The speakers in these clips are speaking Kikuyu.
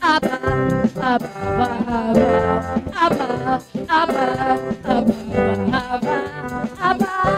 Abba, Abba, Abba, Abba, Abba, Abba, Abba.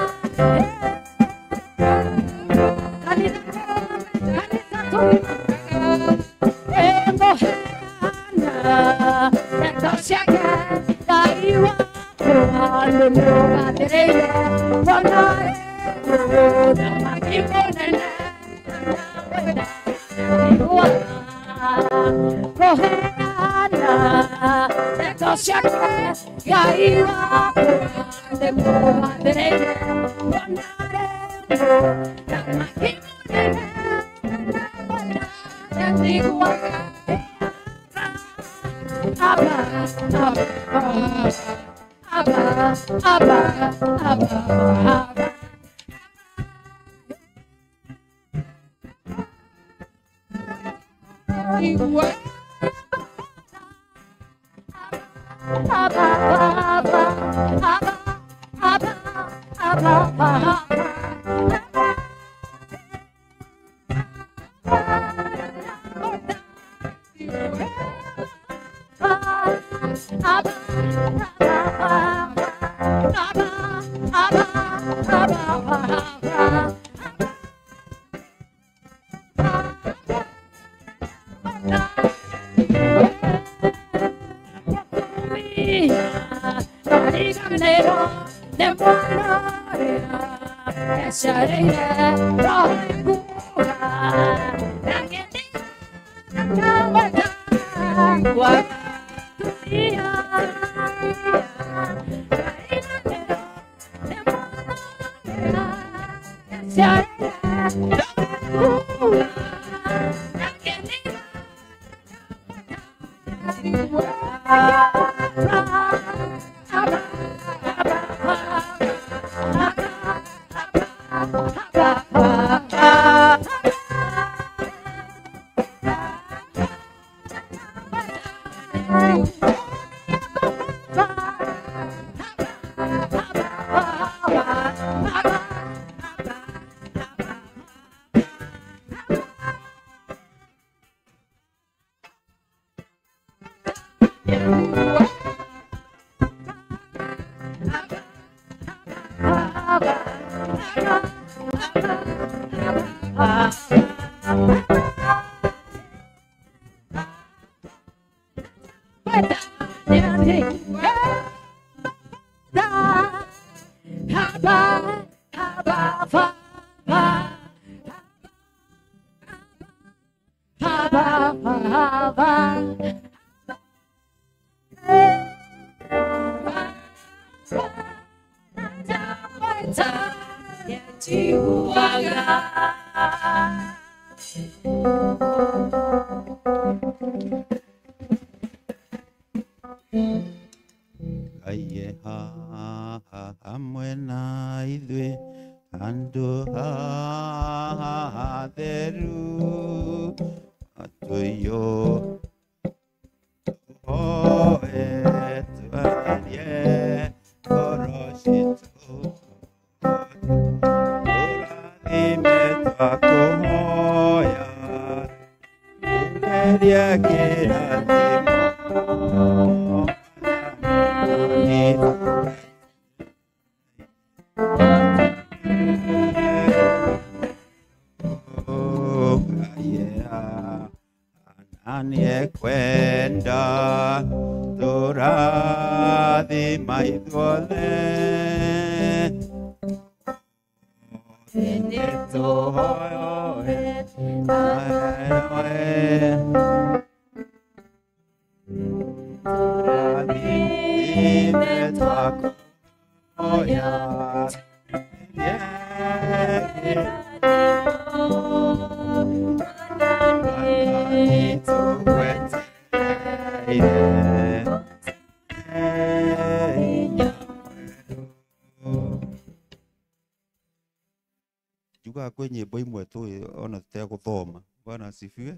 Nyimbo imwe tu ona tutegũthoma. Bwana asifiwe.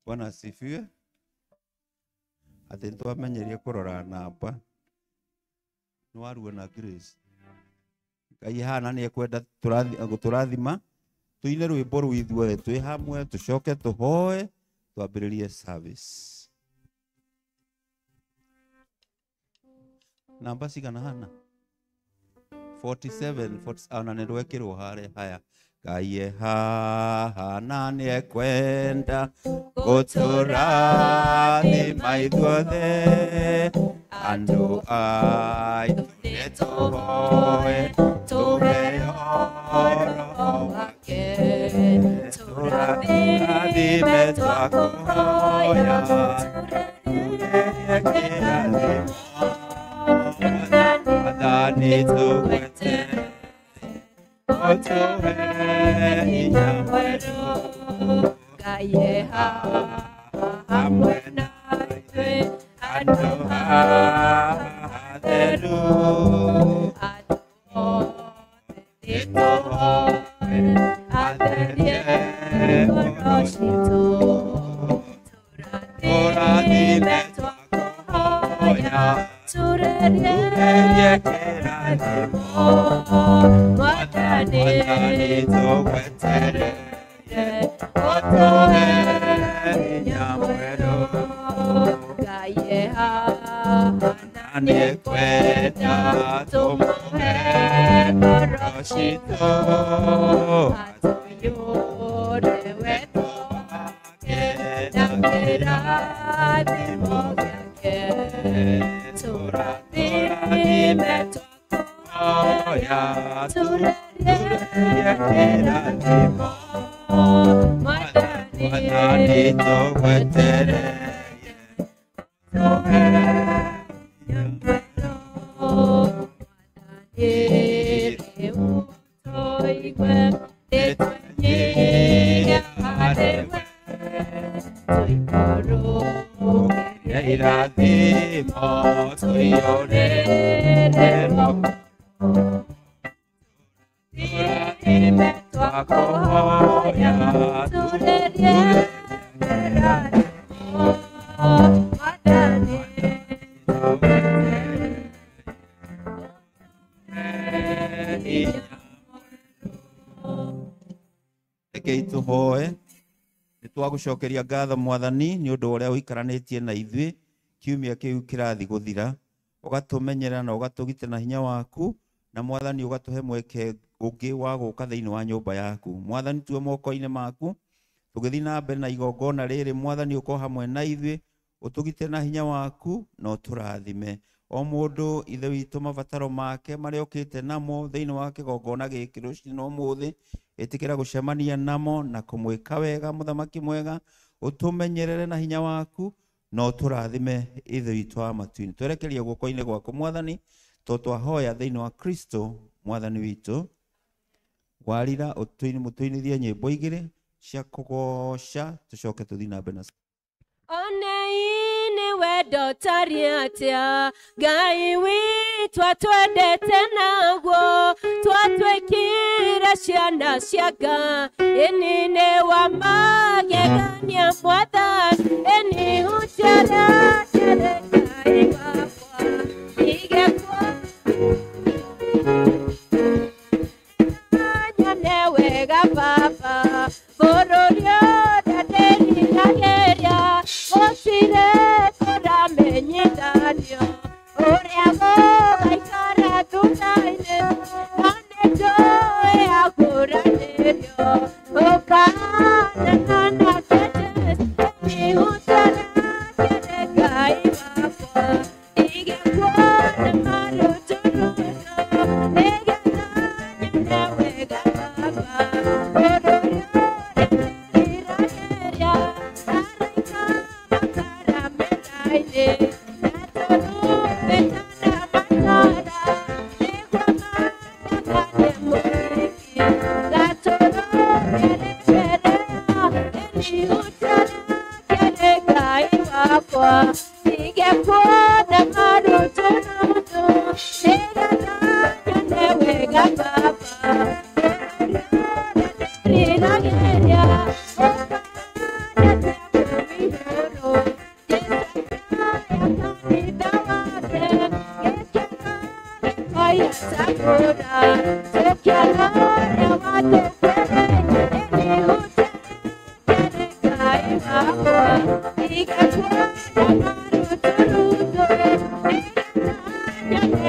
Bwana asifiwe. Atĩ nĩtwamenyerie kũrora namba. Nĩwaruo na Grace. Ngai hana nĩekwenda gũtũrathima tuine rwĩmbo rũu ithuothe twĩ hamwe tũcoke tũhoe twambĩrĩrie service. Namba cigana hana? 47 40 ona nĩ rwekĩrwo harĩa haya. Ngai e haha na nĩekwenda gũtũrathima ithuothe andũ aitũ nĩtũhoe tũheo Roho wake tũrathime twakũhoya tũgerie kĩrathimo Mwathani tũgwete ũtũhe hinya mwerũ Ngai e haha hamwe na ithuĩ andũ atheru andũ othe nĩtũhoe atherie ngoro citũ tũrathime tũrathime twakũhoya tũgerie tũgerie kĩrathimo Mwathani Mwathani tũgwetereire ũtũhe hinya mwerũ Ngai e haha na nĩekwenda tũmũhe ngoro citũ atũiyũre wendo wake na kĩrathimo gĩake tũrathime tũhoya tũgerie kĩrathimo Mwathani Mwathani tũgwetereire tũhe hinya mwerũ irathimo tũiyũrĩte tũrathime twakũhoya tũgerie kĩrathimo Mwathani Rekei tũhoe. Nĩ twagũcokeria ngatho Mwathani nĩ ũndũ wa ũrĩa ũikaranĩtie na ithuĩ kiumia kĩu kĩrathiĩ gũthira, ũgatũmenyerera na ũgatũgitĩra na hinya waku, na Mwathani ũgatũhe mweke ũngĩ wa gũka thĩinĩ wa nyũmba yaku. Mwathani tuwe moko-inĩ maku tũgĩthiĩ na mbere na igongona rĩrĩ. Mwathani ũkorwo hamwe na ithuĩ, ũtũgitĩre na hinya waku na ũtũrathime. O mũndũ Ithe witũ mabataro make marĩa okĩte namo thĩinĩ wa kĩgongona gĩkĩ rũcinĩ na ũmũthĩ, ĩtĩkĩra gũcemania namo na kũmwĩka wega mũthamaki mwega, ũtũmenyerere na hinya waku na ũtũrathime Ithe witũ wa matu-inĩ. Twerekerie guoko-inĩ gwaku Mwathani, tondũ twahoya thĩinĩ wa Kristo Mwathani witũ. Warira mũtũinithie nyĩmbo igĩrĩ cia kũgooca tũcoke tũthiĩ na mbere na Onei nĩ wendo ũtarĩ atĩa Ngai witũ atwendete naguo twatuĩkire ciana cia Ngai ĩni nĩ wa magegania Mwathani ĩni ũnjerekere Ngai wakwa ndigekwo nyone wega Baba bũrũri ũrĩa ndĩriragĩria gũtirĩ kũramenyithanio ũrĩa gũgaikara thutha-inĩ no nĩnjũĩ akũranĩrio ũkanana nake Jesũ nĩũnjerekere Ngai wakwa ndigekuona maruturuto nĩgetha nyone wega Baba bũrũri ũrĩa ndĩriragĩria araika makaramĩra-inĩ na tũrumbeta na matara nĩguo mathakanie mũhiki gatũrũkĩre mbere ĩni ũnjerekere Ngai wakwa ndigekuona maruturutu nĩgetha nyone wega Baba bũrũri ũrĩa ndĩriragĩria ũkanana kũu igũrũ Jesũ akĩoya kanitha wake gĩkeno gĩkoya ta mbura tũkĩona ũrĩa watũkuĩrĩire ĩni ũnjerekere Ngai wakwa ndigekuona maruturutu nĩgetha nyone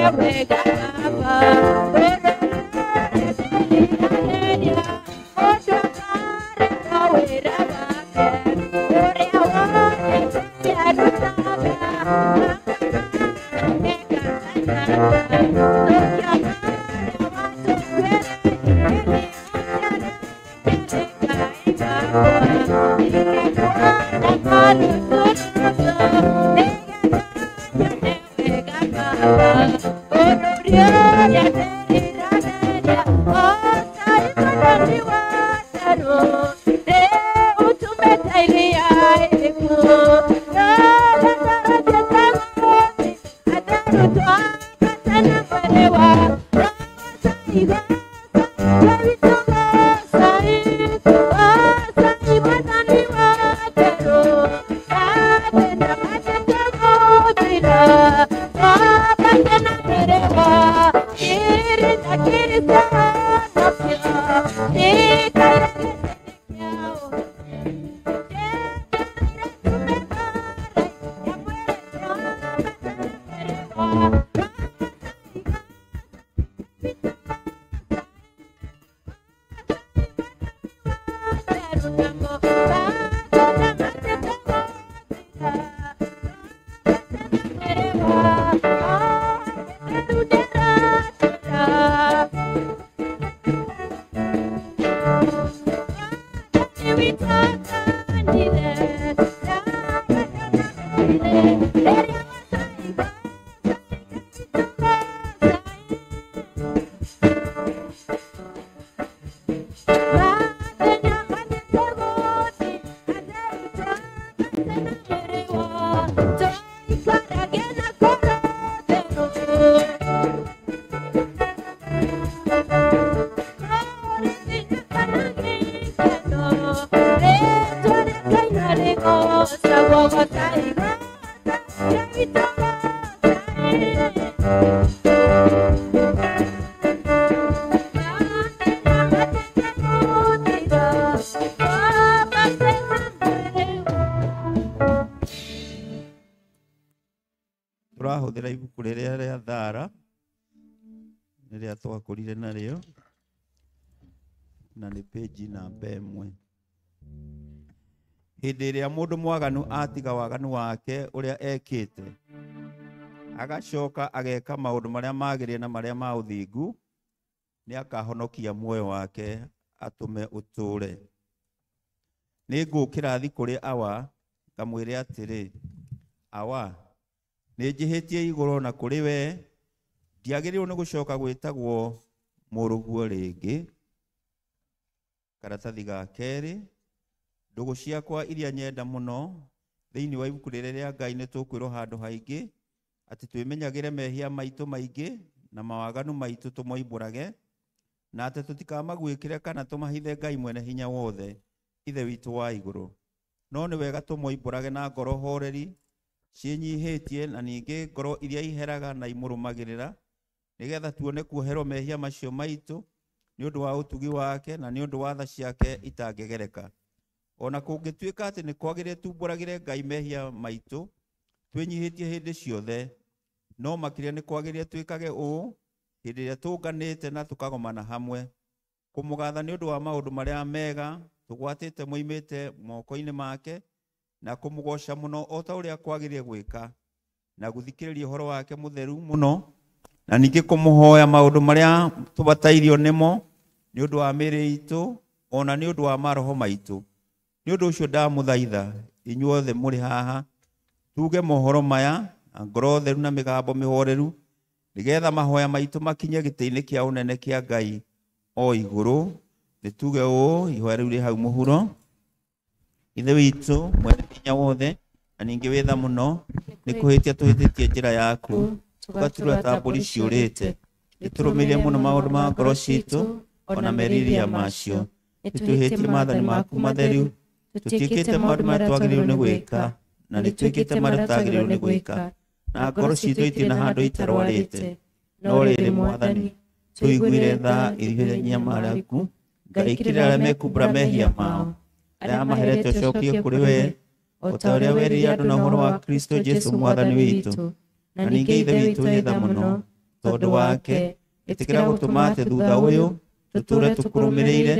Tũrahũthĩra ibuku rĩrĩa rĩa Thara rĩrĩa twakũrire narĩo na nĩ page namba 1. Hĩndĩ ĩrĩa mũndũ mwaganu atiga waganu wake ũrĩa ekĩte agacoka ageka maũndũ marĩa magĩrĩire na marĩa ma ũthingu, nĩ akahonokia muoyo wake atũme ũtũũre. Nĩ ngũkĩra thiĩ kũrĩ Awa ngamwĩre atĩrĩ, Awa, nĩ njĩhĩtie igũrũ na kũrĩ we, ndiagĩrĩirwo nĩ gũcoka gwĩtagwo mũrũguo rĩngĩ. Karatathi ga kerĩ, ndũgũ ciakwa iria nyenda mũno, thĩinĩ wa ibuku rĩrĩa rĩa Ngai nĩ tũkwĩrwo handũ haingĩ atĩ twĩmenyagĩre mehia maitũ maingĩ na mawaganu maitũ tũmoimbũrage, na atĩ tũtikamaguĩkĩre kana tũmahithe Ngai mwene hinya wothe, Ithe witũ wa igũrũ. No nĩ wega tũmoimbũrage na ngoro horeri ciĩnyihĩtie na ningĩ ngoro iria iheraga na imũrũmagĩrĩra, nĩgetha tuone kuoherwo mehia macio maitũ nĩ ũndũ wa ũtugi wake na nĩ ũndũ wa tha ciake itangĩgereka. Ona kũngĩtuĩka atĩ nĩ kwagĩrĩire tumbũragĩre Ngai mehia maitũ twĩnyihĩtie hĩndĩ ciothe, no makĩria nĩ kwagĩrĩire twĩkage ũũ hĩndĩ ĩrĩa tũnganĩte na tũkagomana hamwe, kũmũgatha nĩ ũndũ wa maũndũ marĩa mega tũgwatĩte moimĩte moko-inĩ make, na kũmũgoca mũno o ta ũrĩa kwagĩrĩire gwĩka, na gũthikĩrĩria ũhoro wake mũtheru mũno, na ningĩ kũmũhoya maũndũ marĩa tũbatairio nĩmo nĩ ũndũ wa mĩĩrĩ itũ ona nĩ ũndũ wa maroho maitũ. Nĩ ũndũ ũcio ndamũthaitha inyuothe mũrĩ haha tuge mohoro maya na ngoro theru na mĩgambo mĩhoreru, nĩgetha mahoya maitũ makinye gĩtĩ-inĩ kĩa ũnene kĩa Ngai o igũrũ. Nĩ tuge ũũ, ihoya rĩu rĩ hau mũhuro. Ithe witũ mwene hinya wothe na ningĩ wĩ tha mũno, nĩ kũhĩtia tũhĩtĩtie njĩra yaku, tũgaturwo ta mbũri ciũrĩte. Nĩ tũrũmĩrĩire mũno maũndũ ma ngoro citũ ona merirĩria macio. Nĩ twĩhĩtie maathani maku matheru, tũtiĩkĩte maũndũ marĩa twagĩrĩirwo nĩ gwĩka, na nĩ twĩkĩte marĩa tũtagĩrĩirwo nĩ gwĩka, na ngoro citũ itirĩ na handũ itarwarĩte. No rĩrĩ Mwathani, tũiguĩre tha ithuĩ nyamaraku, Ngai kĩrĩra arĩa mekumbũra mehia mao, arĩa maherete ũcokie kũrĩ we, o ta ũrĩa werire andũ na ũhoro wa Kristo Jesu Mwathani witũ. Na ningĩ Ithe witũ wĩ tha mũno, tondũ wake ĩtĩkĩra gũtũma atĩ thutha ũyũ tũtũũre tũkũrũmĩrĩire,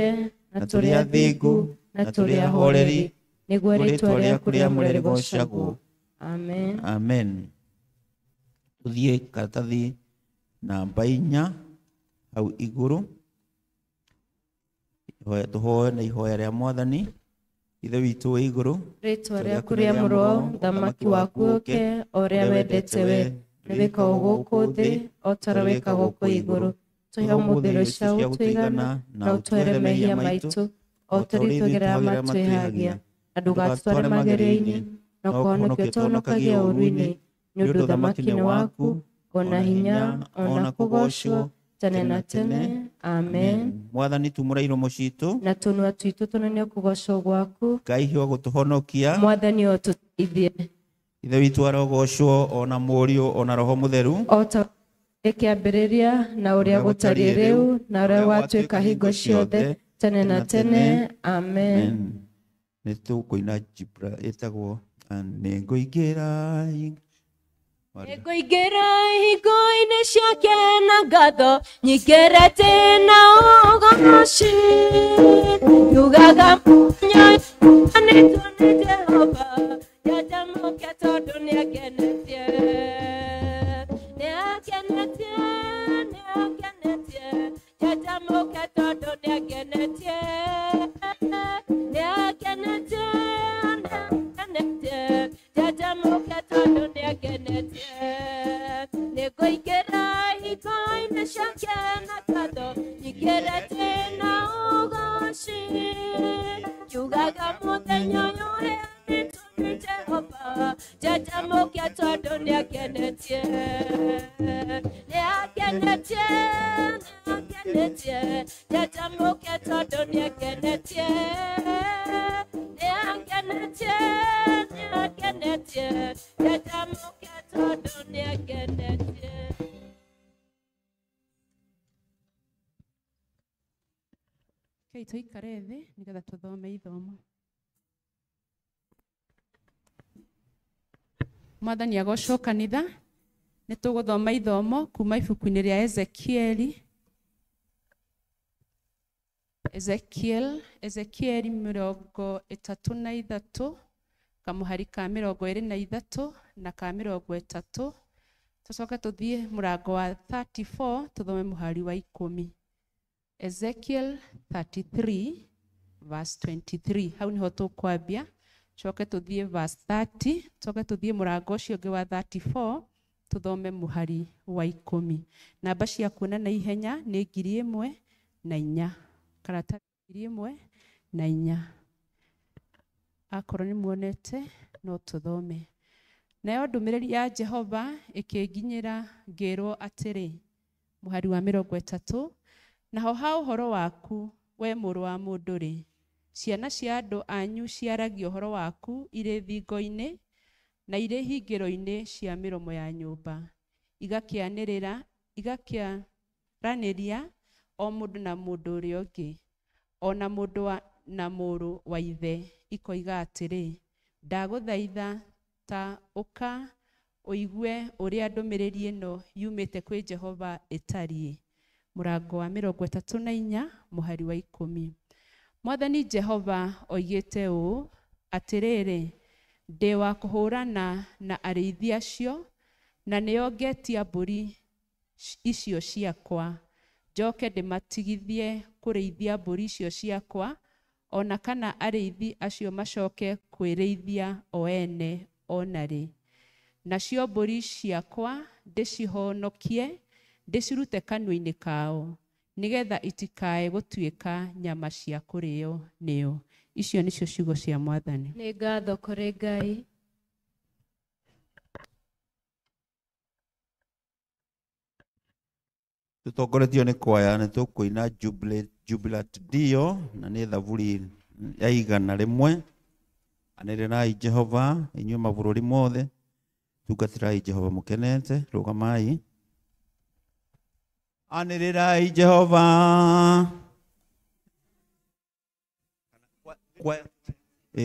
na tũrĩ athingu na tũrĩ ahoreri, nĩguo rĩĩtwa rĩaku rĩamũre rĩgoocagwo. Amen. Amen. Tũthiĩ karatathi namba 4 hau igũrũ. Tũhoe na ihoya rĩa Mwathani. Ithe witũ wĩ igũrũ, rĩtwa rĩaku rĩamũrwo, ũthamaki waku ũũke, o ũrĩa wendete we nĩ wĩkagwo gũkũ thĩ o ta ũrĩa wĩkagwo kũu igũrũ. Tũhe ũmũthĩ irio cia gũtũigana, na ũtũhere mehia maitũ o ta ũrĩa ithuĩ arĩa matwĩhagia, na ndũgatũtware magerio-inĩ, na ũkũhonokia ũtũhonokagie ũũru-inĩ, nĩ ũndũ ũthamaki nĩ waku, ona hinya, ona kũgoocwo tene na tene. Amen. Mwathani tumũra iromo citũ na tũnua twitũ tũnene kũgoocwo gwaku. Ngai hiũ gũtũhonokia. Mwathani ũtũteithie. Ithe witũ arogocwo ona Mũriũ ona Roho Mũtheru, o ta kĩambĩrĩria na ũrĩa gũtariĩ rĩu na ũrĩa gwatuĩka hingo ciothe tene na tene. Amen. Nĩ tũkũina Jibra ĩtagwo nĩngũingĩra Nĩngũingĩra ihingo-inĩ ciake na ngatho nyingĩrĩte na ũgoci, njugaga nyanĩtwo nĩ Jehova, njanjamũke tondũ nĩangenetie, nĩangenetie, nĩangenetie, njanjamũke tondũ nĩangenetie, nĩangenetie, nĩangenetie, njanjamũke tondũ nĩangenetie. Nĩngũingĩra ihingo-inĩ ciake na ngatho nyingĩrĩte na ũgoci, njugaga mũthenya ũyũ ũheanĩtwo nĩ Jehova, njanjamũke tondũ nĩangenetie, nĩangenetie, nĩangenetie, njanjamũke tondũ nĩangenetie, nĩangenetie, nĩangenetie, njanjamũke tondũ nĩangenetie. Rekei tũikare thĩ nĩgetha tũthome ithomo. Mwathani agocwo kanitha. Nĩ tũgũthoma ithomo kuma ibuku-inĩ rĩa Ezekieli. Ezekieli 33 kamũhari ka 23 na ka 30, tũcoke tũthiĩ mũrango wa 34 tũthome mũhari wa 10. Ezekiel 33 verse 23, hau niho tũkwambia, coke tũthiĩ verse 30, coke tũthiĩ mũrango ũcio ũngĩ wa 34 tũthome mũhari wa 10. Namba cia kuona na ihenya nĩ 1004, karatathi 1004. Akorwo nĩ muonete no tũthome. Nayo ndũmĩrĩri ya Jehova ĩkĩnginyĩra ngĩrwo atĩrĩ, mũhari wa 30, naho ha ũhoro waku we mũrũ wa mũndũ-rĩ, ciana cia andũ anyu ciaragia ũhoro waku irĩ thingo-inĩ na irĩ hingĩro-inĩ cia mĩromo ya nyũmba, igakĩaranĩria o mũndũ na mũndũ ũrĩa ũngĩ, o na mũndũ na mũrũ wa ithe, ikoiga atĩrĩ, ndagũthaitha ta ũka ũigue ũrĩa ndũmĩrĩri ĩno yumĩte kwĩ Jehova ĩtariĩ. Mũrango wa 34 mũhari wa 10. Mwathani Jehova oigĩte ũũ, atĩrĩrĩ, ndĩ wa kũhũrana na arĩithi acio, na nĩo ngetia mbũri icio ciakwa, njoke ndĩmatigithie kũrĩithia mbũri icio ciakwa, ona kana arĩithi acio macoke kwĩrĩithia o ene ona rĩ. Nacio mbũri ciakwa ndĩcihonokie, ndĩcirute kanua-inĩ kao, nĩgetha itikae gũtuĩka nyama cia kũrĩo nĩo. Icio nĩcio ciugo cia Mwathani. Nĩ ngatho kũrĩ Ngai. Tũtongoretio nĩ kwaya nĩ tũkũina Jubilat Dio, na nĩ thaburi ya 101. Anĩrĩrai Jehova inyuĩ mabũrũri mothe, tungatĩrai Jehova mũkenete, rũgamai. Anĩrĩrai Jehova.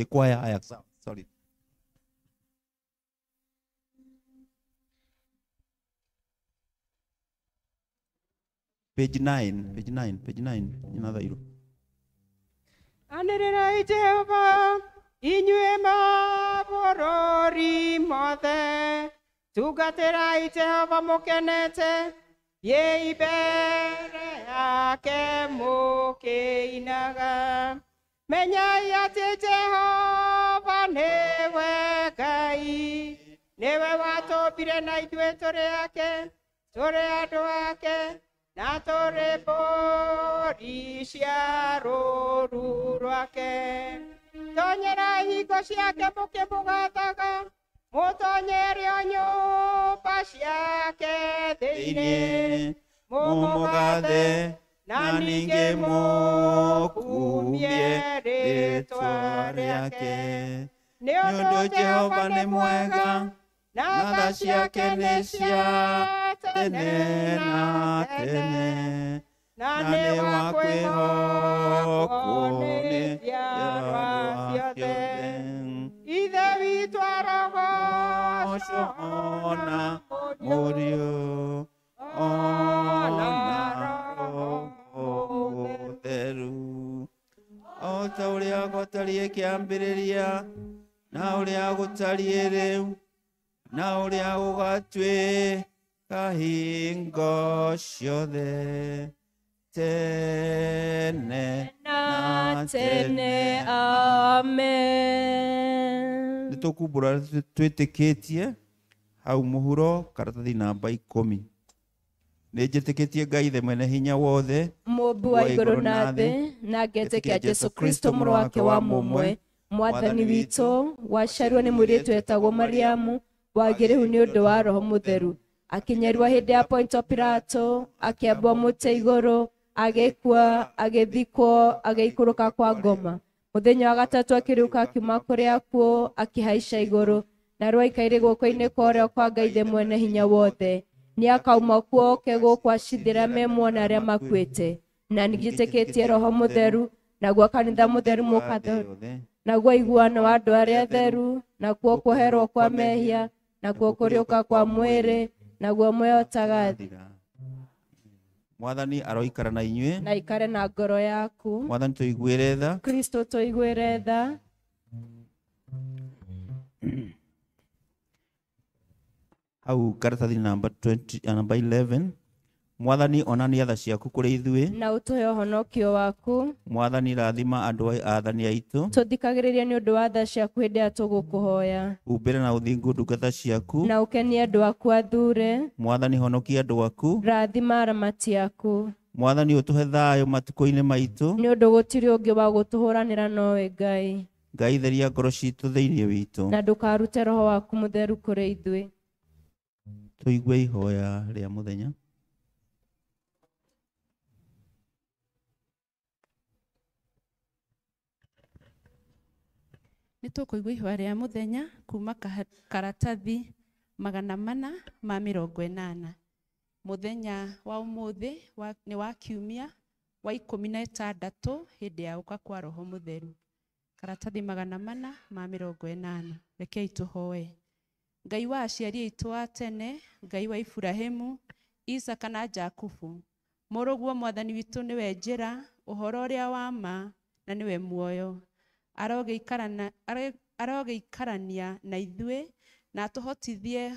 Kwaya, aya, sorry. Page 9, page 9, page 9, another iru. Anĩrĩrai Jehova inyuĩ mabũrũri mothe, tungatĩrai Jehova mũkenete, thiĩi mbere yake mũkĩinaga. Menyai atĩ Jehova nĩwe Ngai, nĩwe watũmbire na ithuĩ tũrĩ ake, tũrĩ andũ ake, na tũrĩ mbũri cia rũũru rwake. Tonyerai hingo ciake mũkĩmũgathaga, mũtonyere o nyũmba ciake thĩinĩ, mũmũgathe na ningĩ mũkumie rĩĩtwa rĩake. Nĩ Nĩ ũndũ Jehova nĩ mwega, na na tha ciake nĩ cia tene na tene, na na nĩ nĩ wa wa kwĩhokwo kwĩhokwo nĩ nĩ njiarwa njiarwa ciothe. ciothe. Ithe witũ arogocwo Ona Mũriũ, ona ona Roho Roho Mũtheru, o ta ũrĩa gwatariĩ kĩambĩrĩria, na ũrĩa gũtariĩ rĩu, na ũrĩa gũgatuĩka hingo ciothe, tene na na tene. tene. Amen. Nĩ tũkumbũra twĩtĩkĩtie hau mũhuro karatathi namba 10. Nĩ njĩtĩkĩtie Ngai Ithe mwene hinya wothe, Mũmbi wa igũrũ na thĩ, na ngetĩkia Jesũ Kristo mũrũ wake wa mũmwe, Mwathani witũ, waciarirwo nĩ mũirĩtu wetagwo Mariamu, wagĩrĩru nĩ ũndũ wa Roho Mũtheru, akĩnyerua hĩndĩ ya Ponto Pilato, akĩambwo mũtĩ igũrũ, agĩkua, agĩthikwo, agĩikũrũka kwa ngoma. Mũthenya wa gatatũ akĩriũka akiuma kũrĩ akuũ, akĩhaica igũrũ, na rĩu aikaire guoko-inĩ kwa ũrĩo kwa Ngai Ithe mwene hinya wothe. Nĩakauma kuo oke gũkũ acithĩra me muoyo arĩa makuĩte. Na nĩnjĩtĩkĩtie Roho Mũtheru, naguo kanitha mũtheru mũkathori, naguo iguano wa andũ arĩa atheru, nakuo kuoherwo kwa mehia, nakuo kũriũka kwa mwĩrĩ, naguo muoyo ũtagathira. Mwathani aroikara na inyuĩ. Na ikare na ngoro yaku. Mwathani tũiguĩre tha. Kristo tũiguĩre tha. Hau karatathi namba 20, namba 11. Mwathani onania tha ciaku kũrĩ ithuĩ, na ũtũhe ũhonokio waku. Mwathani rathima andũ athani aitũ, Tũthikagĩrĩrie nĩ ũndũ wa tha ciaku hĩndĩ ĩrĩa tũgũkũhoya, humbĩra na ũthingu ndungata ciaku. na ũkenie andũ aku athure. Mwathani honokia andũ aku. Rathima aramati aku. Mwathani ũtũhe thayũ matukũ-inĩ maitũ. Nĩ ũndũ gũtirĩ ũngĩ wa gũtũhũranĩra nowe Ngai. Ngai theria ngoro citũ thĩinĩ witũ, na ndũkarute Roho waku Mũtheru kũrĩ ithuĩ. Tũigue ihoya rĩa mũthenya. Nĩ tũkũigua ihoya rĩa mũthenya kuma karatathi 480. Mũthenya wa ũmũthĩ nĩ wa kiumia wa 16 hĩndĩ ya gũka kwa Roho Mũtheru. Karatathi 480. Rekei tũhoe. Ngai wa aciari aitũ a tene, Ngai wa Iburahĩmu, Isaka na Jakubu, mũrũguo Mwathani witũ nĩwe njĩra, ũhoro ũrĩa wa ma, na nĩwe muoyo. Arogĩikarania na ithuĩ na atũhotithie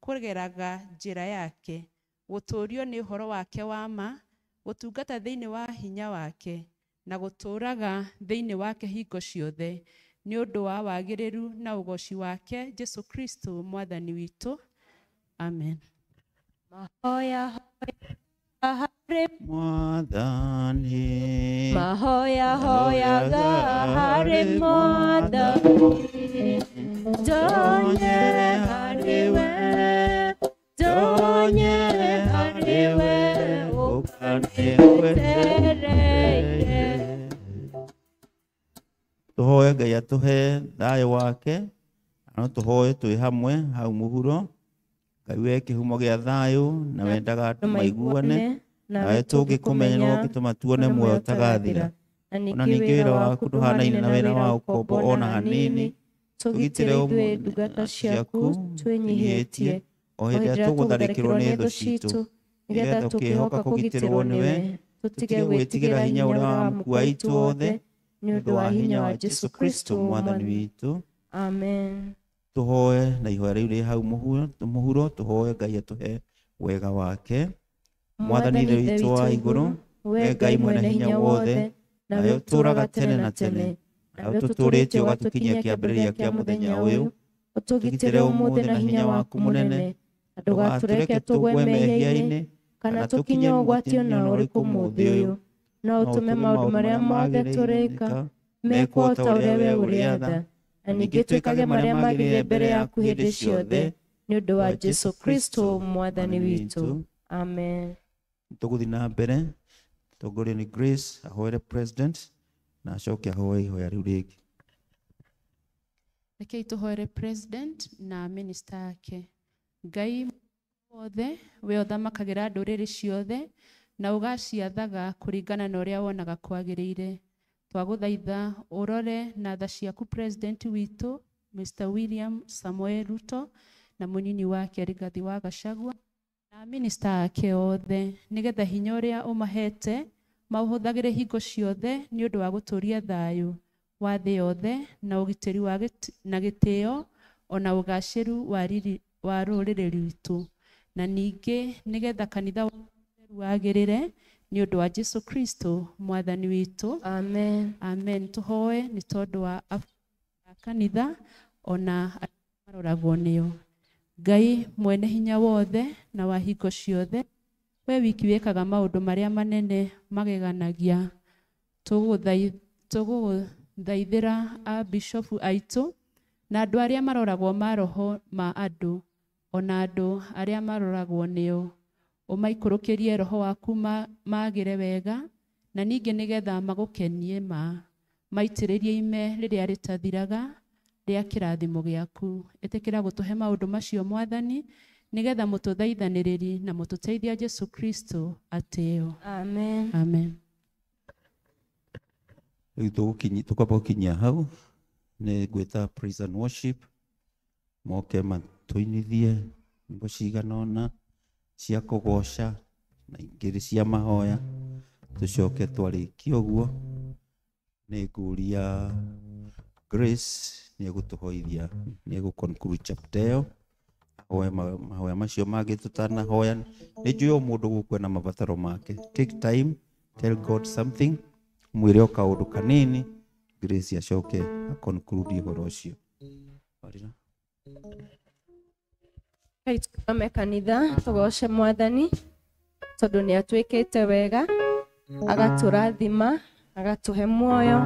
kũgeraga njĩra yake, gũtũũrio nĩ ũhoro wake wa ma, gũtungata thĩinĩ wa hinya wake, na gũtũũraga thĩinĩ wake hingo ciothe, nĩ ũndũ wa wagĩrĩru na ũgoci wake Jesũ Kristo Mwathani witũ. Amen. Mahoya harĩ Mwathani, mahoya hoyaga harĩ Mwathani, ndonyere harĩ we, ndonyere harĩ we, ũkanĩgwetereire. Tũhoe Ngai atũhe thayũ wake, na no tũhoe twĩ hamwe hau mũhuro. Ngai we kĩhumo gĩa thayũ, na wendaga andũ maiguane, nawe tũngĩkũmenya no ũngĩtũma tuone muoyo ũtagathira. Na Ona ningĩ ningĩ wĩra wĩra waku waku ndũhanaine na wĩra wa ũkombo ona hanini. Tũgitĩre ithuĩ ndungata ciaku twĩnyihĩtie, o hĩndĩ ĩrĩa tũgũtharĩkĩrwo nĩ thũ citũ, nĩgetha tũkĩhoka kũgitĩrwo nĩwe, tũtige gwĩtigĩra hinya ũrĩa wa muku aitũ othe, nĩ ũndũ wa hinya wa Jesũ Kristo Mwathani witũ. Amen. Tũhoe na ihoya rĩu rĩ hau mũhuro, tũhoe Ngai atũhe wega wake. Mwathani Ithe witũ wa igũrũ, we Ngai mwene hinya wothe, Nawe ũtũũraga tene na tene, nawe ũtũtũũrĩtie ũgatũkinyia kĩambĩrĩria kĩa mũthenya ũyũ. Ũtũgitĩre ũmũthĩ na hinya waku mũnene, na ndũgatũreke tũgwe mehia-inĩ kana tũkinye ũgwati ona ũrĩkũ mũthĩ ũyũ. No ũtũme maũndũ marĩa mothe tũrĩka mekwo o ta ũrĩa we ũrĩatha, na ningĩ twĩkage marĩa magĩrĩire mbere yaku hĩndĩ ciothe, nĩ ũndũ wa Jesũ Kristo mwathani witũ. Amen. Tũgũthiĩ na mbere tongorio nĩ Grace ahoere president na acoke ahoe ihoya rĩu rĩngĩ. Rekei tũhoere president na minister ake. Ngai wothe we ũthamakagĩra ndũrĩrĩ ciothe na ũgaciathaga kũringana na ũrĩa wonaga kwagĩrĩire. Twagũthaitha ũrore na tha ciaku president witũ Mr. William Samoei Ruto na mũnini wake Rigathi wa Gachagua na minister ake othe, nĩgetha hinya ũrĩa ũmahete maũhũthagĩre hingo ciothe nĩ ũndũ wa gũtũũria thayũ wa thĩ yothe na ũgitĩri wa na gĩtĩo ona ũgacĩru wa riri wa rũrĩrĩ rwitũ, na ningĩ nĩgetha kanitha wagĩrĩre nĩ ũndũ wa Jesũ Kristo mwathani witũ. Amen. Amen. Tũhoe nĩ tondũ wa kanitha ona maroragwo nĩo. Ngai mwene hinya wothe na wa hingo ciothe, we wiki wĩkaga maũndũ marĩa manene mageganagia. Tũgũthaithĩra abishofu aitũ na andũ arĩa maroragwo maroho ma andũ ona andũ arĩa maroragwo nĩo, ũmaikũrũkĩrie roho waku magĩre wega, na ningĩ nĩgetha magũkenie ma maitĩrĩrie ime rĩrĩa rĩtathiraga rĩa kĩrathimo gĩaku. Ĩtĩkĩra gũtũhe maũndũ macio mwathani, nĩgetha mũtũthaithanĩrĩri na mũtũteithia Jesũ Kristo atĩo. Amen. Amen. Rĩu tũkwamba gũkinyia hau, nĩ ngwĩta praise and worship moke matũinithie nyĩmbo cigana ũna cia kũgoca na ingĩ cia mahoya. Tũcoke twarĩkia ũguo nĩ ngũria Grace nĩ egũtũhoithia, nĩ egũ conclude chapter ĩyo, ahoe mahoya macio mangĩ tũtanahoya. Nĩ njũĩ o mũndũ gũkũ ena mabataro make. Take time, tell God something, mwĩre o kaũndũ kanini, Grace acoke a conclude ũhoro ũcio. Rekei tũrũgame kanitha tũgoce mwathani tondũ nĩ atwĩkĩte wega, agatũrathima, agatũhe muoyo,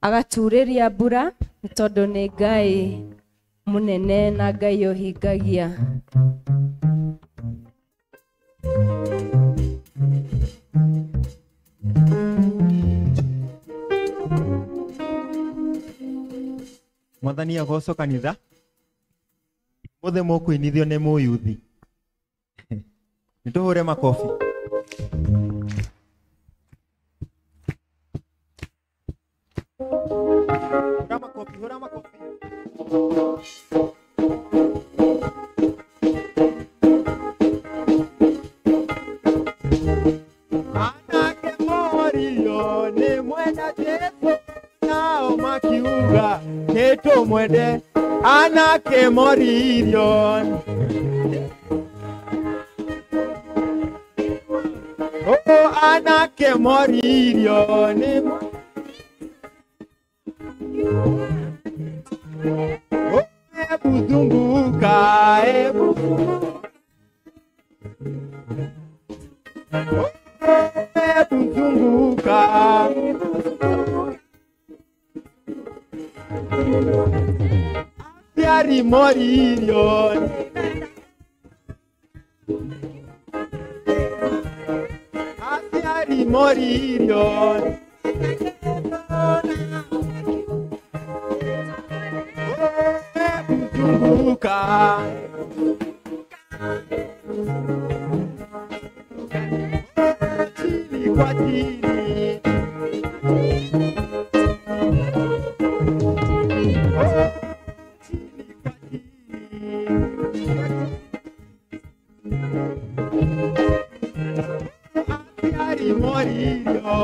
agaturĩria mbura, nĩ tondũ nĩ Ngai mũnene na Ngai ũhingagia. Mwathani agocwo kanitha. Mothe mũkũinithio nĩ mũyuthi. Nĩ tũhũre makobi. Hũra makobi, hũra makobi. Anake morio nĩ mwenda Jesũ, nao makiuga nĩ tũmwende. Anake moririo oh, anake moririo nĩ oh, ebu zunguka, ebu oh, ebu zunguka. Aciari moririo aciari moririo ebu zunguka. Chini kwa chini. Aciari moririo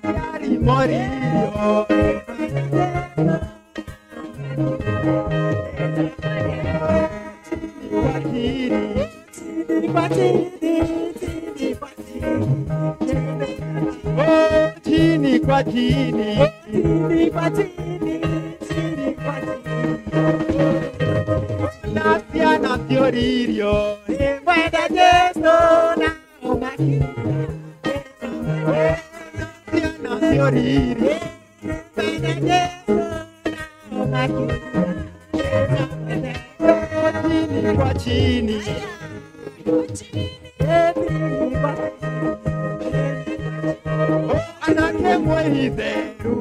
aciari moririo chini kwa chini. Chini kwa chini, chini kwa chini. Na ciana cioririo Nĩngwenda Jesũ na ũmakiuga Ciana cioririo Nĩngwenda Jesũ na ũmakiuga Chini kwa chini, chini kwa chini. Anake mwehitheru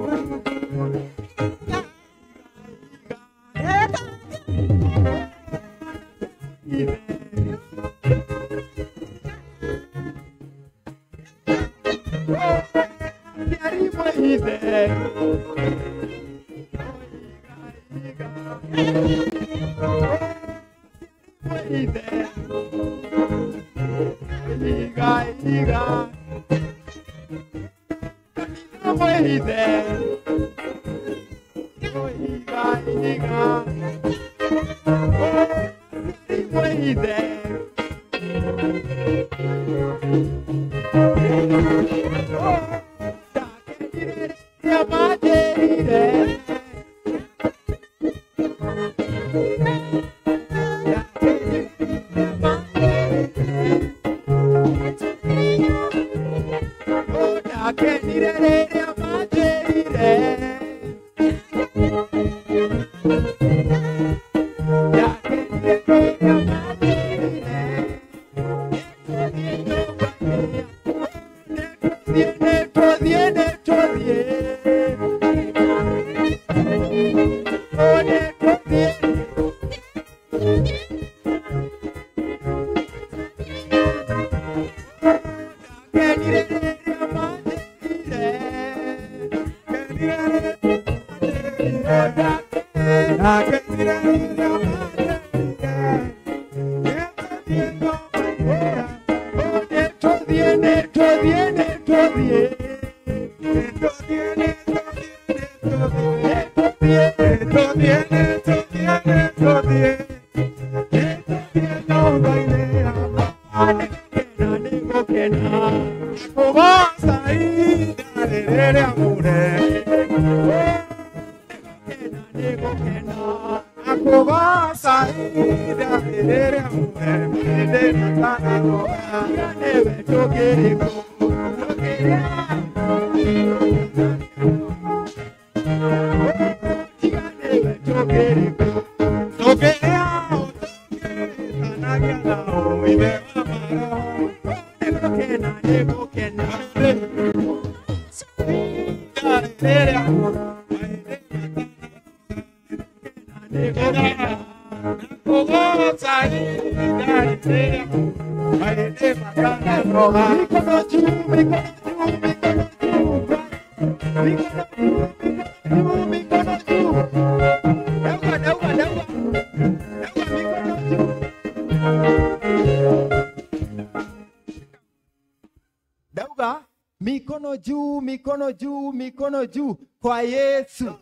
Dauga, mikono juu, mikono juu, mikono juu kwa Yesu.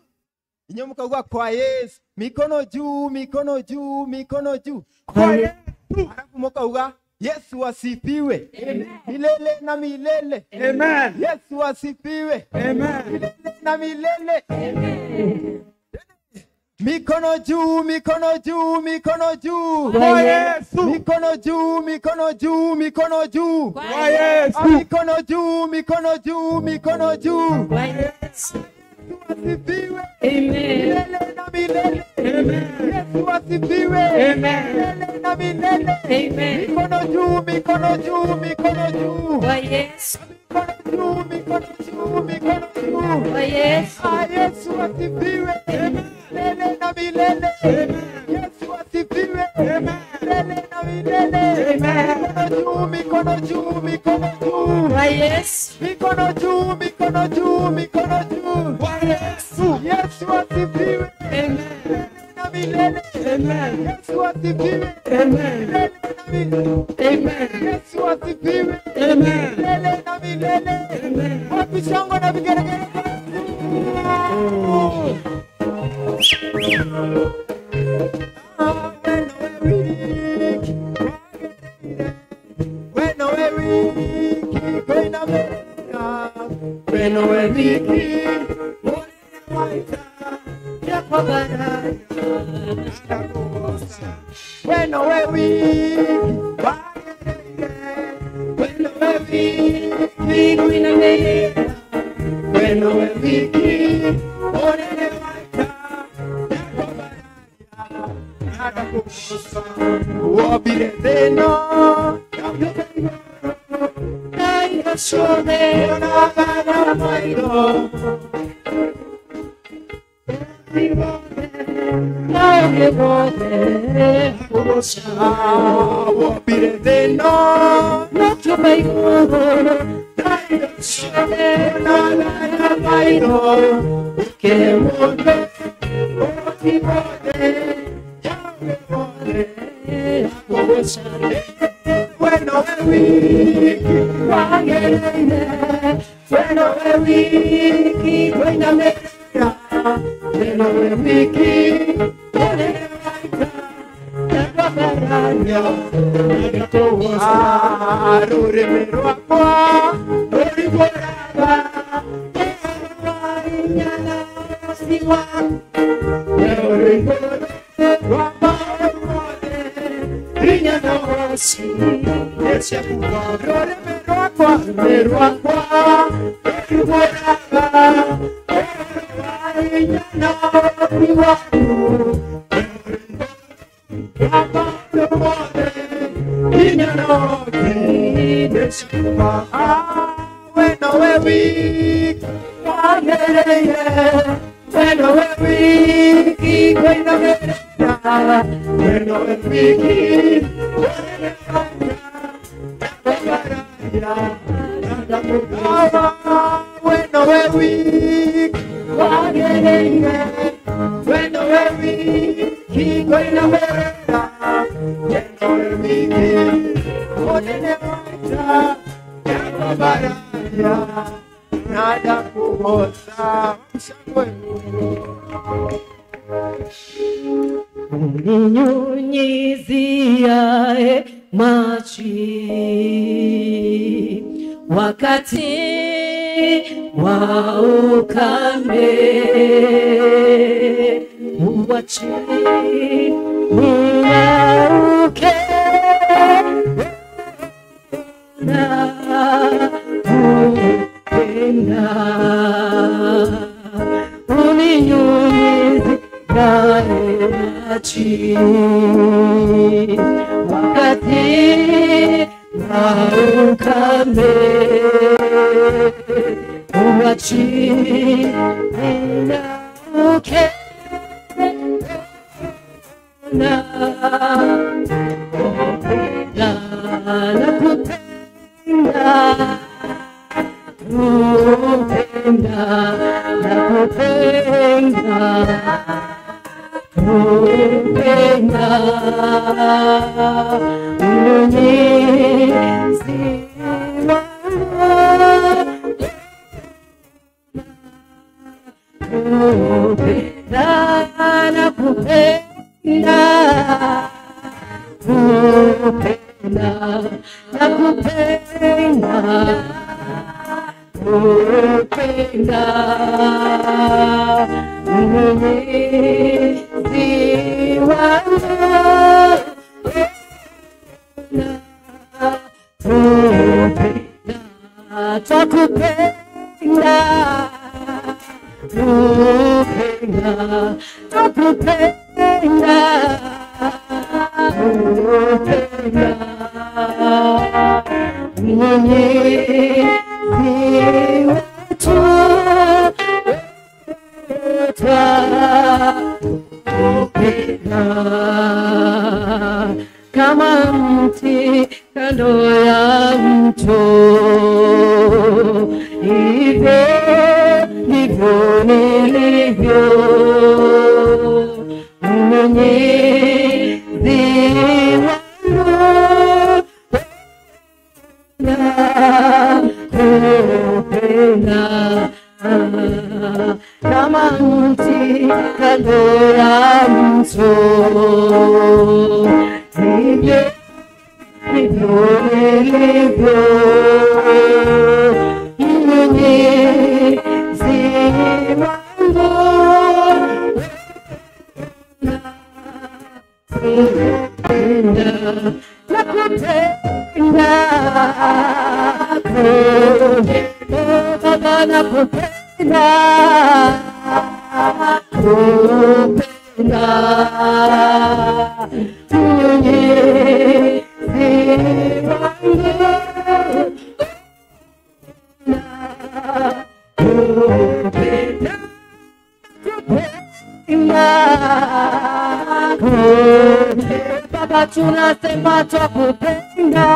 Inyo mkaugua kwa Yesu. Mikono juu, mikono juu, mikono juu kwa Yesu. Alafu mkauga Yesu asifiwe. Amen. Milele na milele. Amen. Yesu asifiwe. Amen. Milele na milele. Amen. Mikono juu, mikono juu, mikono juu kwa Yesu. Mikono juu, mikono juu, mikono juu kwa Yesu. Mikono juu, mikono juu, mikono juu kwa Yesu. Asifiwe. Amen. Milele na milele. Amen. Yesu asifiwe. Amen. Milele na milele. Amen. Mikono juu, mikono juu, mikono juu kwa Yesu. Mikono juu, mikono juu, mikono juu kwa Yesu. Yesu asifiwe. Amen. Milele na milele. Amen. Yesu asifiwe. Amen. Milele na milele. Amen. Mikono juu, mikono juu, mikono juu kwa Yesu. Mikono juu, mikono juu, mikono juu kwa Yesu. Yesu asifiwe. Amen. Milele na milele. Amen. Yesu asifiwe. Amen. Milele na milele. Amen. Yesu asifiwe. Amen. Milele na milele. Amen. Wapi shangwe na vigelegele? When we weak, Bueno, we Uninyunyiziaye maji wakati wa ukame, uwachi ninyauke na kupenda, uninyunyiziaye maji wakati wa ukame, uwachi ninyauke na kupenda, nakupenda, kupenda, nakupenda, kupenda, Mwenyezi wangu, kupenda, nakupenda, kupenda, nakupenda, kupenda, Mwenyezi wangu, kupenda, takupenda, kupenda, takupenda, kupenda, Mwenyezi wetu, twakupenda kama mti kando ya mto, hivyo ndivyo nilivyo, Mwenyezi wangu, nakupenda kama mti kando ya mto, hivyo ndivyo nilivyo, Mwenyezi wangu, Tunakupenda, kupenda mnyunyizi wangu, kupenda, kupenda, kupenda. Baba tunasema twakupenda,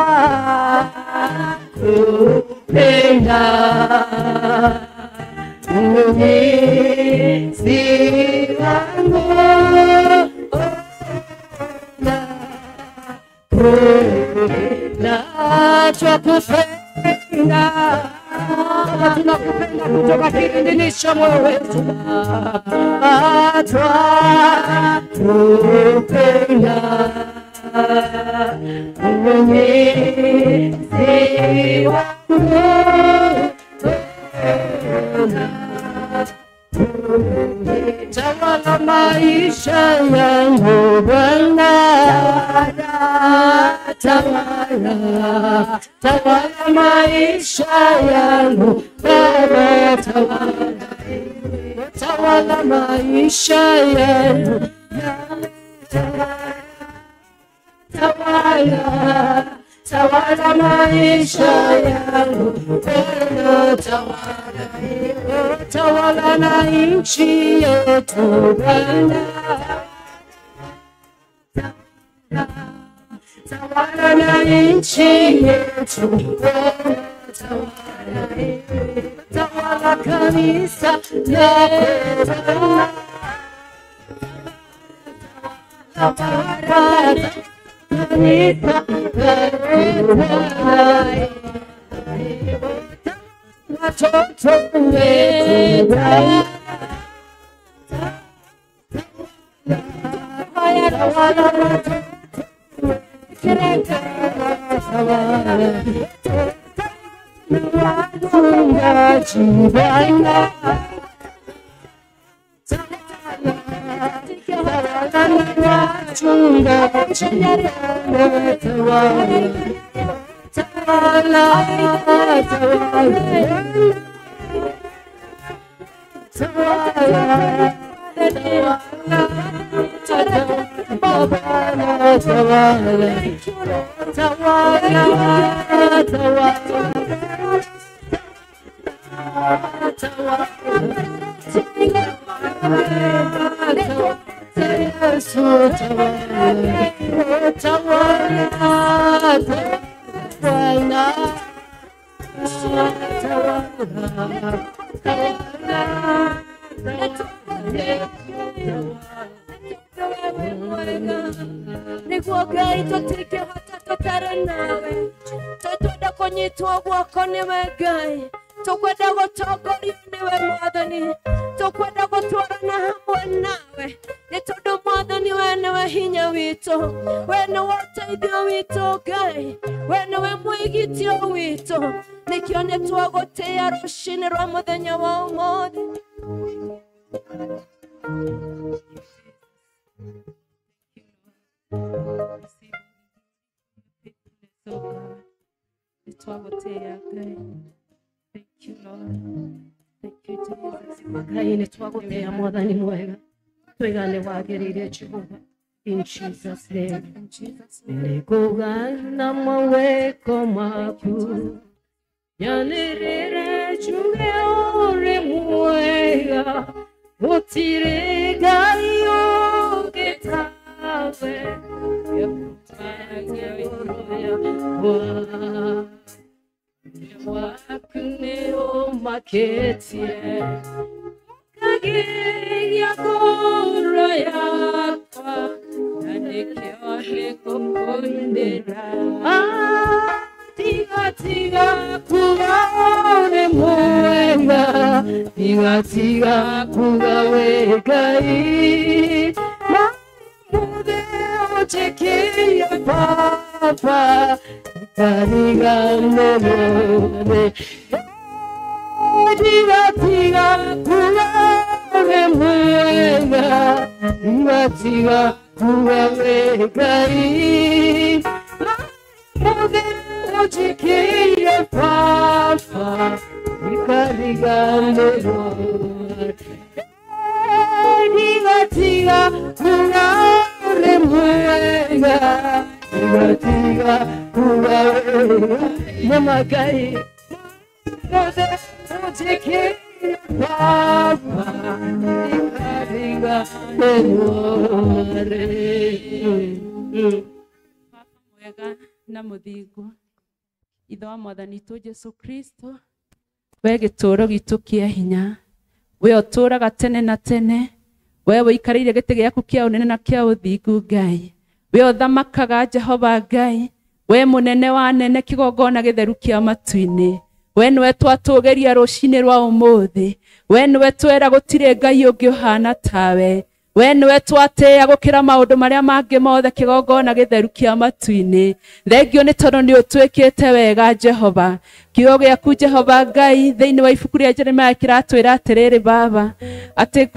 kupenda mnyunyizi wangu, kupenda, twakupenda. Baba tunakupenda kutoka kilindini cha moyo wetu, twakupenda mnyunyizi wangu, tawala maisha yangu Bwana, tawala, tawala maisha yangu Baba, tawala, tawala maisha yangu, tawala, tawala maisha yangu Bwana, tawala, tawala na nchi yetu Bwana, tawala na nchi yetu Bwana, tawala, tawala kanisa lako Bwana, tawala kanisa lako Bwana, watoto wetu Bwana, tawala watoto Niguo Ngai tũtingĩhota tũtarĩ nawe, tũtwenda kũnyitwo guoko nĩwe Ngai, tũkwenda gũtongorio nĩwe Mwathani, tũkwenda gũtwarana hamwe nawe, nĩ tondũ Mwathani we nĩwe hinya witũ, we nĩwe ũteithio witũ Ngai, we nĩwe mwĩgitio witũ, nĩkĩo nĩtwagũtĩĩa rũcinĩ rwa mũthenya wa ũmũthĩ. Thank you, Lord. Thank you, Jesus. Ngai nĩtwagũtĩĩa Mwathani mwega, twĩgane wagĩrĩire Jehova. In Jesus' name. In Jesus' name. Nĩngũgana mawĩko maku, nyanĩrĩre njuge ũrĩ mwega, gũtirĩ Ngai ũngĩ tawe, waku nĩũmakĩtie, ũkagiria ngoro yakwa, na nĩkĩo nĩngũkũinĩra. Tiga tiga kuga ũrĩ mwega, tiga tiga kuga wĩ Ngai, na ũmũthĩ ũnjĩkĩire Baba, ndariganĩrwo. Tiga tiga kuga ũrĩ mwega, tiga tiga kuga wĩ Ngai, na ũmũthĩ ũnjĩkĩire Baba, Ndikariganĩrwo ndigatiga kuga ũrĩ mwega ndigatiga kuga wega nĩma Ngai mothe ũnjĩkĩire Baba ndikariganĩrwo rĩ. Mwega na mũthingu ithe wa mwathani witũ Jesu Kristo, we gĩtũũro gitũ kĩa hinya, we ũtũũraga tene na tene, we wĩikarĩire gĩtĩ gĩaku kĩa ũnene na kĩa ũthingu Ngai, we ũthamakaga Jehova Ngai, we mũnene wa nene kĩgongona gĩtheru kĩa matu-inĩ, we nĩwe twatũgĩria rũcinĩ rwa ũmũthĩ, we nĩwe twera gũtirĩ Ngai ũngĩ ũhana tawe, we nĩwe twatĩĩa gũkĩra maũndũ marĩa mangĩ mothe kĩgongona gĩtheru kĩa matu-inĩ. Thengio nĩ tondũ nĩ ũtwĩkĩte wega Jehova. Kiugo gĩaku Jehova Ngai thĩinĩ wa ibuku rĩa Jeremiah kĩratwĩra atĩrĩrĩ Baba, atĩ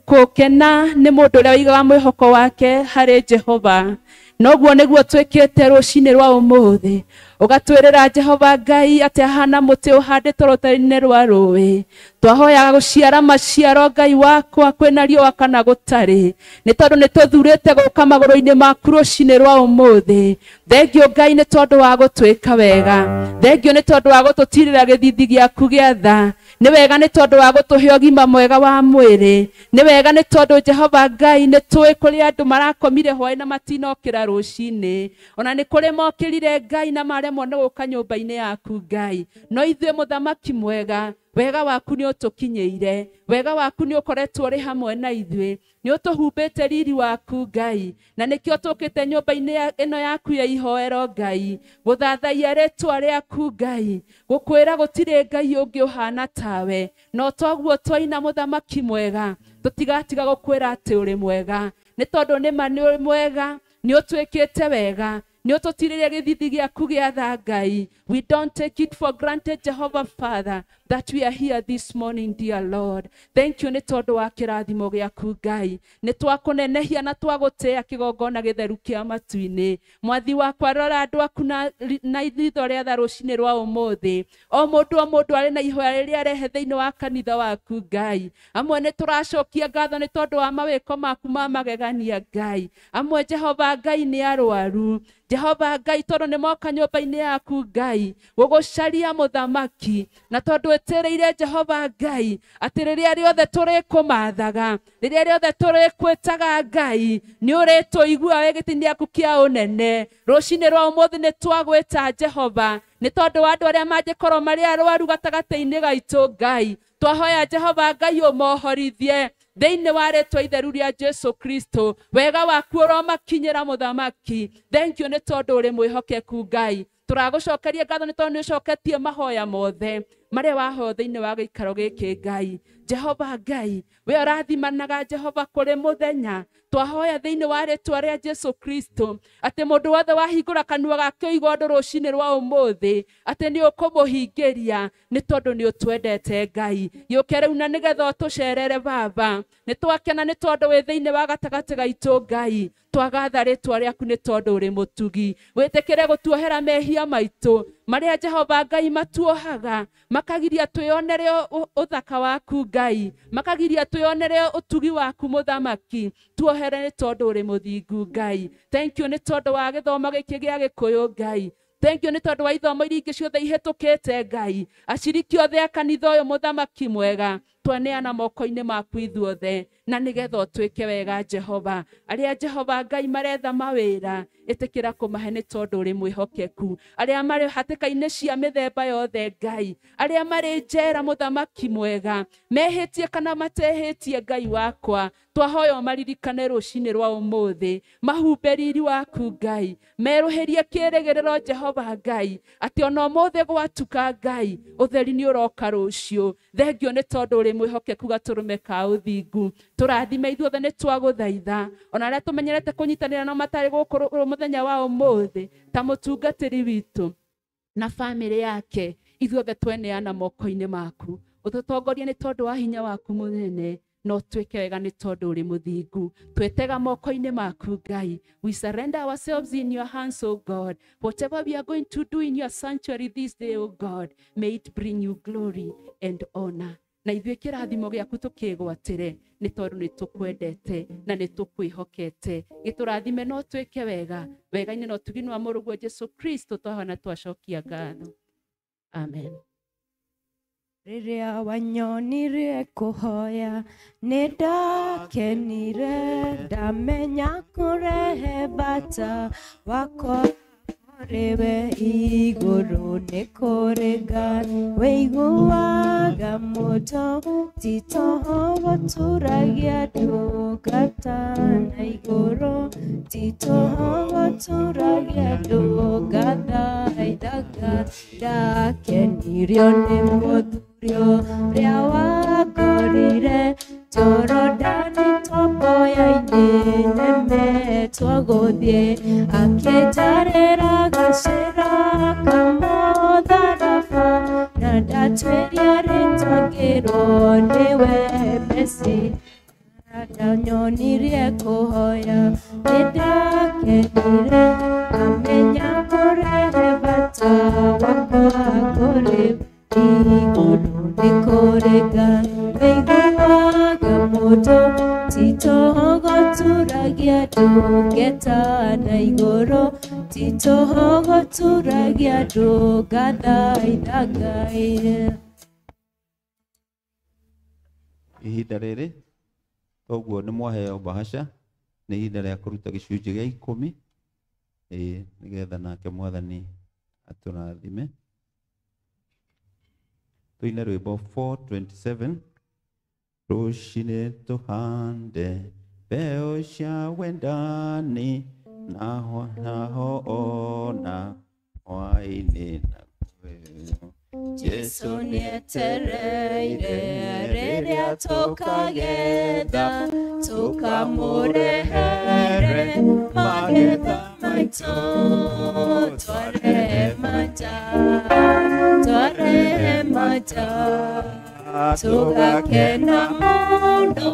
gũkena nĩ mũndũ ũrĩa ũigaga mwĩhoko wake harĩ Jehova. Noguo nĩguo twĩkĩte rũcinĩ rwa ũmũthĩ. Ũgatwĩrĩra Jehova Ngai atĩ ahana mũtĩ ũhandĩtwo rũtere-inĩ rwa rũĩ. Twahoyaga gũciara maciaro Ngai wakwa kwĩna riũa kana gũtarĩ, nĩ tondũ nĩ tũthurĩte gũka magũrũ-inĩ maku rũcinĩ rwa ũmũthĩ. Thengio Ngai nĩ tondũ wa gũtwĩka wega, thengio nĩ tondũ wa gũtũtirĩra gĩthithi gĩaku gĩa tha, nĩ wega nĩ tondũ wa gũtũhe ũgima mwega wa mwĩrĩ, nĩ wega nĩ tondũ Jehova Ngai nĩ tũĩ kũrĩ andũ marakomire hwaĩ na matinokĩra rũcinĩ, ona nĩ kũrĩ mokĩrire Ngai na maremwo nĩ gũka nyũmba-inĩ yaku Ngai. No ithuĩ mũthamaki mwega, wega waku nĩ ũtũkinyĩire, wega waku nĩ ũkoretwo ũrĩ hamwe na ithuĩ, nĩ ũtũhumbĩte riri waku Ngai, na nĩkĩo tũkĩte nyũmba-inĩ ĩno yaku ya ihoero Ngai, gũthathaiya rĩtwa rĩaku Ngai, gũkwĩra gũtirĩ Ngai ũngĩ ũhana tawe. No toguo twaina mũthamaki mwega, tũtigatiga gũkwĩra atĩ ũrĩ mwega, nĩ tondũ nĩma nĩ ũrĩ mwega, nĩ ũtwĩkĩte wega, nĩ ũtũtirĩire gĩthithi gĩaku gĩa tha Ngai. We don't take it for granted, Jehovah Father, that we are here this morning, dear Lord. Thank you nĩ tondũ wa kĩrathimo gĩaku Ngai. Nĩ twakũnenehia na twagũtĩĩa kĩgongona gĩtheru kĩa matu-inĩ. Mwathi wakwa, rora andũ aku na ritho rĩa tha rũcinĩ rwa ũmũthĩ. O mũndũ o mũndũ arĩ na ihoya rĩrĩa arehe thĩinĩ wa kanitha waku Ngai. Amwe nĩ tũracokia ngatho nĩ tondũ wa mawĩko maku ma magegania Ngai. Amwe Jehova Ngai nĩ arwaru. Jehova Ngai tondũ nĩ moka nyũmba-inĩ yaku Ngai gũgũcaria mũthamaki, na tondũ ĩtĩrĩire Jehova Ngai atĩ rĩrĩa rĩothe tũrĩkũmathaga, rĩrĩa rĩothe tũrĩkwĩtaga Ngai, nĩ ũrĩtũigua wĩ gĩtĩ-inĩ gĩaku kĩa ũnene. Rũcinĩ rwa ũmũthĩ nĩ twagwĩta Jehova, nĩ tondũ wa andũ arĩa mangĩkorwo marĩ arwaru gatagatĩ-inĩ gaitũ Ngai. Twahoya Jehova Ngai ũmohorithie thĩinĩ wa rĩtwa itheru rĩa Jesu Kristo. Wega waku ũromakinyĩra mũthamaki. Thank you nĩ tondũ ũrĩ mwĩhokeku Ngai. Tũragũcokeria ngatho nĩ tondũ nĩ ũcoketie mahoya mothe marĩa wahoya thĩinĩ wa gĩikaro gĩkĩ Ngai. Jehova Ngai, we ũrathimanaga Jehova kũrĩ mũthenya. Twahoya thĩinĩ wa rĩtwa rĩa Jesu Kristo atĩ mũndũ wothe wahingũra kanua gake ũigua ũndũ rũcinĩ rwa ũmũthĩ atĩ nĩ ũkũmũhingĩria, nĩ tondũ nĩ ũtwendete Ngai. Gĩũke rĩu na nĩgetha ũtũcerere Baba. Nĩ twakena nĩ tondũ wĩ thĩinĩ wa gatagatĩ gaitũ Ngai. Twagatha rĩtwa rĩaku nĩ tondũ ũrĩ mũtugi. Wĩtĩkĩre gũtuohera mehia maitũ marĩa Jehova Ngai matuohaga, makagiria twĩonere ũthaka waku Ngai, makagiria twĩonere ũtugi waku mũthamaki. Tuohere nĩ tondũ ũrĩ mũthingu Ngai. Thank you nĩ tondũ wa gĩthomo gĩkĩ gĩa Gĩkũyũ Ngai. Thank you nĩ tondũ wa ithomo iria ingĩ ciothe ihĩtũkĩte Ngai. Aciriki othe a kanitha ũyũ mũthamaki mwega, twaneana moko-inĩ maku ithuothe, na nĩgetha ũtwĩke wega Jehova. Arĩa Jehova Ngai maretha mawĩra, ĩtĩkĩra kũmahe nĩ tondũ ũrĩ mwĩhokeku. Arĩa marĩ hatĩka-inĩ cia mĩthemba yothe Ngai, arĩa marĩ njera mũthamaki mwega, mehĩtie kana matehĩtie Ngai wakwa, twahoya ũmaririkane rũcinĩ rwa ũmũthĩ, mahumbe riri waku Ngai, merũhĩrie kĩĩrĩgĩrĩro Jehova Ngai, atĩ ona ũmũthĩ gwatuka Ngai, ũtheri nĩ ũroka rũciũ. Thengio nĩ tondũ ũrĩ mwĩhokeku gatũrũme ka ũthingu. Tũrathime ithuothe nĩ twagũthaitha, ona arĩa tũmenyerete kũnyitanĩra nao matarĩ gũkũ mũthenya wa ũmũthĩ, ta mũtungatĩri witũ na bamĩrĩ yake, ithuothe tweneana moko-inĩ maku. Ũtũtongorie nĩ tondũ wa hinya waku mũnene, No twĩke wega nĩ tondũ ũrĩ mũthingu. Twetega moko-inĩ maku Ngai. We surrender ourselves in your hands, O God. Whatever we are going to do in your sanctuary this day, O God, may it bring you glory and honor. Na ithuĩ kĩrathimo gĩaku tũkĩgwatĩre nĩ tondũ nĩ tũkwendete na nĩ tũkwĩhokete. Gĩtũrathime no twĩke wega wega-inĩ no tugini wa mũrũguo Jesu Kristo twahana twacokia ngatho. Amen. Rĩrĩa wanyonirie kũhoya nĩ ndakenire, ndamenya kũrehe bata wakwa kũrĩ we igũrũ nĩ kũrĩ Ngai wĩiguaga mũto ti toho gũtũragia ndungata na igũrũ ti toho gũtũragia ndungata ithaga ndakenirio nĩ mũthuri ũrĩa wangorire Jorodani tomboya-inĩ nemetwo gũthiĩ akĩnjarĩra gacĩra kamũtharaba na ndatuĩria rĩtwa ngĩrwo nĩwe Mesi. Ndanyonirie kũhoya nĩ ndakenire amenya kũrehe bata wakwa kũrĩ igũrũ nĩ kũrĩ Ngai wĩiguaga mũndũ ti toho gũtũragia ndungata na igũrũ ti toho gũtũragia ndungata Ngai. Ihinda rĩrĩ toguo nĩ mwaheo bahasha nĩ ihinda rĩa kũruta gĩcunjĩ gĩa 10 nĩgetha nake Mwathani atũrathime. Tuine rwĩmbo 427 rũcinĩ tũhande mbeũ cia wendani naho naho ona hwaĩ-inĩ na Jesu nĩetereire rĩrĩa tũkagetha tũkamũrehere magetha maitũ twarehe maja tũgakena mũno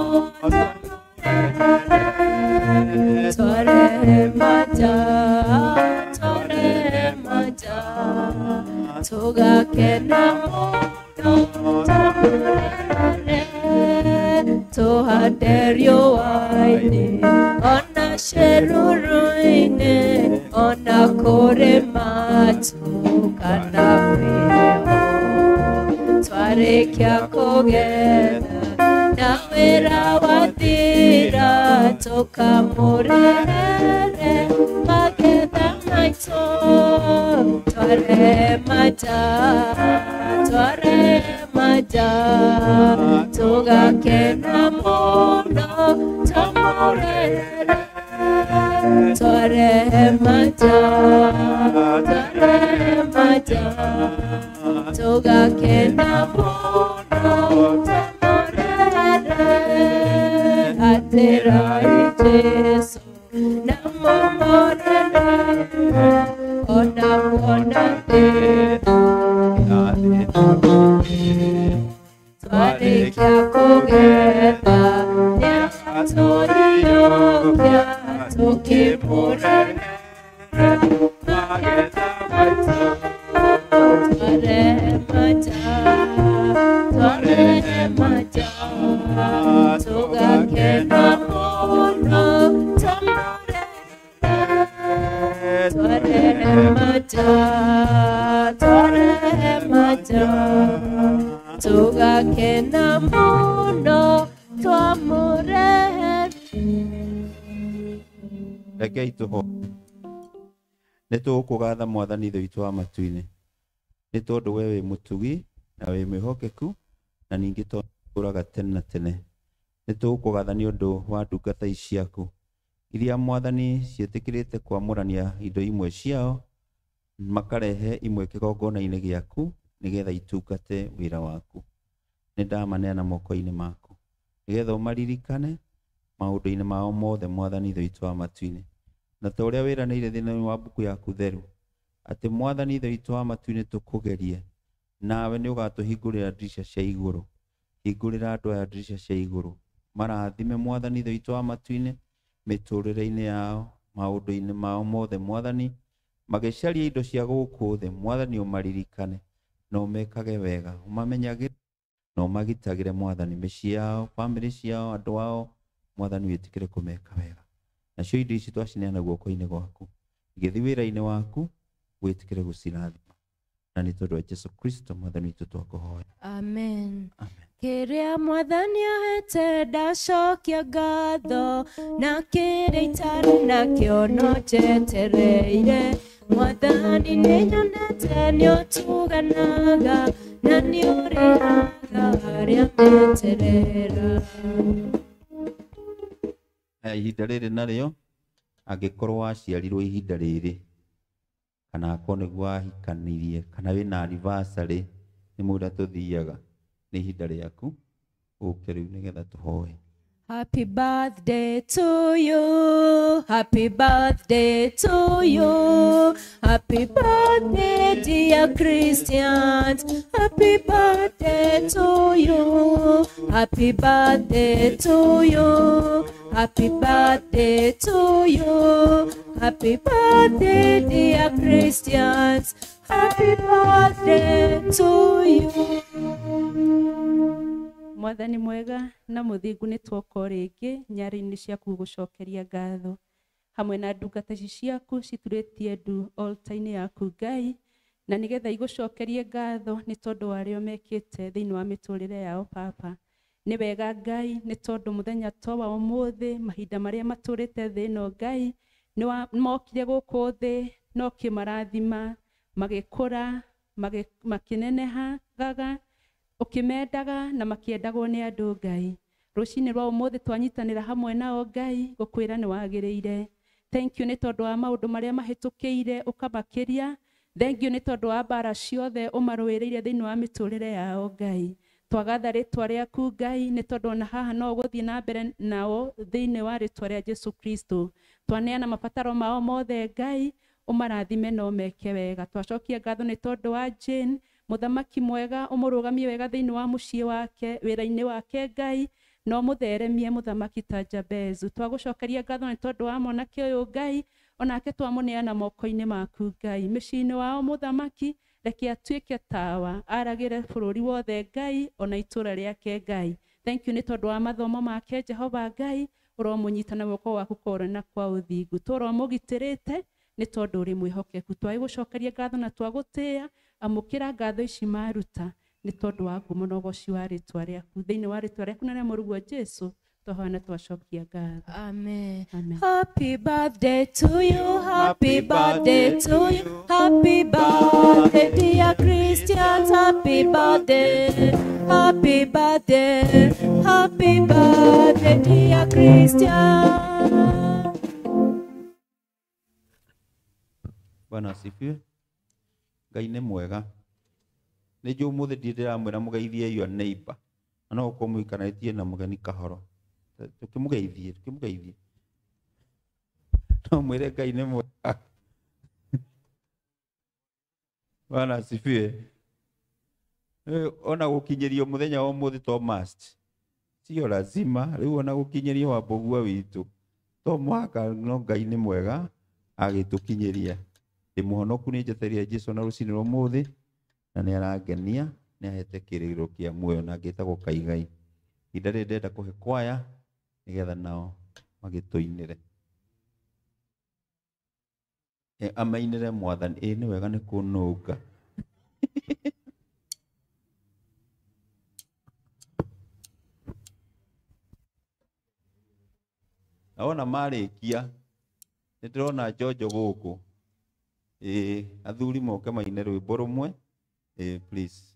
twarehe maja tũgakena mũno tũmũrehere tũhande riũa-inĩ ona ceruru-inĩ ona kũrĩ matu kana kwĩheho twarĩkia kũgetha na wĩra wathira tũkamũrehere magetha maitũ twarehe maja tũgakena mũno tũmũrehere twarehe maja tũgakena mũno tũmũrehere atĩrai Jesu na mũmũrere ona muona twarĩkia kũgetha nĩatũiyũkia tũkĩmũrehere magetha maitũ twarehe maja tũgakena mũno tũmũrehere twarehe maja tũgakena mũno twamũrehere. Rekei tũhoe. Nĩ tũgũkũgatha Mwathani Ithe witũ wa matu-inĩ nĩ tondũ we wĩ mũtugi na wĩ mwĩhokeku na ningĩ tũraga tene na tene. Nĩ tũgũkũgatha nĩ ũndũ wa ndungata ici ciaku iria Mwathani ciĩtĩkĩrĩte kwamũrania indo imwe ciao makarehe imwe kĩgongona-inĩ gĩaku nĩgetha itungate wĩra waku. Nĩ ndamaneana moko-inĩ maku nĩgetha ũmaririkane maũndũ-inĩ mao mothe Mwathani Ithe witũ wa matu-inĩ na ta ũrĩa wĩranĩire thĩinĩ wa mbuku yaku theru atĩ Mwathani Ithe witũ wa matu-inĩ tũkũgerie nawe nĩ ũgatũhingũrĩra ndirica cia igũrũ. Hingũrĩra andũ aya ndirica cia igũrũ Marathime Mwathani Ithe witũ wa matu-inĩ, mĩtũrĩre-inĩ yao, maũndũ-inĩ mao mothe Mwathani, magĩcaria indo cia gũkũ thĩ, Mwathani ũmaririkane na ũmekage wega, ũmamenyagĩre na ũmagitagĩre Mwathani, mĩciĩ yao, bamĩrĩ ciao, andũ ao, Mwathani wĩtĩkĩre kũmeka wega. Nacio indo ici twacineana guoko-inĩ gwaku, igĩthiĩ wĩra-inĩ waku, wĩtĩkĩre gũcirathima. Na nĩ tondũ wa Jesu Kristo Mwathani witũ twakũhoya. Amen. Kĩrĩa Mwathani ahete ndacokia ngatho, na kĩrĩa itarĩ nakĩo no njetereire. Mwathani nĩnyonete nĩũtuganaga, na nĩũrĩhaga arĩa meterera. Aya, ihinda rĩrĩ narĩo, angĩkorwo waciarirwo ihinda rĩrĩ, kana akorwo nĩguo wahikanirie, kana wĩna anniversary, nĩ mũrĩa tũthiaga, nĩ ihinda rĩaku ũke rĩu nĩgetha tũhoe. Happy birthday to you, happy birthday to you, happy birthday dear Christians, happy birthday to you, happy birthday to you, happy birthday to you, happy birthday dear Christians, happy birthday to you. Mwathani mwega na mũthingu nĩ twoka o rĩngĩ nyarĩ-inĩ ciaku gũcokeria ngatho hamwe na ndungata ici ciaku citurĩtie ndu altar-inĩ yaku Ngai, na nĩgetha igũcokerie ngatho nĩ tondũ wa arĩa mekĩte thĩinĩ wa mĩtũrĩre yao Papa. Nĩ wega Ngai nĩ tondũ mũthenya to wa ũmũthĩ, mahinda marĩa matũrĩte thĩ ĩno Ngai nĩ mokire gũkũ thĩ no kĩmarathima, magĩkũra, makĩnenehaga, ũkĩmendaga na makĩendagwo nĩ andũ Ngai. Rũcinĩ rwa ũmũthĩ twanyitanĩra hamwe nao Ngai gũkwĩra nĩ wagĩrĩire. Thank you nĩ tondũ wa maũndũ marĩa mahĩtũkĩire ũkamakĩria. Thank you nĩ tondũ wa mbara ciothe ũmarũĩrĩire thĩinĩ wa mĩtũrĩre yao Ngai. Twagatha rĩtwa rĩaku Ngai nĩ tondũ ona haha no ũgũthiĩ na mbere nao thĩinĩ wa rĩtwa rĩa Jesu Kristo. Twaneana mabataro mao mothe Ngai, ũmarathime na ũmeke wega. Twacokia ngatho nĩ tondũ wa Jane, mũthamaki mwega, ũmũrũgamie wega thĩinĩ wa mũciĩ wake, wĩra-inĩ wake Ngai, na ũmũtheremie mũthamaki ta Jabezu. Twagũcokeria ngatho nĩ tondũ wa mwanake ũyũ Ngai, onake twamũneana moko-inĩ maku Ngai. Mĩciĩ-inĩ wao mũthamaki, reke atuĩke tawa, aragĩre bũrũri wothe Ngai, ona itũũra rĩake Ngai. Thank you nĩ tondũ wa mathomo make Jehova Ngai, ũromũnyita na guoko gwaku kwa na kwa ũthingu. Tũromũgitĩrĩte nĩ tondũ ũrĩ mwĩhokeku. Twagũcokeria ngatho na twagũtĩĩa, amũkĩra ngatho ici maruta nĩ tondũ wa ngumo na ũgoci wa rĩtwa rĩaku. Thĩinĩ wa rĩtwa rĩaku na rĩa mũrũguo Jesu twahoya na twacokia ngatho. Amen. Amen. Happy birthday to you, happy birthday to you, happy birthday dear Christians, happy birthday, happy birthday, happy birthday dear Christians. Bwana asifiwe. Ngai nĩ mwega. Nĩ njũĩ ũmũthĩ ndirĩ ndĩramwĩra mũgeithie your neighbor, na no ũkorwo mũikarĩtie na mũgeni kahoro, tũkĩmũgeithie, tũkĩmũgeithie, no mwĩre Ngai nĩ mwega. Bwana asifiwe. Ona gũkinyĩrio mũthenya wa ũmũthĩ to must, sio lazima. Rĩu ona gũkinyĩrio wa mbũgua witũ to mũhaka, no Ngai nĩ mwega agĩtũkinyĩria. Ndĩ mũhonoku nĩ njetereire Jesu na rũcinĩ rwa ũmũthĩ, na nĩ arangenia, nĩ ahete kĩĩrĩgĩrĩro kĩa muoyo na ngĩtagwo Kaigai. Ihinda rĩrĩ ndĩrenda kũhe kwaya nĩgetha nao magĩtũinĩre. Amainĩre Mwathani. Ĩ nĩ wega nĩ kũnũnga. Na wona marĩkia nĩ ndĩrona njonjo gũkũ. Ĩ athuri moke maine rwĩmbo rũmwe. Please.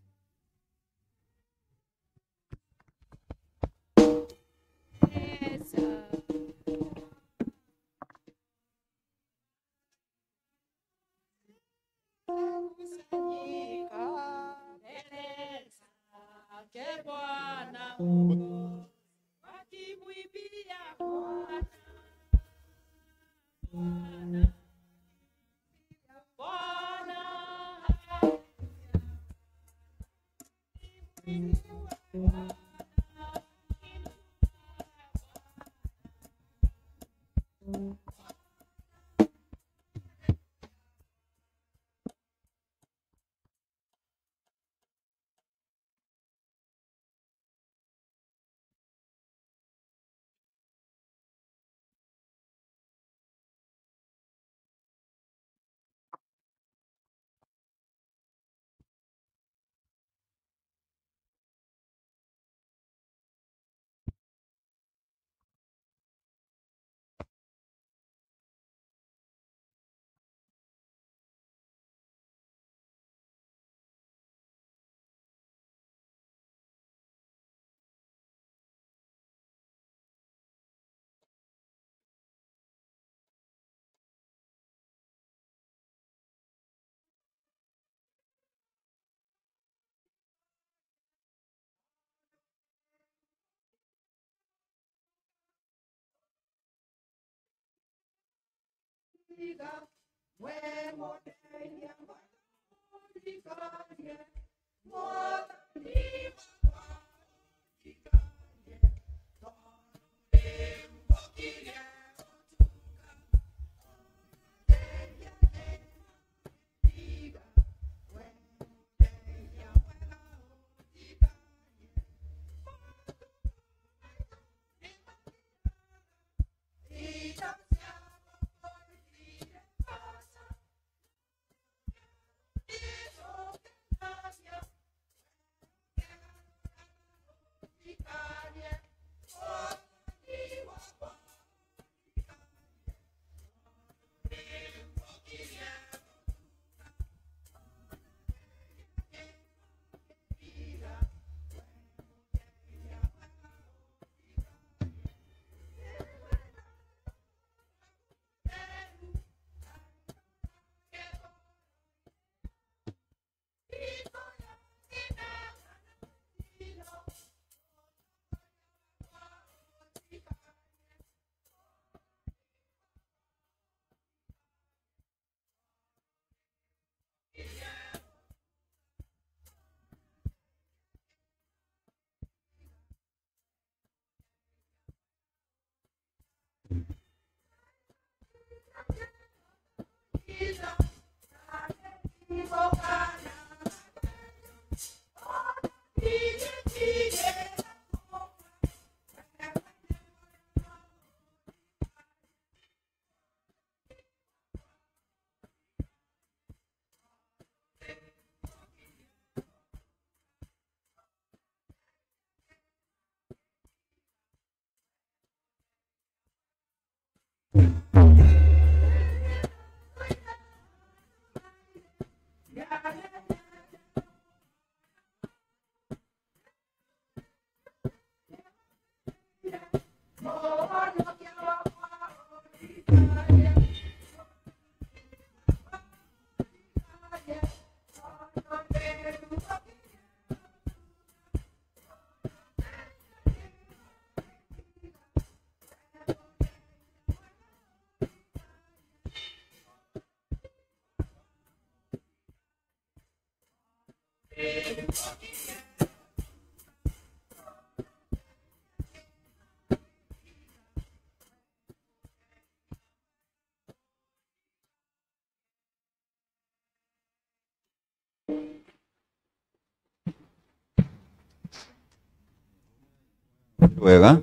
Wega.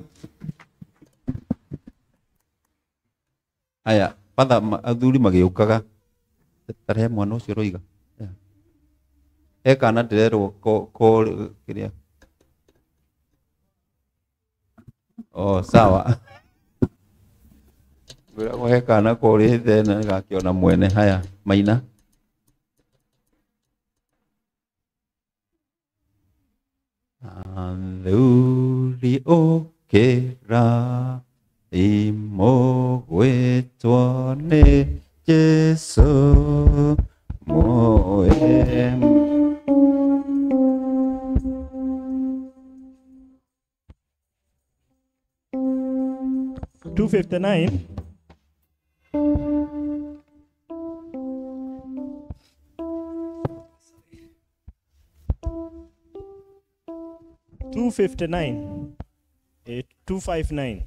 Aya, father athuri magĩũkaga tarehe mwana ũcio ũroiga. He kana ndĩrerwo ko kĩrĩa. Oh, sawa. Ngwĩragwo he kana korĩte na gakĩona mwene. Haya, Maina. Athuri ũkĩra imũgwĩtwo nĩ Jesũ muoe. 259. 259. 259.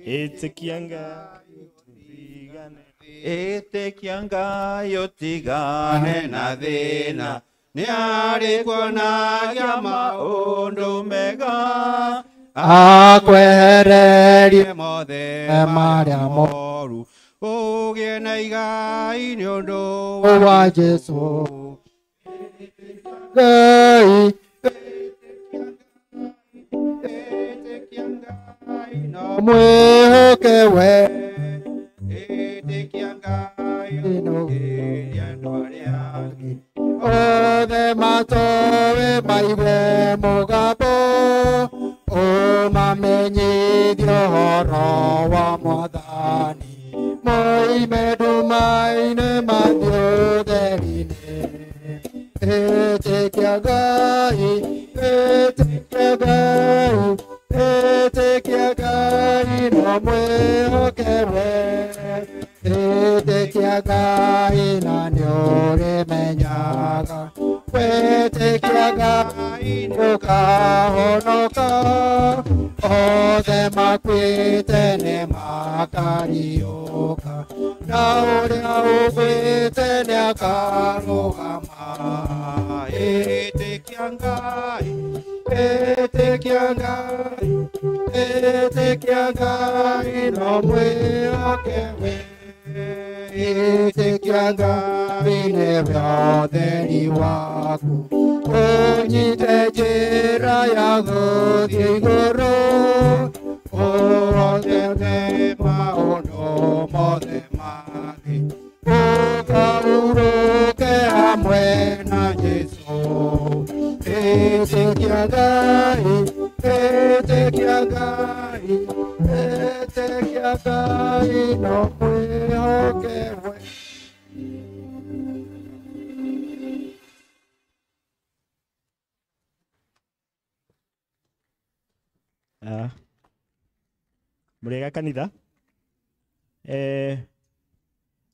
Ĩtĩkia Ngai ũtigane, ĩtĩkia Ngai ũtigane na thĩna, nĩarĩkuonagia maũndũ mega, akwehererie mothe marĩa moru, ũgĩe na igai nĩ ũndũ wa Jesũ. Ngai ĩtĩkia Ngai no mwĩhoke we, ĩtĩkia Ngai ũkĩria andũ arĩa angĩ, othe matoe maigue mũgambo, ũmamenyithie ũhoro wa Mwathani, moime nduma-inĩ mathiĩ ũtheri-inĩ. Ĩtĩkia Ngai, ĩtĩkia Ngai, ĩtĩkia Ngai no mwĩhoke we, ĩtĩkia Ngai na nĩũrĩmenyaga, wĩtĩkia Ngai nĩũkahonoka, othe makuĩte nĩmakariũka, na ũrĩa ũgwĩte nĩakarũgama. Ĩtĩkia Ngai, ĩtĩkia Ngai, ĩtĩkia Ngai no mwĩhoke we, ĩtĩkia Ngai nĩwe ũtheri waku, ũnyite njĩra ya gũthiĩ igũrũ, ũrotete maũndũ mothe ma thĩ, ũkahurũke hamwe na Jesũ. Ĩtĩkia Ngai, ĩtĩkia Ngai, ĩtĩkia Ngai no mwĩhoke we. Mũrĩega kanitha.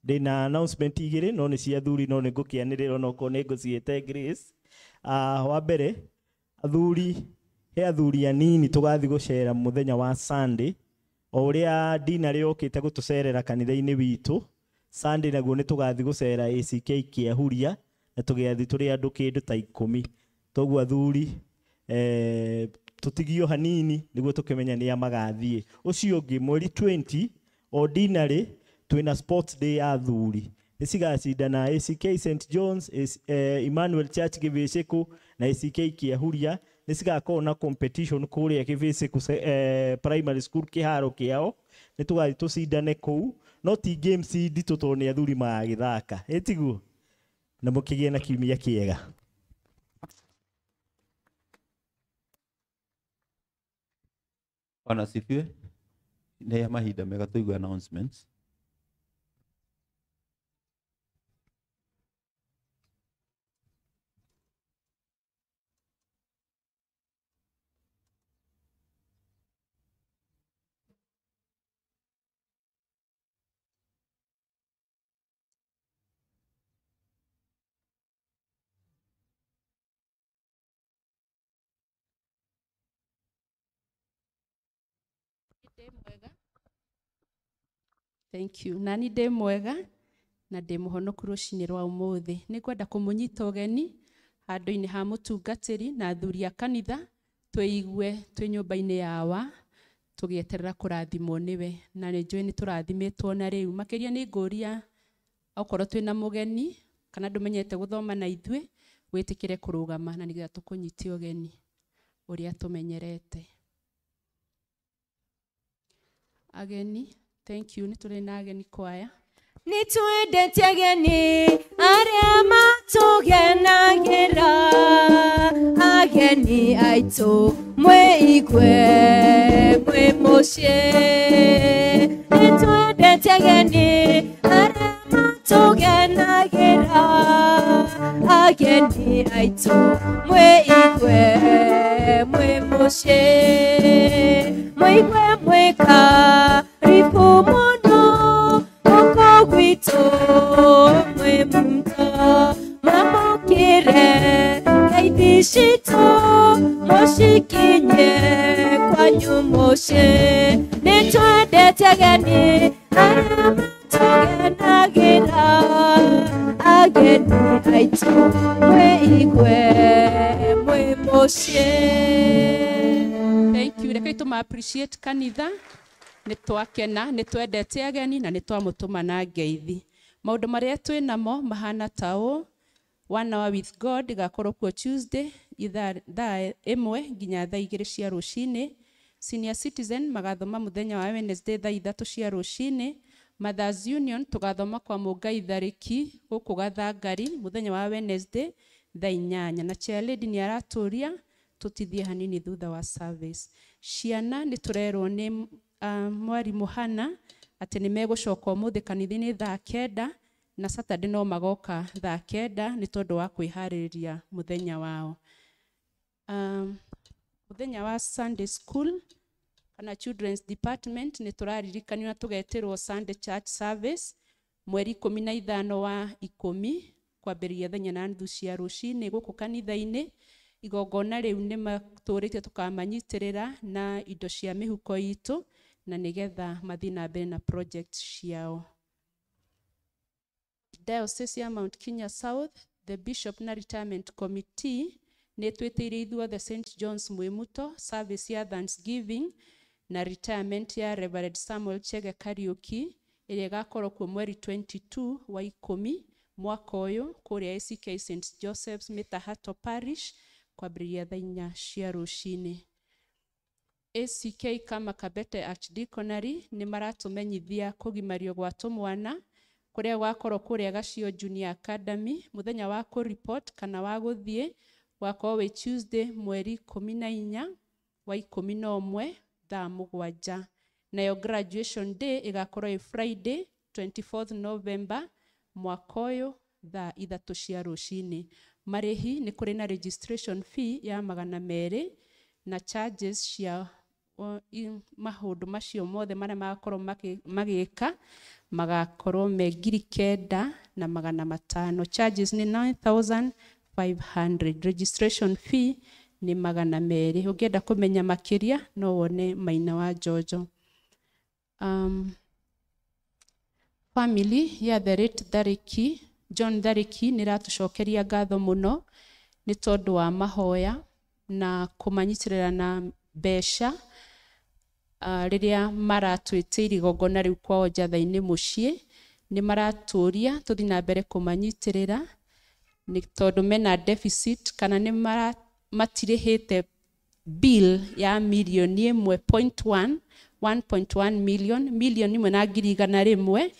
Ndĩna announcement igĩrĩ no nĩ cia athuri no nĩ ngũkĩanĩrĩra onokorwo nĩ ngũciĩte Grace. Wa mbere athuri, he athuri anini tũgathiĩ gũcera mũthenya wa Sunday, o ũrĩa Dina rĩokĩte gũtũcerera kanitha-inĩ witũ. Sunday naguo nĩ tũgathiĩ gũcera ACK Kĩahuria na tũgĩathiĩ tũrĩ andũ kĩndũ ta 10. Toguo athuri tũtigio hanini nĩguo tũkĩmenya nĩa magathiĩ. Ũcio ũngĩ mweri 20 o Dina rĩ twĩna sports day ya athuri, nĩ cigacindana ACK St John's, Emmanuel Church Gĩbĩcĩkũ na ACK Kĩahuria. Nĩ cigakorwo na competition kũrĩa Gĩbĩcĩkũ primary school kĩharo kĩao, nĩ tũgathiĩ tũcindane kũu, no ti games nditũ tondũ nĩ athuri magagĩthaka, ĩtiguo? Na mũkĩgĩe na kiumia kĩega. Bwana asifiwe. Nĩ mahinda mega tũigue announcements. Thank you. Nani ndĩ mwega na ndĩ mũhonoku rũcinĩ rwa ũmũthĩ. Nĩ ngwenda kũmũnyita ũgeni handũ-inĩ ha mũtungatĩri na athuri a kanitha, twĩigue twĩ nyũmba-inĩ ya wa tũgĩeterera kũrathimwo nĩwe, na nĩ njũĩ nĩ tũrathimĩtwo na rĩu. Makĩria nĩ ngũria okorwo twĩna mũgeni kana ndũmenyete gũthoma na ithuĩ, wĩtĩkĩre kũrũgama na nĩgetha tũkũnyite ũgeni ũrĩa tũmenyerete. Ageni, thank you, nĩ tũrĩ na ageni kwaya. Nĩ twendete ageni arĩa matũgenagĩra, ageni aitũ mwĩigue mwĩ mũciĩ. Nĩ twendete ageni arĩa matũgenagĩra, ageni aitũ mwĩigue mwĩ mũciĩ. Mwĩigue mwĩkaribu mũno gũkũ gwitũ mwĩ mto, mwamũkĩre ngeithi citũ mũcikinye kwanyu mũciĩ. Nĩ twendete Twendete ageni arĩa matũgenagĩra ageni aitũ mwĩigue mwĩ mũciĩ. Thank you. Reke tũma appreciate kanitha. Nĩ twakena, nĩ twendete ageni na nĩ twamũtũma na ngeithi. Maũndũ marĩa twĩ namo mahana ta ũũ: One Hour with God ĩgakorwo kuo Tuesday ithaa thaa 1 nginya thaa 2 cia rũcinĩ. Senior Citizen magathoma mũthenya wa Wednesday thaa 3 cia rũcinĩ. Mothers Union tũgathoma kwa Mũngai Tharĩki gũkũ Gathangari mũthenya wa Wednesday thaa 8, na chair lady nĩ aratũria tũtithie hanini thutha wa service. Ciana nĩ tũrerwo nĩ mwarimũ Hana atĩ nĩ megũcoka ũmũthĩ kanitha-inĩ thaa 9 na Saturday no magoka thaa 9 nĩ tondũ wa kwĩharĩrĩria mũthenya wao. Mũthenya wa Sunday school kana children's department nĩ tũraririkanio na tũgetĩrwo Sunday church service mweri 15 wa 10 kwambĩrĩria thaa 4:30 cia rũcinĩ gũkũ kanitha-inĩ. Igongona rĩu nĩ matũrĩte tũkamanyitĩrĩra na indo cia mĩhuko itũ na nĩgetha mathiĩ na mbere na project ciao. Diocese ya Mount Kenya South, the Bishop na Retirement Committee nĩ twĩtĩire ithuothe St John's Mwimuto service ya Thanksgiving na retirement ya Reverend Samuel Chege Kariuki ĩrĩa ĩgakorwo kuo mweri 22 wa 10 mwaka ũyũ kũrĩa ACK St Joseph's Mitahato Parish kwambĩrĩria thaa 4 cia rũcinĩ. ACK Kama Kabete Archdeaconry nĩ maratũmenyithia kũgimario gwa tũmwana kũrĩa gwakorwo kũrĩa Gacio Junior Academy mũthenya wa kũ-report kana wa gũthiĩ gwakorwo wĩ Tuesday mweri 14 wa 11 thaa 7, nayo graduation day ĩgakorwo ĩ Friday 24th November mwaka ũyũ thaa 3 cia rũcinĩ. Marĩhi nĩ kũrĩ na registration fee ya 200 na charges cia maũndũ macio mothe marĩa magakorwo magĩka magakorwo me 9,500. Charges nĩ 9,500, registration fee nĩ 200. Ũngĩenda kũmenya makĩria no wone Maina wa Jojo. Family ya the late Tharĩki John Tharĩki nĩ ĩratũcokeria ngatho mũno nĩ tondũ wa mahoya na kũmanyitĩrĩra na mbeca rĩrĩa maratwĩtĩire igongona rĩu kwao Njatha-inĩ mũciĩ. Nĩ maratũria tũthiĩ na mbere kũmanyitĩrĩra nĩ tondũ mena deficit kana nĩ matirĩhĩte bill ya mirioni 1.1 1.1 million milioni 1,100,000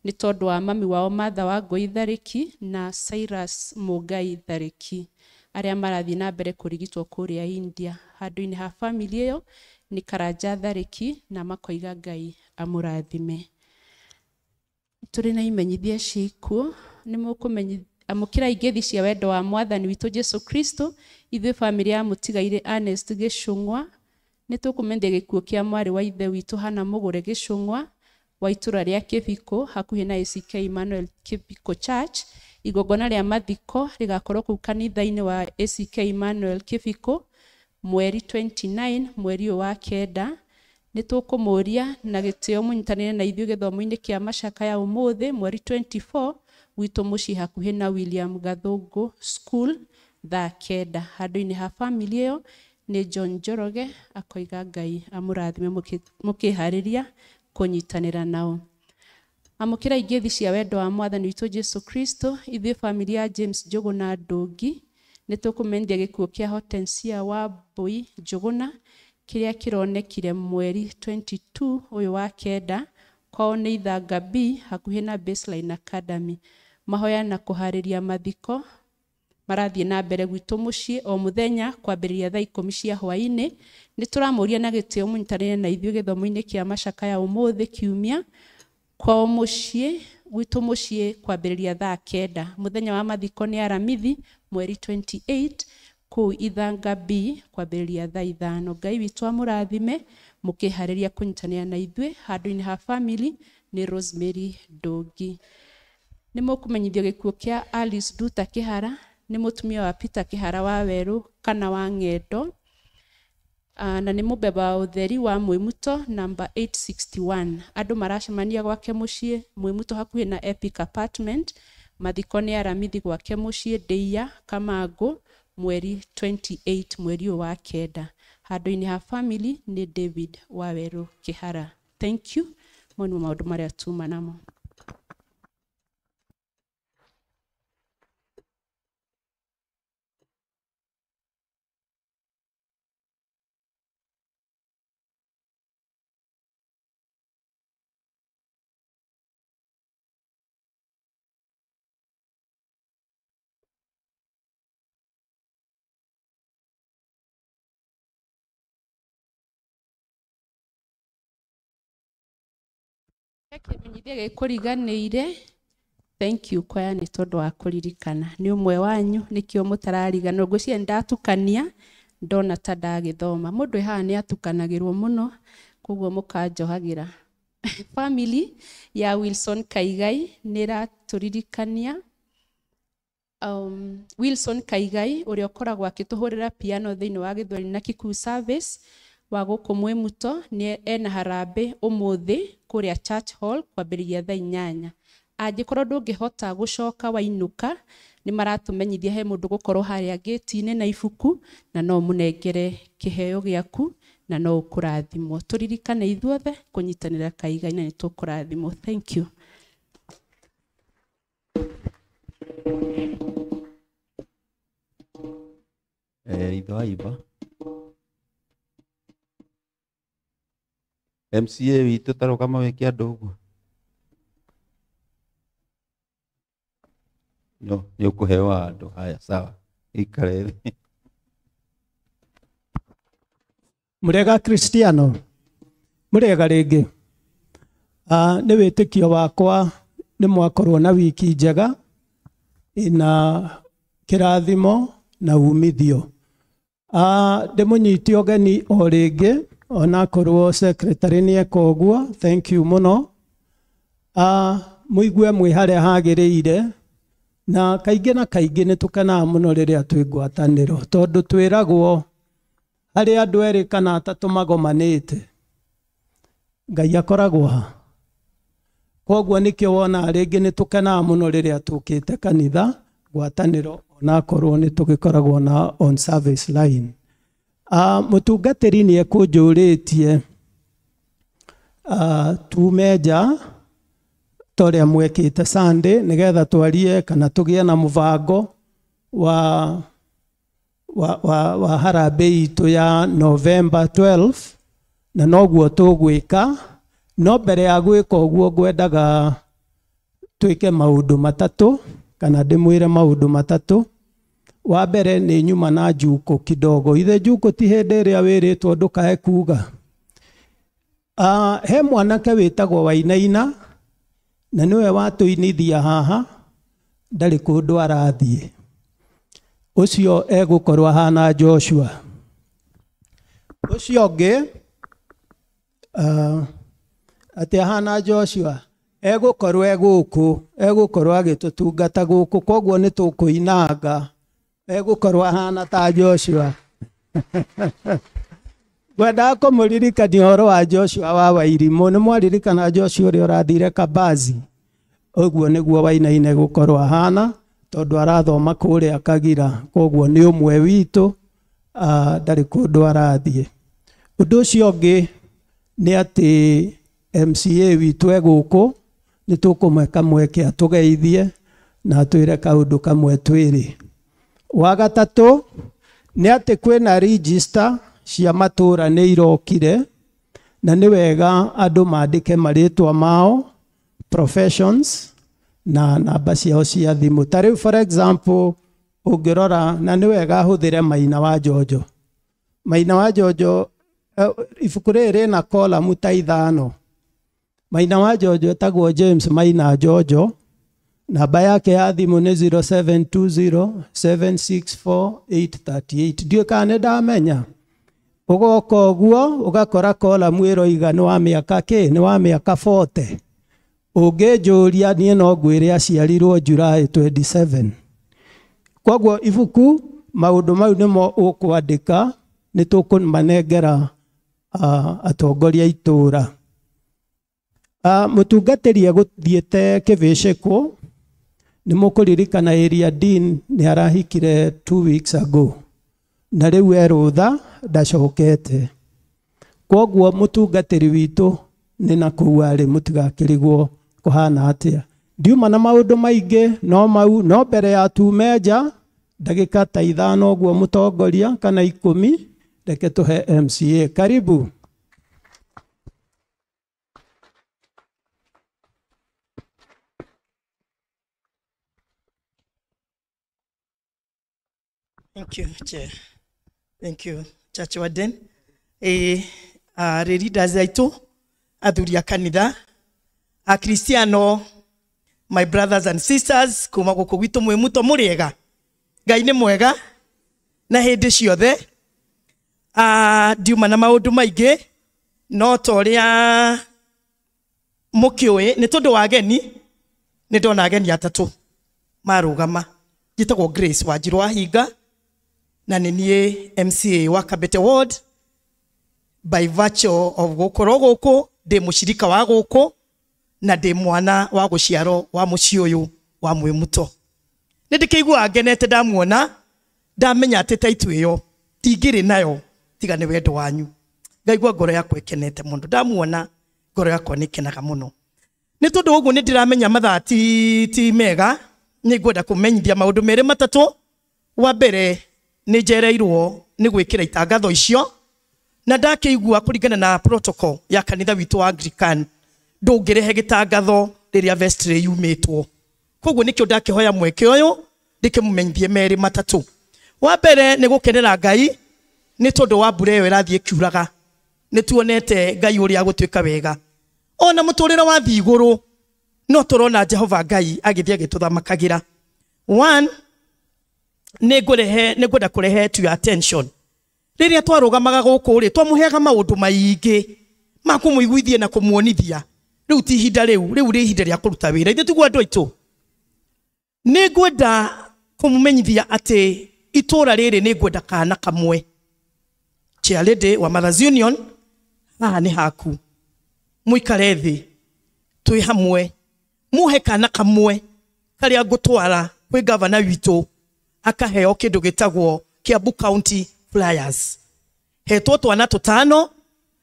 nĩ tondũ wa mami wao Martha Wangũi Tharĩki na Cyrus Mũngai Tharĩki arĩa marathiĩ na mbere kũrigitwo kũrĩa India. Handũ-inĩ ha family ĩyo nĩ Karanja Tharĩki na makoiga Ngai amũrathime. Tũrĩ na imenyithia cia ikuũ, nĩ mũkũmenyithia amũkĩra ingĩthi cia wendo wa mwathani witũ Jesu Kristo. Ithuĩ family ya mũtigairĩ Ernest Gĩcũng'wa nĩ tũkũmenyithia gĩkuũ kĩa mwarĩ wa ithe witũ Hana Mũgũre Gĩcũng'wa wa itũra rĩa Kĩbiko hakuhĩ na ACK Emmanuel Kĩbiko Church. Igongona rĩa mathiko rĩgakorwo kũu kanitha-inĩ wa ACK Emmanuel Kĩbiko mweri 29 mweri ũyũ wa 9. Nĩ tũkũmũria na gĩtĩo mũnyitanĩre na ithuĩ gĩthomo-inĩ kĩa macakaya ũmũthĩ mweri 24 gwitũ mũciĩ hakuhĩ na William Gathũngũ School thaa 9. Handũ-inĩ ha family ĩyo nĩ John Njoroge akoiga Ngai amũrathime mũkĩharĩria kũnyitanĩra nao. Amũkĩra ingĩthi cia wendo wa mwathani witũ Jesu Kristo. Ithuĩ family ya James Njũgũna Ndũngi nĩ tũkũmenyithia gĩkuũ kĩa Hortensia wa Mbũi Njũgũna kĩrĩa kĩronekire mweri 22 ũyũ wa 9 kwao nĩ Ithanga B hakuhĩ na Baseline Academy. Mahoya na kũharĩria mathiko marathiĩ na mbere gwitũ mũciĩ o mũthenya kwambĩrĩria thaa 10 cia hwaĩ-inĩ. Nĩ tũramũria na gĩtĩo mũnyitanĩre na ithuĩ gĩthomo-inĩ kĩa macakaya ũmũthĩ kiumia kwao mũciĩ gwitũ mũciĩ kwambĩrĩria thaa 9. Mũthenya wa mathiko nĩ Aramithi mweri 28 kũu Ithanga B kwambĩrĩria thaa 5. Ngai witũ amũrathime mũkĩharĩria kũnyitanĩra na ithuĩ. Handũ-inĩ ha family nĩ Rosemary Ndũngi. Nĩ mũkũmenyithio gĩkuũ kĩa Alice Nduta Kĩhara, nĩ mũtumia wa Peter Kĩhara wa Werũ kana wa Ng'endo. Na nĩ mũbeba wa ũtheri wa Mwĩmuto namba 861. Andũ maracemania gwake mũciĩ Mwĩmuto hakuhĩ na Epic Apartment. Mathiko nĩ Aramithi gwake mũciĩ Ndĩia Kamangũ mweri 28 mweri ũyũ wa kenda. Handũ-inĩ ha family nĩ David Wawerũ Kĩhara. Thank you. Mau nĩmo maũndũ marĩa tuma namo. Kĩmenyithia gĩkũriganĩire. Thank you kwaya nĩ tondũ wa kũririkana. Nĩ ũmwe wanyu nĩkĩo mũtarariganĩrwo. Ngwĩciria nĩndatukania ndona ta ndagĩthoma. Mũndũ haha nĩ atukanagĩrwo mũno koguo mũkanjohagĩra. Family ya Wilson Kaigai nĩ ĩratũririkania Wilson Kaigai ũrĩa ũkoragwo akĩtũhũrĩra piano thĩinĩ wa Gĩthweri na Kikuyu Service wa gũkũ Mwĩmuto nĩ ena harambĩ ũmũthĩ kũrĩa Church Hall kwambĩrĩria thaa 8. Angĩkorwo ndũngĩhota gũcoka wainũka nĩ maratũmenyithia he mũndũ gũkorwo harĩa gĩti-inĩ na ibuku na no mũnengere kĩheo gĩaku na no ũkũrathimwo. Tũririkane ithuothe kũnyitanĩra Kaigai na nĩ tũkũrathimwo. Thank you. Ithe wa Iba. MCA witũ ta rũgama wĩke andũ ũguo. No, nĩ ũkũheo andũ. Haya, sawa. Ikare thĩ. Mũrĩega Kristiano, mũrĩega rĩngĩ. Nĩ wĩtĩkio wakwa nĩ mwakorwo na wiki njega ina kĩrathimo na umithio. Ndĩmũnyite ũgeni o rĩngĩ onakorwo secretary nĩ eka ũguo, thank you mũno. Mũigue mwĩ harĩa hagĩrĩire na kaingĩ na kaingĩ nĩ tũkenaga mũno rĩrĩa twĩ ngwatanĩro tondũ twĩragwo harĩ andũ erĩ kana atatũ magomanĩte Ngai akoragwo ha. Koguo nĩkĩo wonaga rĩngĩ nĩ tũkenaga mũno rĩrĩa tũkĩte kanitha ngwatanĩro onakorwo nĩ tũgĩkoragwo na on service line. Mũtungatĩri nĩ ekũnjũrĩtie tume nja ta ũrĩa mwekĩte Sunday nĩgetha twarie kana tũgĩe na mũbango wa harambĩ itũ ya November 12 na noguo tũgwĩka. No mbere ya gwĩka ũguo ngwendaga twĩke maũndũ matatũ kana ndĩmwĩre maũndũ matatũ. Wa mbere nĩ nyuma na njuko kidogo. Ithe njuko ti hĩndĩ ĩrĩa wĩrĩtwo ndũkae kuga. He mwanake wĩtagwo Wainaina na nĩwe watũinithia haha ndarĩ kũndũ arathiĩ. Ũcio egũkorwo ahana Joshua. Ũcio ũngĩ atĩ ahana Joshua egũkorwo e gũkũ, egũkorwo agĩtũtungata gũkũ, koguo nĩ tũkũinanga egũkorwo ahana ta Joshua. Ngwendaga kũmũririkania ũhoro wa Joshua wa Wairimũ. Nĩ mwaririkana Joshua ũrĩa ũrathire Kabazi? Ũguo nĩguo Wainaina egũkorwo ahana tondũ arathoma kũrĩa Kagira, koguo nĩ ũmwe witũ, ndarĩ kũndũ arathiĩ. Ũndũ ũcio ũngĩ nĩ atĩ MCA witũ e gũkũ nĩ tũkũmwe kamweke atũgeithie na atwĩre kaũndũ kamwe twĩrĩ. Wa gatatũ nĩ atĩ kwĩna register cia matũra nĩ irokire na nĩ wega andũ mandĩke marĩtwa mao, professions na namba ciao cia thimũ. Ta rĩu for example ũngĩrora na nĩ wega hũthĩre Maina wa Njonjo. Maina wa Njonjo ibuku rĩrĩ rĩna kolamu ta 5. Maina wa Njonjo etagwo James Maina Njonjo. Namba yake ya thimũ nĩ 0720 764 838. Ndiũĩ kana nĩ ndamenya. Ũgoka ũguo ũgakora kolamu ĩroiga nĩ wa mĩaka kĩ, nĩ wa mĩaka 40. Ũngĩnjũria niĩ no ngwĩre aciarirwo July 27. Koguo ibuku maũndũ mau nĩmo ũkwandĩka Nĩ tũkũmanengera atongoria itũra. Mũtungatĩri egũthiĩte kĩbĩcĩkwo. Nĩ mũkũririkana area dean nĩ arahikire 2 weeks ago na rĩu e rũtha ndacokete. Kwoguo mũtungatĩri witũ nĩ na kũu arĩ, mũtigakĩrigwo kũhana atĩa. Ndiuma na maũndũ maingĩ no mau, no mbere ya tume nja ndagĩka ta 5 ũguo mũtongoria kana 10, reke tũhe MCA. Karibu. Thank you, Chair. Thank you, Church Warden. Leaders aitũ, athuri a kanitha, Akristiano, my brothers and sisters, kuma gũkũ gwitũ Mwĩmuto mũrĩega. Ngai nĩ mwega na hĩndĩ ciothe. Ndiuma na maũndũ maingĩ, no ta ũrĩa mũkĩũĩ, nĩ tondũ wa ageni, nĩ ndona ageni atatũ marũgama. Njĩtagwo Grace Wanjirũ wa Hinga, na nĩ niĩ MCA wa Kabete Ward. By virtue of gũkorwo gũkũ, ndĩ mũcirika wa gũkũ na ndĩ mwana wa gũciarwo wa mũciĩ ũyũ wa Mwĩmuto. Nĩ ndĩkĩiguaga ngenete ndamuona, ndamenya atĩ taitũ ĩyo ndingĩrĩ nayo tiga nĩ wendo wanyu. Ngaigua ngoro yakwa ĩkenete mũno, ndamuona ngoro yakwa nĩ ĩkenaga mũno. Nĩ tondũ ũguo nĩ ndĩramenya mathaa ti mega, nĩ ngwenda kũmenyithia maũndũ merĩ matatũ. Wa mbere, nĩ njereirwo nĩ gwĩkĩra itangatho icio, na ndakĩigua kũringana na protocol ya kanitha witũ wa Anglican, ndũngĩrehe gĩtangatho rĩrĩa vestry yumĩtwo. Koguo nĩkĩo ndakĩhoya mweke ũyũ ndĩkĩmũmenyithie merĩ matatũ. Wa mbere nĩ gũkenera Ngai nĩ tondũ wa mbura ĩyo ĩrathiĩ ĩkiuraga. Nĩ tuonete Ngai ũrĩa agũtuĩka wega. Ona mũtũrĩre wathiĩ igũrũ no tũrona Jehova Ngai agĩthiĩ agĩtũthamakagĩra. One, nĩ ngwenda kũrehe to your attention. Rĩrĩa twarũgamaga gũkũ rĩ, twamũheaga maũndũ maingĩ ma kũmũiguithia na kũmuonithia. Rĩu ti ihinda rĩu, rĩu rĩ ihinda rĩa kũruta wĩra. Ithuĩ tiguo andũ aitũ. Nĩ ngwenda kũmũmenyithia atĩ itũra rĩrĩ nĩ ngwenda kana kamwe. Chairlady wa Mothers Union, haha nĩ haku. Mũikare thĩ, twĩ hamwe. Muhe kana kamwe karĩa ngũtwara kwĩ gavana witũ akaheo kĩndũ gĩtagwo Kiambu County Flyers. Hetwo twana tũtano,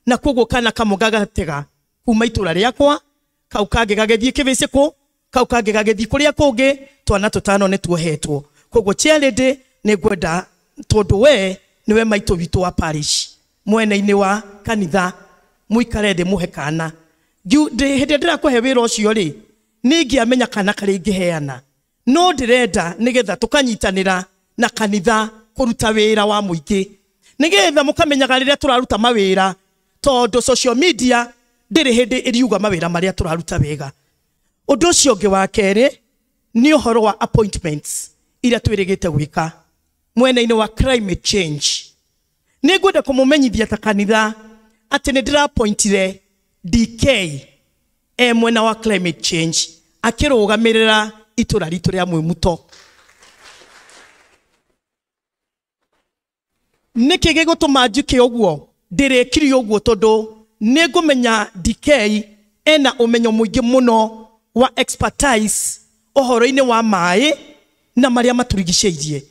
na koguo kana kamwe gagatega kuma itũra rĩakwa, kau kangĩ gagĩthiĩ kĩbĩcĩkũ, kau kangĩ gagĩthiĩ kũrĩa kũngĩ, twana tũtano nĩ tuohetwo. Koguo chairlady nĩ ngwenda tondũ we nĩwe maitũ witũ wa parish, mwena-inĩ wa kanitha, mũikare thĩ mũhe kana. Hĩndĩ ĩrĩa ndĩrakũhe wĩra ũcio rĩ, nĩ ingĩamenya kana karĩa ingĩheana. No ndĩrenda nĩgetha tũkanyitanĩra na kanitha kũruta wĩra wa mũingĩ, nĩgetha mũkamenyaga rĩrĩa tũraruta mawĩra, tondũ social media ndĩrĩ hĩndĩ ĩriuga mawĩra marĩa tũraruta wega. Ũndũ ũcio ũngĩ wa kerĩ nĩ ũhoro wa appointments iria twĩrĩgĩte gwĩka mwena-inĩ wa climate change. Nĩ ngwenda kũmũmenyithia ta kanitha atĩ nĩ ndĩrapointire DK e mwena wa climate change akĩrũgamĩrĩra itũra ritũ rĩa Mwĩmuto. Nĩkĩ gĩgũtũma njuke ũguo? Ndĩrĩkire ũguo tondũ nĩ ngũmenya DK ena ũmenyo mũingĩ mũno wa expertise ũhoro-inĩ wa maĩ na marĩa matũrigicĩirie.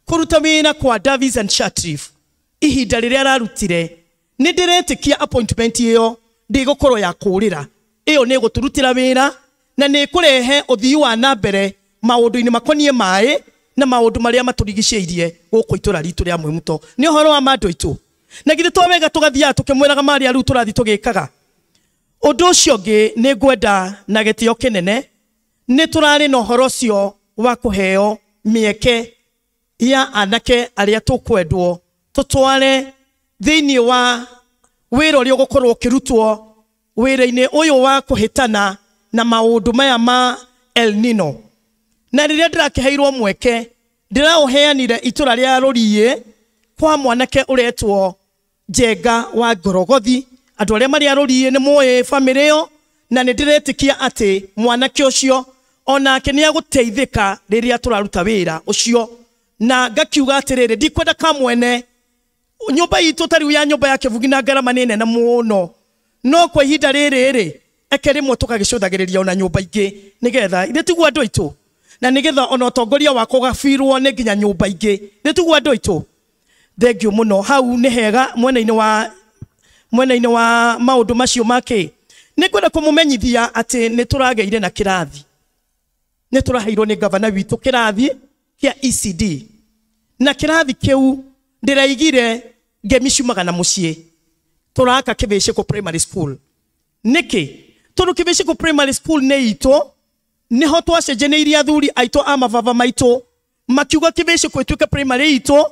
Kũruta wĩra kwa Davis and Shatrif ihinda rĩrĩa ararutire, nĩ ndĩretĩkia appointment ĩyo ndĩgũkorwo ya kũũrĩra. Ĩyo nĩ ĩgũtũrutĩra wĩra na nĩ ĩkũrehe ũthii wa na mbere maũndũ-inĩ makoniĩ maĩ na maũndũ marĩa matũrigicĩirie gũkũ itũra ritũ rĩa Mwĩmuto. Nĩ ũhoro wa ma andũ aitũ. Na githĩ to wega tũgathiaga tũkĩmwĩraga marĩa rĩu tũrathiĩ tũgĩkaga. Ũndũ ũcio ũngĩ nĩ ngwenda na gĩtĩo kĩnene, nĩ tũrarĩ na ũhoro ũcio wa kũheo mĩeke ya anake arĩa tũkwendwo tũtware thĩinĩ wa wĩra ũrĩa ũgũkorwo ũkĩrutwo wĩra-inĩ ũyũ wa kũhĩtana na maũndũ maya ma El Nino. Na rĩrĩa ndĩrakĩheirwo mweke, ndĩraũheanire itũra rĩa Rũriĩ kwa mwanake ũretwo Njenga wa Ngorogothi. Andũ arĩa marĩ a Rũriĩ nĩ moĩ bamĩrĩ ĩyo, na nĩ ndĩretĩkia atĩ mwanake ũcio onake nĩ agũteithĩka rĩrĩa tũraruta wĩra ũcio. Na ngakiuga atĩrĩrĩ, ndikwenda kamwene Nyũmba itũ ta rĩu ya nyũmba ya Kĩbugi na ngarama nĩ nene mũno, no kwa ihinda rĩrĩ rĩ eke rĩmwe tũgagĩcũthagĩrĩria ona nyũmba ingĩ nĩgetha ithe tiguo andũ aitũ, na nĩgetha ona ũtongoria wakwa ũgabirwo nĩ nginya nyũmba ingĩ, nĩ tiguo andũ aitũ. Thengiũ mũno, hau nĩ hega mwena-inĩ wa maũndũ macio make. Nĩ ngwenda kũmũmenyithia atĩ nĩ tũrageire na kĩrathi, nĩ tũraheirwo nĩ gavana witũ kĩrathi kĩa ECD, na kĩrathi kĩu ndĩraigire ngemi ciumaga na mũciĩ. Tũraka Kĩbĩcĩkũ Primary School. Nĩkĩ? Tondũ Kĩbĩcĩkũ Primary School nĩ itũ, nĩho twacenjanĩirie athuri aitũ a mababa maitũ makiuga Kĩbĩcĩkũ ĩtuĩke primary itũ,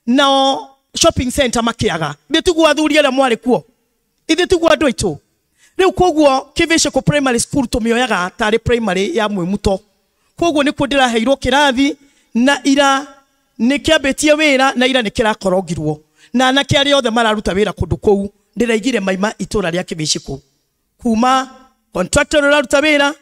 nao shopping center makĩaga. Ithuĩ tiguo athuri arĩa mwarĩ kuo, ithuĩ tiguo andũ aitũ. Rĩu koguo Kĩbĩcĩkũ Primary School tũmĩoyaga tarĩ primary ya Mwĩmuto. Koguo nĩkuo ndĩraheirwo kĩrathi, na ira nĩ kĩambĩtie wĩra, na ira nĩ kĩrakorongirwo, na anake arĩa othe mararuta wĩra kũndũ kũu ndĩraigire maima itũra rĩa Kĩbĩcĩkũ, kuma contractor ũraruta wĩra,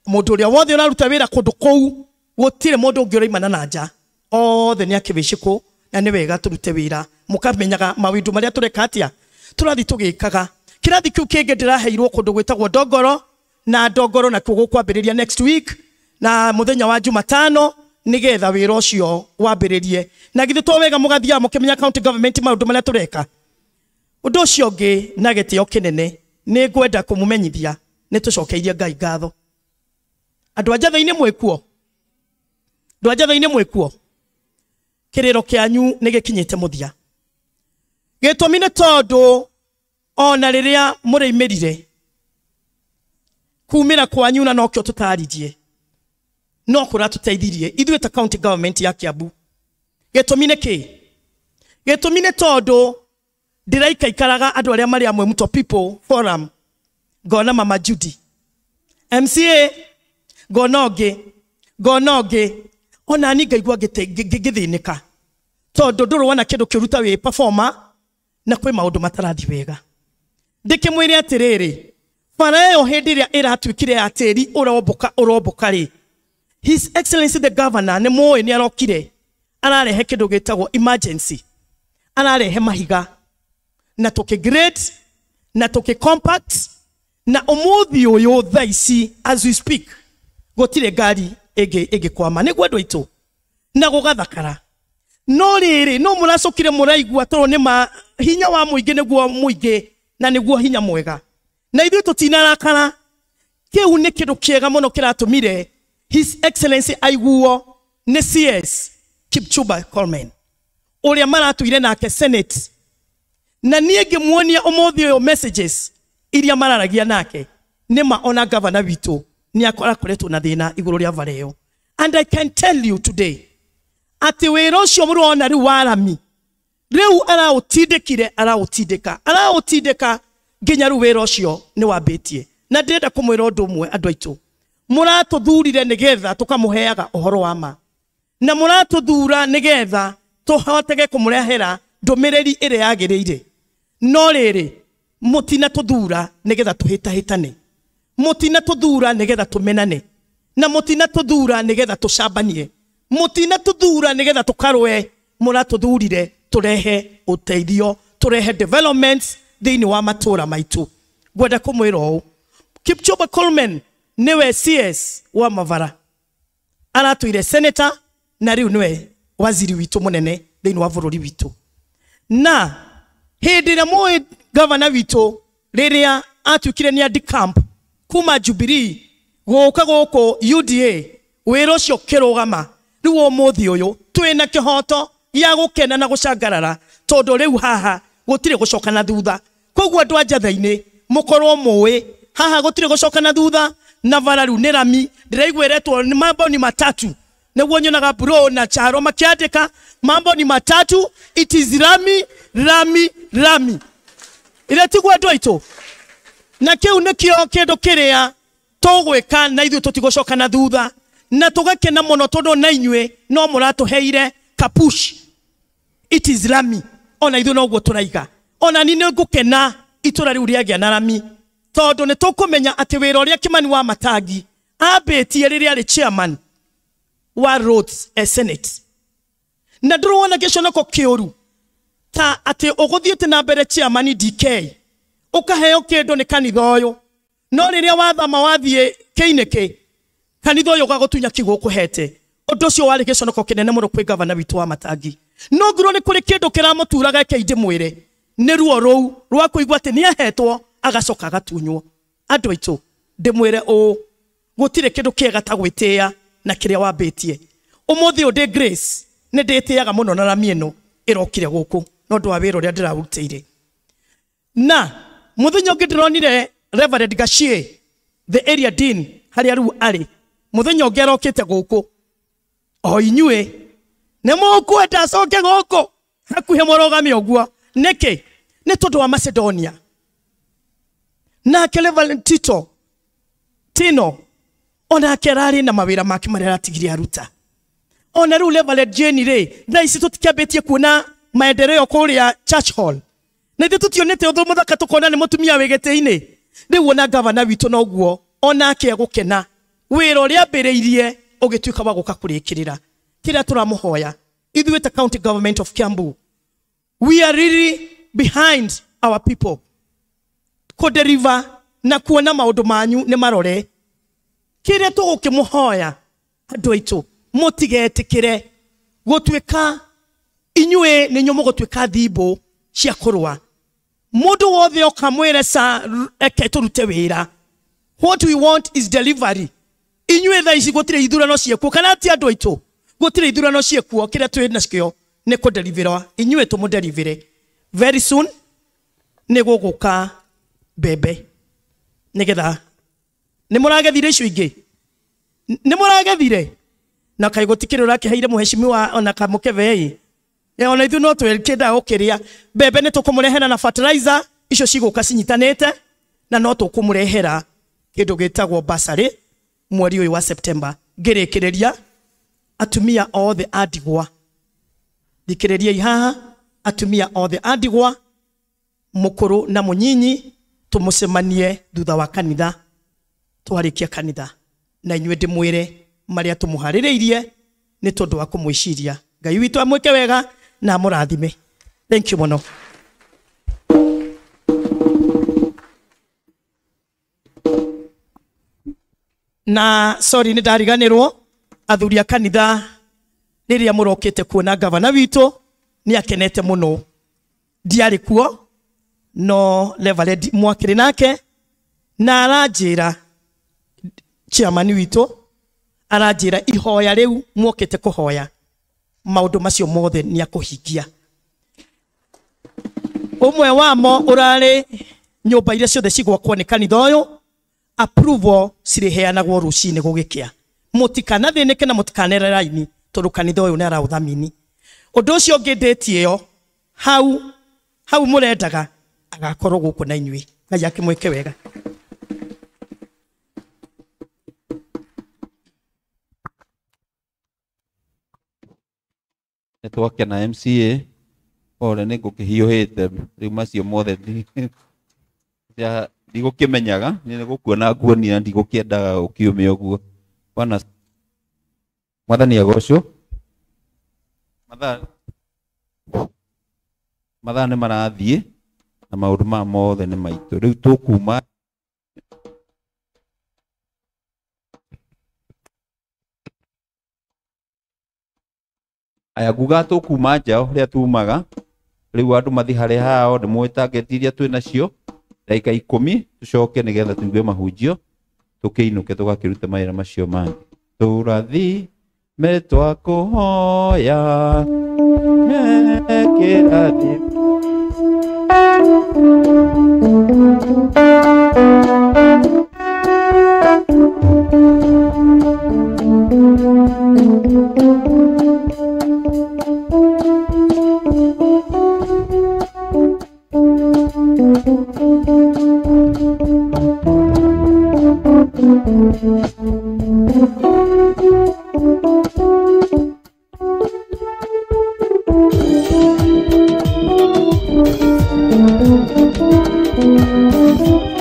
mũndũ ũrĩa wothe ũraruta wĩra kũndũ kũu, gũtirĩ mũndũ ũngĩ ũraimana na nja, othe nĩ a Kĩbĩcĩkũ, na nĩ wega tũrute wĩra mũkamenyaga mawĩndũ marĩa tũreka atĩa, tũrathiĩ tũgĩkaga. Kĩrathi kĩu kĩngĩ ndĩraheirwo kũndũ gwĩtagwo Ndongoro, na Ndongoro nakuo gũkwambĩrĩria next week na mũthenya wa Jumatano, nĩgetha wĩra ũcio wambĩrĩrie. Na githĩ to wega mũgathiaga mũkĩmenya county government maũndũ marĩa tũreka. Ũndũ ũcio ũngĩ na gĩtĩo kĩnene nĩ ngwenda kũmũmenyithia nĩ tũcokeirie Ngai ngatho. Andũ a Njathũ-inĩ mwĩkuo, andũ a Njathũ-inĩ mwĩkuo, kĩrĩro kĩanyu nĩ gĩkinyĩte mũthia. Gĩtũmi nĩ tondũ ona rĩrĩa mũrĩimĩrire kumĩra kwanyu na nokĩo tũtaririe, no kũratũteithirie ithuĩ ta county government ya Kiambu. Gĩtũmi nĩ kĩ? Gĩtũmi nĩ tondũ ndĩraikaikaraga andũ arĩa marĩ a Mwĩmuto People Forum, ngona Mama Judy MCA, ngona ũngĩ, ngona ũngĩ, ona ni ngaigua ngĩthĩnĩka tondũ ndũrona kĩndũ kĩruta wĩ performer na kwĩ maũndũ matarathi wega. Ndĩkĩmwĩre atĩrĩrĩ, bara ĩyo hĩndĩ ĩrĩa ĩratuĩkire ya tĩri ũrombũka ũrombũka rĩ, His Excellency the Governor nĩ mũĩ nĩ arokire ararehe kĩndũ gĩtagwo emergency, ararehe mahiga na tũkĩ-grade na tũkĩ-compact, na ũmũthĩ ũyũ thaa ici as we speak gũtirĩ ngari ĩngĩkwama, nĩguo andũ aitũ, na gũgathakara. No rĩrĩ, no mũracokire mũraigua tondũ nĩ ma hinya wa mũingĩ nĩguo mũingĩ na nĩguo hinya mwega, na ithuĩ tũtinarakara. Kĩu nĩ kĩndũ kĩega mũno kĩratũmire His Excellency aiguo nĩ CS Kipchumba Coleman ũrĩa maratuire nake Senate, na niĩ ngĩmuonia ũmũthĩ ũyũ messages iria mararagia nake, nĩ ma ona governor witũ nĩ akoretwo na thĩna igũrũ rĩa bara ĩyo. And I can tell you today atĩ wĩra ũcio mũrona rĩu wa rami rĩu araũtindĩkire, araũtindĩka, araũtindĩka nginya rĩu wĩra ũcio nĩ wambĩtie. Na ndĩrenda kũmwĩra ũndũ ũmwe andũ aitũ, mũratũthurire nĩgetha tũkamũheaga ũhoro wa ma, na mũratũthura nĩgetha tũhotege kũmũrehera ndũmĩrĩri ĩrĩa yagĩrĩire. No rĩrĩ, mũtinatũthura nĩgetha tũhĩtahĩtane, mũtinatũthura nĩgetha tũmenane, na mũtinatũthura nĩgetha tũcambanie, mũtinatũthura nĩgetha tũkarũe. Mũratũthurire tũrehe ũteithio, tũrehe developments thĩinĩ wa matũra maitũ. Ngwenda kũmwĩra ũũ, Kipchumba Coleman nĩwe CS wa Mavara, aratũire senator, na rĩu nĩwe waziri witũ mũnene thĩinĩ wa bũrũri witũ. Na hĩndĩ ĩrĩa mũĩ gavana witũ rĩrĩa atuĩkire nĩ andicamp kuma Jubilee gũka gũkũ UDA, wĩra ũcio ũkĩrũgama. Rĩu ũmũthĩ ũyũ twĩna kĩhoto gĩa gũkena na gũcangarara, tondũ rĩu haha gũtirĩ gũcoka na thutha. Koguo andũ a Njathũ-inĩ mũkorwo mũĩ haha gũtirĩ gũcoka na thutha, na bara rĩu nĩ rami. Ndĩraigua ĩretwo nĩ mambo ni matatu, nĩguo nyonaga bro na Charo makĩandĩka mambo ni matatu, it is rami rami rami. Ĩrĩa tiguo andũ aitũ, na kĩu nĩkĩo kĩndũ kĩrĩa tũgwĩka, na ithuĩ tũtigũcoka na thutha, na tũgakena mũno tondũ na inyuĩ no mũratũheire kapush, it is rami. Ona ithuĩ noguo tũraiga, ona ni nĩ ngũkena itũra rĩu rĩagĩa na rami, tondũ nĩ tũkũmenya atĩ wĩra ũrĩa Kimani wa Matangi ambĩtie rĩrĩa arĩ chairman wa Roads Senate, na ndũrona gĩconoko kĩũru Ta atĩ ũgũthiĩte na mbere chairman DK ũkaheo kĩndũ nĩ kanitha ũyũ, no rĩrĩa wathama wathiĩ kĩinĩkĩ kanitha ũyũ ũgagũtunya kiugo ũkũhete. Ũndũ ũcio warĩ gĩconoko kĩnene mũno kwĩ gavana witũ wa Matangi. No ngirwo nĩ kũrĩ kĩndũ kĩramũturaga eke ndĩmwĩre, nĩ ruo rũu rwa kũigua atĩ nĩ ahetwo agacoka agatunywo. Andũ aitũ ndĩmwĩre ũũ, gũtirĩ kĩndũ kĩega ta gwĩtĩĩa na kĩrĩa wambĩtie. Ũmũthĩ ũyũ ndĩ Grace nĩ ndĩtĩaga mũno na rami ĩno ĩrokire gũkũ no ũndũ wa wĩra ũrĩa ndĩrarutĩire. Na mũthenya ũngĩ ndĩronire Reverend Gachie, the area dean, harĩa rĩu arĩ, mũthenya ũngĩ arokĩte gũkũ. O inyuĩ nĩ mũkwenda acoke gũkũ hakuhĩ mũrũgame ũguo. Nĩkĩ? Nĩ tondũ wa Macedonia. Nake Reverend Tito Tino onake ararĩ na mawĩra make marĩa aratigire aruta. Ona rĩu Reverend Jane rĩ, thaa ici tũtikĩambĩtie kuona maendeleo kũrĩa Church Hall. Na ithuĩ tũtionete ũndũ mũthaka tũkona nĩ mũtumia wĩ gĩtĩ-inĩ. Rĩu ona gavana witũ noguo onake egũkena wĩra ũrĩa ambĩrĩirie ũgĩtuĩka wa gũka kũrĩkĩrĩra. Kĩrĩa tũramũhoya ithuĩ ta county government of Kiambu, we are really behind our people kũdeliver na kuona maũndũ manyu nĩ marore. Kĩrĩa tũgũkĩmũhoya andũ aitũ, mũtigetĩkĩre gũtuĩka inyuĩ nĩ inyuĩ mũgũtuĩka thimbo cia kũrũa. Mũndũ wothe oka mwĩre ca eke tũrute wĩra. What we want is delivery. Inyuĩ thaa ici gũtirĩ ithurano ciĩkuo, kana ti andũ aitũ? Gũtirĩ ithurano ciĩkuo, kĩrĩa twĩ nakĩo nĩ kũdeliverwa. Inyuĩ tũmũdelivere very soon. Nĩ gũgũka mbembe nĩgetha nĩ mũragethire icio ingĩ, nĩ mũragethire na kaĩ gũtikĩrĩ ũrakĩheire mũheshimiwa ona kamũkebe ĩ, ona ithuĩ no twĩkĩendaga gũkĩrĩa mbembe. Nĩ tũkũmũrehera na fertilizer icio cigũka cinyitanĩte, na no tũkũmũrehera kĩndũ gĩtagwo bursary mweri ũyũ wa September. Ngĩrĩkĩrĩria, atumia othe a ndigwa, thikĩrĩriai haha, atumia othe a ndigwa, mũkũrũ na mũnyinyi, tũmũcemanie thutha wa kanitha twarĩkia kanitha, na inyuĩ ndĩmwĩre marĩa tũmũharĩrĩirie nĩ tondũ wa kũmwĩciria. Ngai witũ amwĩke wega na amũrathime. Thank you mũno. Na sorry nĩ ndariganĩrwo, athuri a kanitha rĩrĩa mũrokĩte kuona gavana witũ nĩ akenete mũno. Ndiarĩ kuo no Reverend mwakĩrĩ nake, na aranjĩra chairman witũ aranjĩra ihoya rĩu mwokĩte kũhoya maũndũ macio mothe nĩ akũhingia. Ũmwe wamo ũrarĩ nyũmba iria ciothe cigwakwo nĩ kanitha ũyũ, approval cirĩheanagwo rũcinĩ gũgĩkĩa. Mũtikanathĩnĩke na mũtikanere raini tondũ kanitha ũyũ nĩ araũthamini. Ũndũ ũcio ũngĩ ndĩti ĩyo hau hau mũrendaga agakorwo gũkũ na inyuĩ. Ngai akĩmwĩke wega. Nĩ twakena MCA ore nĩ ngũkĩhiũhĩte rĩu macio mothe ndigũkĩmenyaga, nĩ gũkuona nguonia, ndigũkĩendaga ũkiume ũguo. Bwana Mwathani agocwo. Mathaa nĩ marathiĩ na maũndũ maya mothe nĩ maitũ. Rĩu tũkuma aya nguga tũkuma nja ũrĩa tumaga. Rĩu andũ mathiĩ harĩa hao, nĩ mũĩ target iria twĩ nacio, ndagĩka 10 tũcoke nĩgetha tũigue mahunjio tũkĩinũke tũgakĩrute mawĩra macio mangĩ. Tũrathime twakũhoya kĩrathimo. Thank you.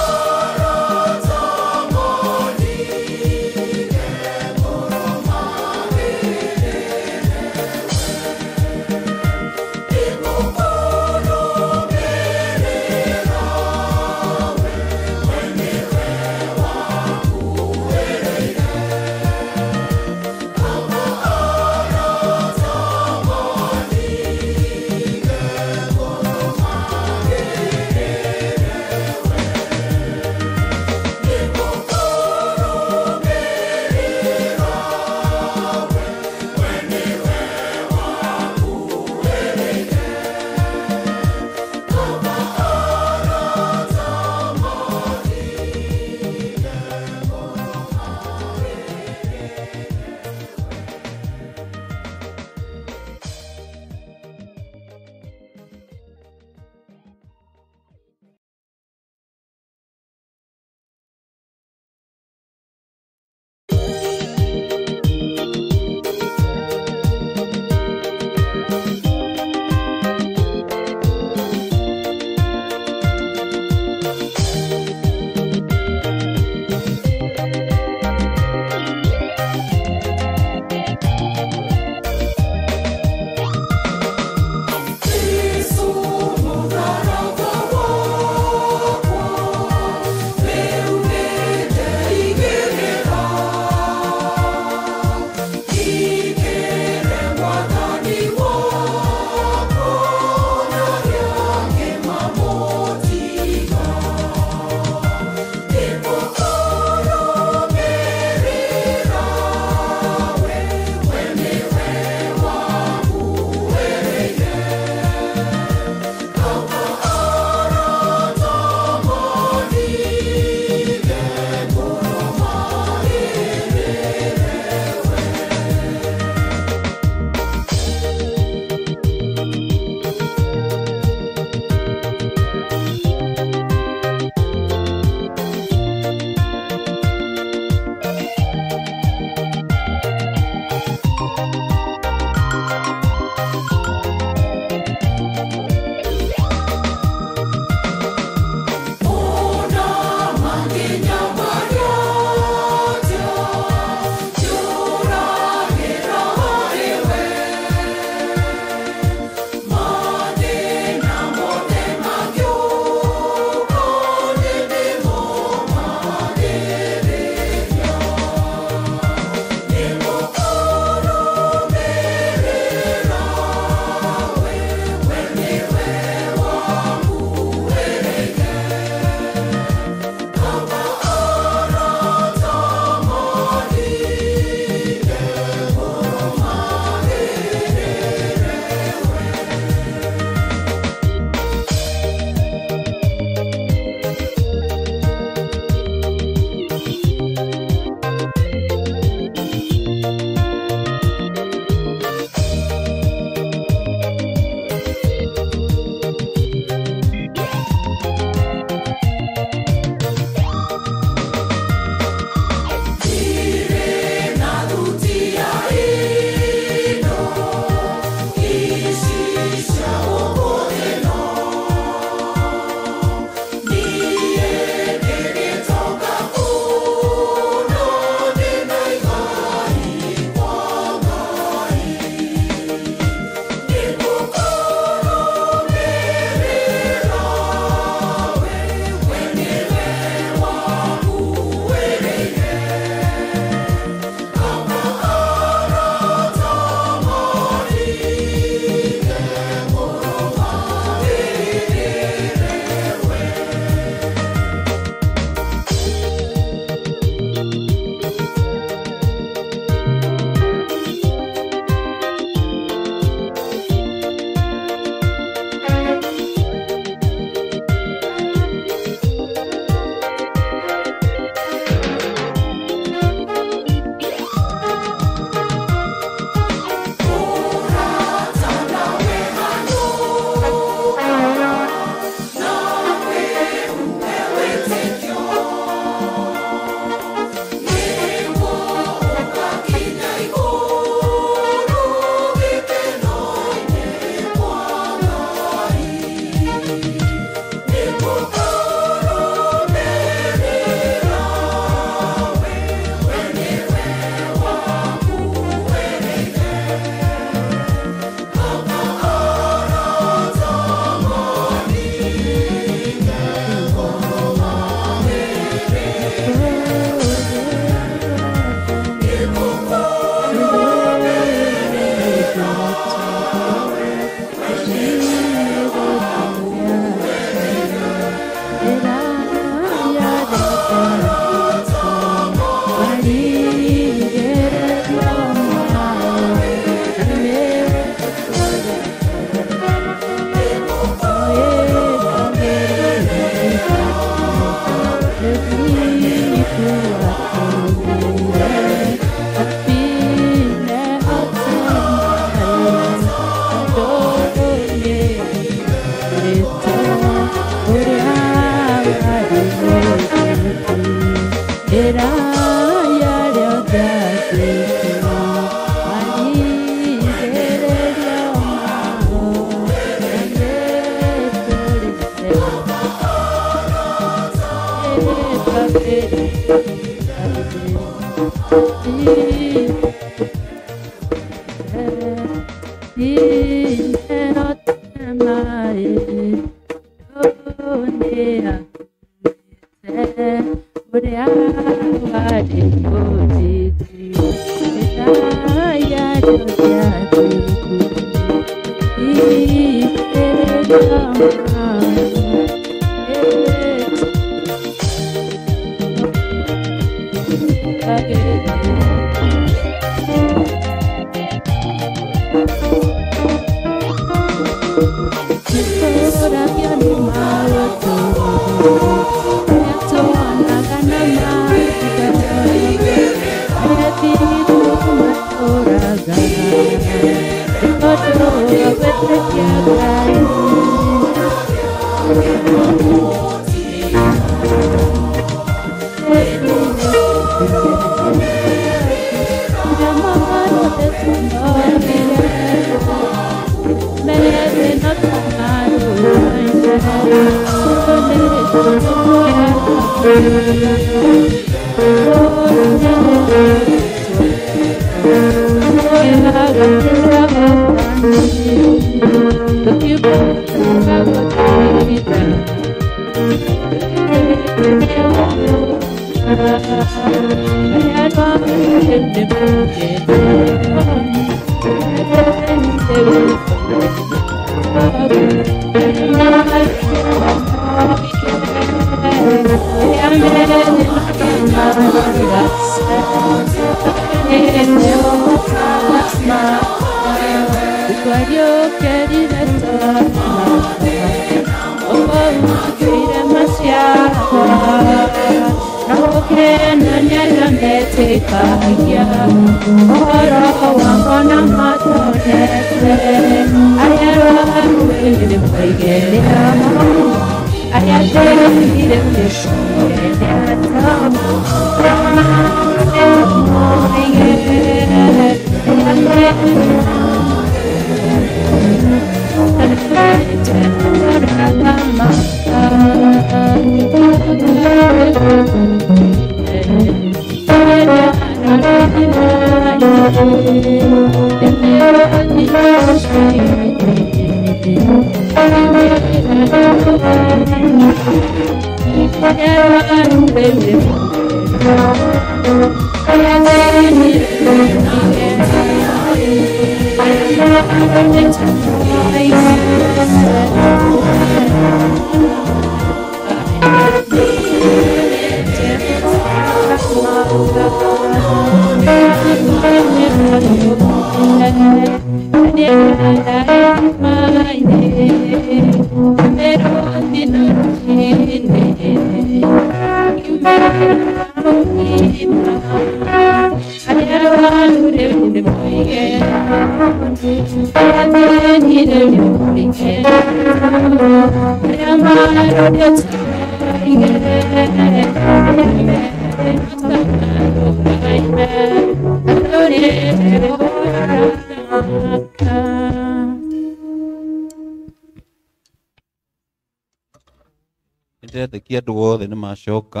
Ndĩretĩkia andũ othe nĩ macoka.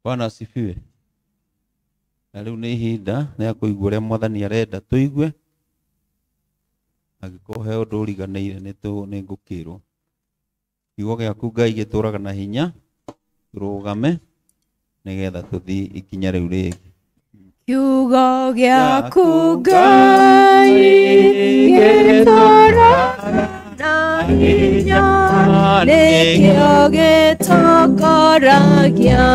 Bwana asifiwe. Na rĩu nĩ ihinda rĩa kũigua ũrĩa Mwathani arenda tũigue. Angĩkorwo he ũndũ ũriganĩire nĩ ngũkĩrwo. Kiugo gĩaku Ngai gĩtũraga na hinya, tũrũgame nĩgetha tũthiĩ ikinya rĩu rĩngĩ. Kiugo gĩaku Ngai gĩtũraga na hinya, nĩkĩo gĩtongoragia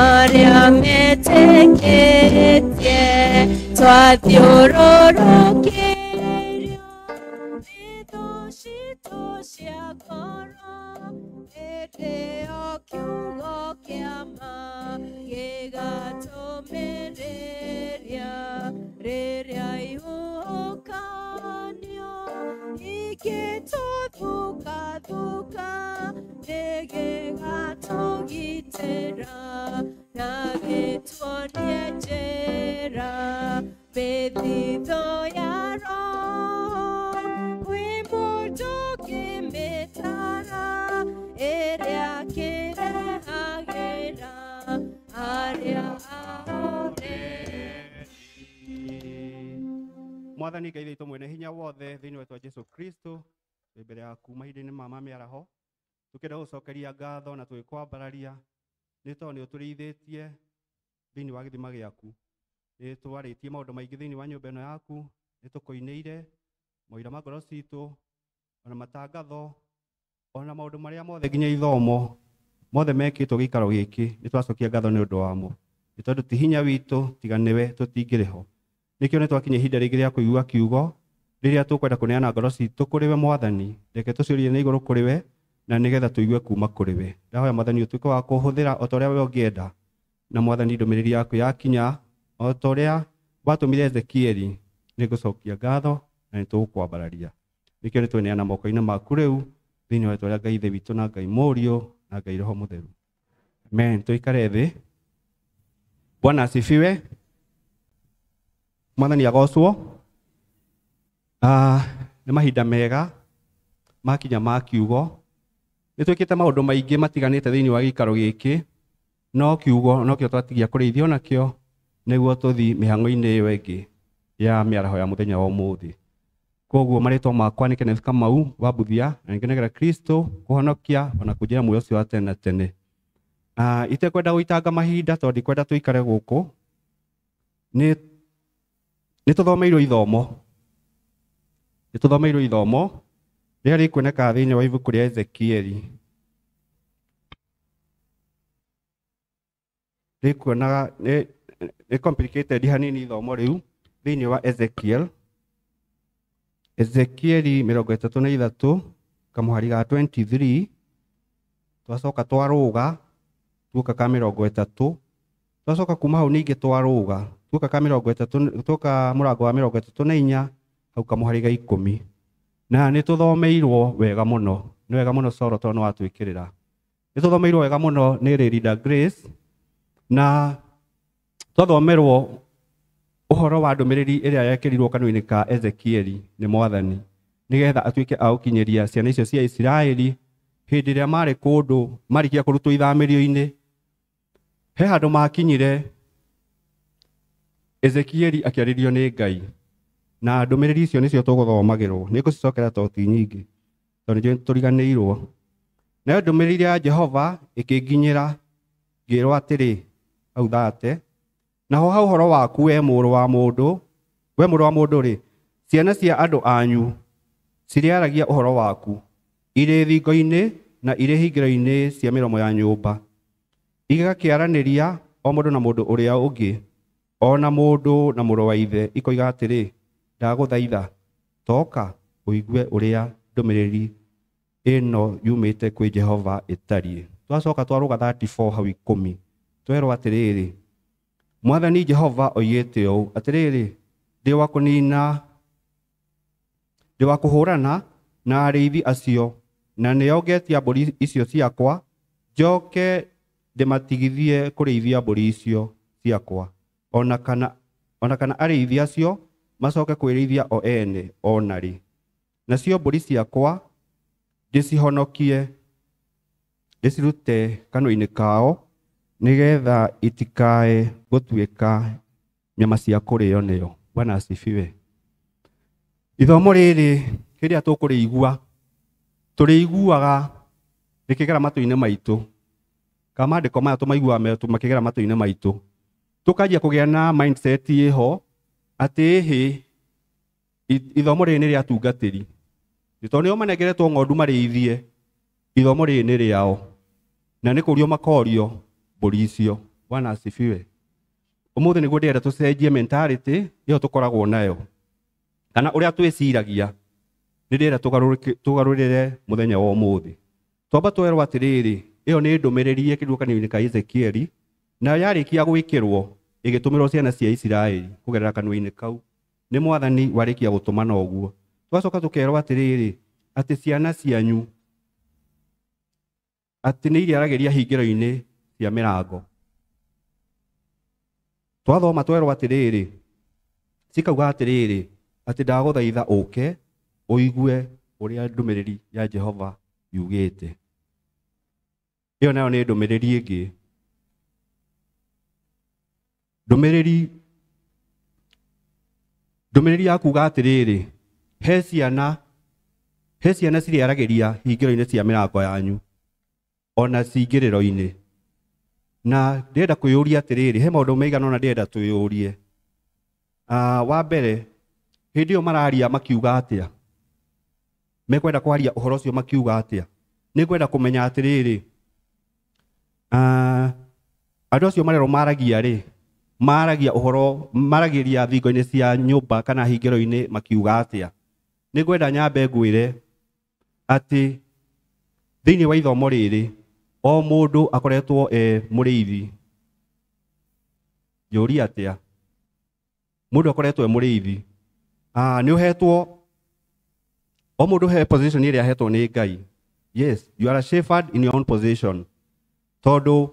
arĩa metĩkĩtie. Twathiũrũrũkĩrio nĩ thũ citũ cia ngoro, hĩndĩ ĩyo kiugo kĩa ma gĩgatũmĩrĩria. Rĩrĩa ihuhũkanio igĩtũthukathuka, nĩgĩgatũgitĩra na gĩtuonie njĩra. Mĩthithũ ya Roho kwĩ mũndũ ũngĩmĩona, Mwathani Ngai witũ mwene hinya wothe thĩinĩ wa Jesu Kristo twĩ mbere yaku mahinda-inĩ ma mĩaraho tũkĩenda gũcokeria ngatho na tũgĩkwambararia nĩ tondũ nĩ ũtũrĩithĩtie thĩinĩ wa gĩthima gĩaku. Nĩ twarĩtie maũndũ maingĩ thĩinĩ wa nyũmba ĩno yaku, nĩ tũkũinĩire maũira ma ngoro citũ ona matangatho ona maũndũ marĩa mothe nginya ithomo mothe mekĩtwo gĩikaro gĩkĩ nĩ twacokia ngatho nĩ ũndũ wamo nĩ tondũ ti hinya witũ tiga nĩwe tũtingĩrĩ ho. Nĩkĩo nĩ twakinya ihinda rĩngĩ rĩa kũigua kiugo rĩrĩa tũkwenda kũneana ngoro citũ kũrĩ we Mwathani, reke tũciũrie na igũrũ kũrĩ we na nĩgetha tũigue kuma kũrĩ we. Ndahoya Mwathani ũtuĩke wa kũhũthĩra o ta ũrĩa we ũngĩenda, na Mwathani ndũmĩrĩri yaku yakinya o ta ũrĩa watũmire Ezekieli, nĩ ngũcokia ngatho na nĩ tũgũkwambararia. Nĩkĩo nĩ tweneana moko-inĩ maku rĩu thĩinĩ wa rĩĩtwa rĩa Ngai Ithe witũ na Ngai Mũriũ na Ngai Roho Mũtheru. Amen. Tuikare thĩ. Bwana asifiwe. Mwathani agocwo. Nĩ mahinda mega makinya ma kiugo. Nĩ twĩkĩte maũndũ maingĩ matiganĩte thĩinĩ wa gĩikaro gĩkĩ, no kiugo nokĩo twatigia kũrĩithio nakĩo nĩguo tũthi mĩhang'o-inĩ ĩyo ĩngĩ ya mĩaraho ya mũthenya wa ũmũthĩ. Koguo marĩtwa makwa nĩ Kenneth Kamau wa Mbuthia na nĩngenagĩra Kristo kũhonokia ona kũnjĩra muoyo ũcio wa tene na tene. Itekwenda gũitanga mahinda tondũ ndikwenda tũikare gũkũ. Nĩ tũthomeirwo ithomo. Nĩ tũthomeirwo ithomo rĩrĩa rĩkuoneka thĩinĩ wa ibuku rĩa Ezekieli. Rĩkuonaga nĩ complicated hanini ithomo rĩu thĩinĩ wa Ezekiel. Ezekieli 33 kamũhari ga 23 twacoka twarũga tuoka ka 30 twacoka kuma hau ningĩ twarũga tuoka ka 30 tuoka mũrango wa 34 hau kamũhari ga 10. Na nĩ tũthomeirwo wega mũno, nĩ wega mũno Soro tondũ nĩ watwĩkĩrĩra. Nĩ tũthomeirwo wega mũno nĩ Lady Grace, na twathomerwo ũhoro wa ndũmĩrĩri ĩrĩa yekĩrirwo kanua-inĩ ka Ezekieli nĩ Mwathani nĩgetha atuĩke a gũkinyĩria ciana icio cia Isiraeli hĩndĩ ĩrĩa marĩ kũndũ marĩkia kũrutwo ithamĩrio-inĩ. He handũ makinyire Ezekieli akĩarĩrio nĩ Ngai, na ndũmĩrĩri icio nĩcio tũgũthomagĩrwo. Nĩ ngũcicokera tondũ ti nyingĩ tondũ nĩ tũriganĩirwo. Nayo ndũmĩrĩri ya Jehova ĩkĩnginyĩra ngĩrwo atĩrĩ hau thate, naho ha ũhoro waku we mũrũ wa mũndũ, we mũrũ wa mũndũ rĩ, ciana cia andũ anyu cirĩaragia ũhoro waku irĩ thingo-inĩ na irĩ hingĩro-inĩ cia mĩromo ya nyũmba, igakĩaranĩria o mũndũ na mũndũ ũrĩa ũngĩ, o na mũndũ na mũrũ wa ithe, ikoiga atĩrĩ, ndagũthaitha toka ũigue ũrĩa ndũmĩrĩri ĩno yumĩte kwĩ Jehova ĩtariĩ. Twacoka twarũga 34 hau 10 twerwo atĩrĩrĩ, Mwathani Jehova oigĩte ũũ atĩrĩrĩ, ndĩ wa kũnina, ndĩ wa kũhũrana na arĩithi acio, na nĩo ngetia mbũri icio ciakwa, njoke ndĩmatigithie kũrĩithia mbũri icio ciakwa, ona kana arĩithi acio macoke kwĩrĩithia o ene o narĩ. Nacio mbũri ciakwa ndĩcihonokie ndĩcirute kanua-inĩ kao, nĩgetha itikae gũtuĩka nyama cia kũrĩo nĩo. Bwana asifiwe. Ithomo rĩrĩ rĩrĩa tũkũrĩigua tũrĩiguaga rĩkĩgera matũ-inĩ maitũ, ka maandĩko maya tũmaiguaga makĩgera matũ-inĩ maitũ, tũkanjia kũgĩa na mindset ĩho atĩ ĩhĩ ithomo rĩrĩ nĩ rĩa atungatĩri, tondũ nĩo manengeretwo ng'ondu marĩithie, ithomo rĩrĩ nĩ rĩao na nĩ kũrio makorio mbũri icio. Bwana asifiwe. Ũmũthĩ nĩguo ndĩrenda tũcenjie mentality ĩyo tũkoragwo nayo, kana ũrĩa twĩciragia. Nĩ ndĩrenda tũgarũrĩre mũthenya wa ũmũthĩ. Twamba twerwo atĩrĩrĩ, ĩyo nĩ ndũmĩrĩri yekĩrirwo kanua-inĩ ka Ezekieli, nayo yarĩkia gwĩkĩrwo ĩgĩtũmĩrwo ciana cia Isiraeli kũgerera kanua-inĩ kau. Nĩ Mwathani warĩkia gũtũmana ũguo. Twacoka tũkerwo atĩrĩrĩ, atĩ ciana cianyu atĩ nĩ irĩaragĩria hingĩro-inĩ cia mĩrango. Twathoma twerwo atĩrĩrĩ, cikauga atĩrĩrĩ, atĩ ndagũthaitha ũke ũigue ũrĩa ndũmĩrĩri ya Jehova yugĩte. Ĩyo nayo nĩ ndũmĩrĩri ĩngĩ, ndũmĩrĩri Ndũmĩrĩri ya kuga atĩrĩrĩ, he ciana cirĩaragĩria hingĩro-inĩ cia mĩrango yanyu ona cingĩrĩro-inĩ. Na ndĩrenda kwĩyũria atĩrĩrĩ, he maũndũ maigana ũna ndĩrenda twĩyũrie. Wa mbere, hĩndĩ ĩyo mararia makiuga atĩa? Mekwenda kwaria ũhoro ũcio makiuga atĩa? Nĩngwenda kũmenya atĩrĩrĩ, andũ acio marerwo maragia rĩ, maragia ũhoro, maragĩria thingo-inĩ cia nyũmba kana hingĩro-inĩ makiuga atĩa? Nĩngwenda nyambe ngwĩre atĩ thĩinĩ wa ithomo rĩrĩ o mũndũ akoretwo e mũrĩithi. Njũria atĩa? Mũndũ akoretwo e mũrĩithi. Nĩ ũhetwo, o mũndũ he position ĩrĩa ahetwo nĩ Ngai. Yes, you are a shepherd in your own position. Tondũ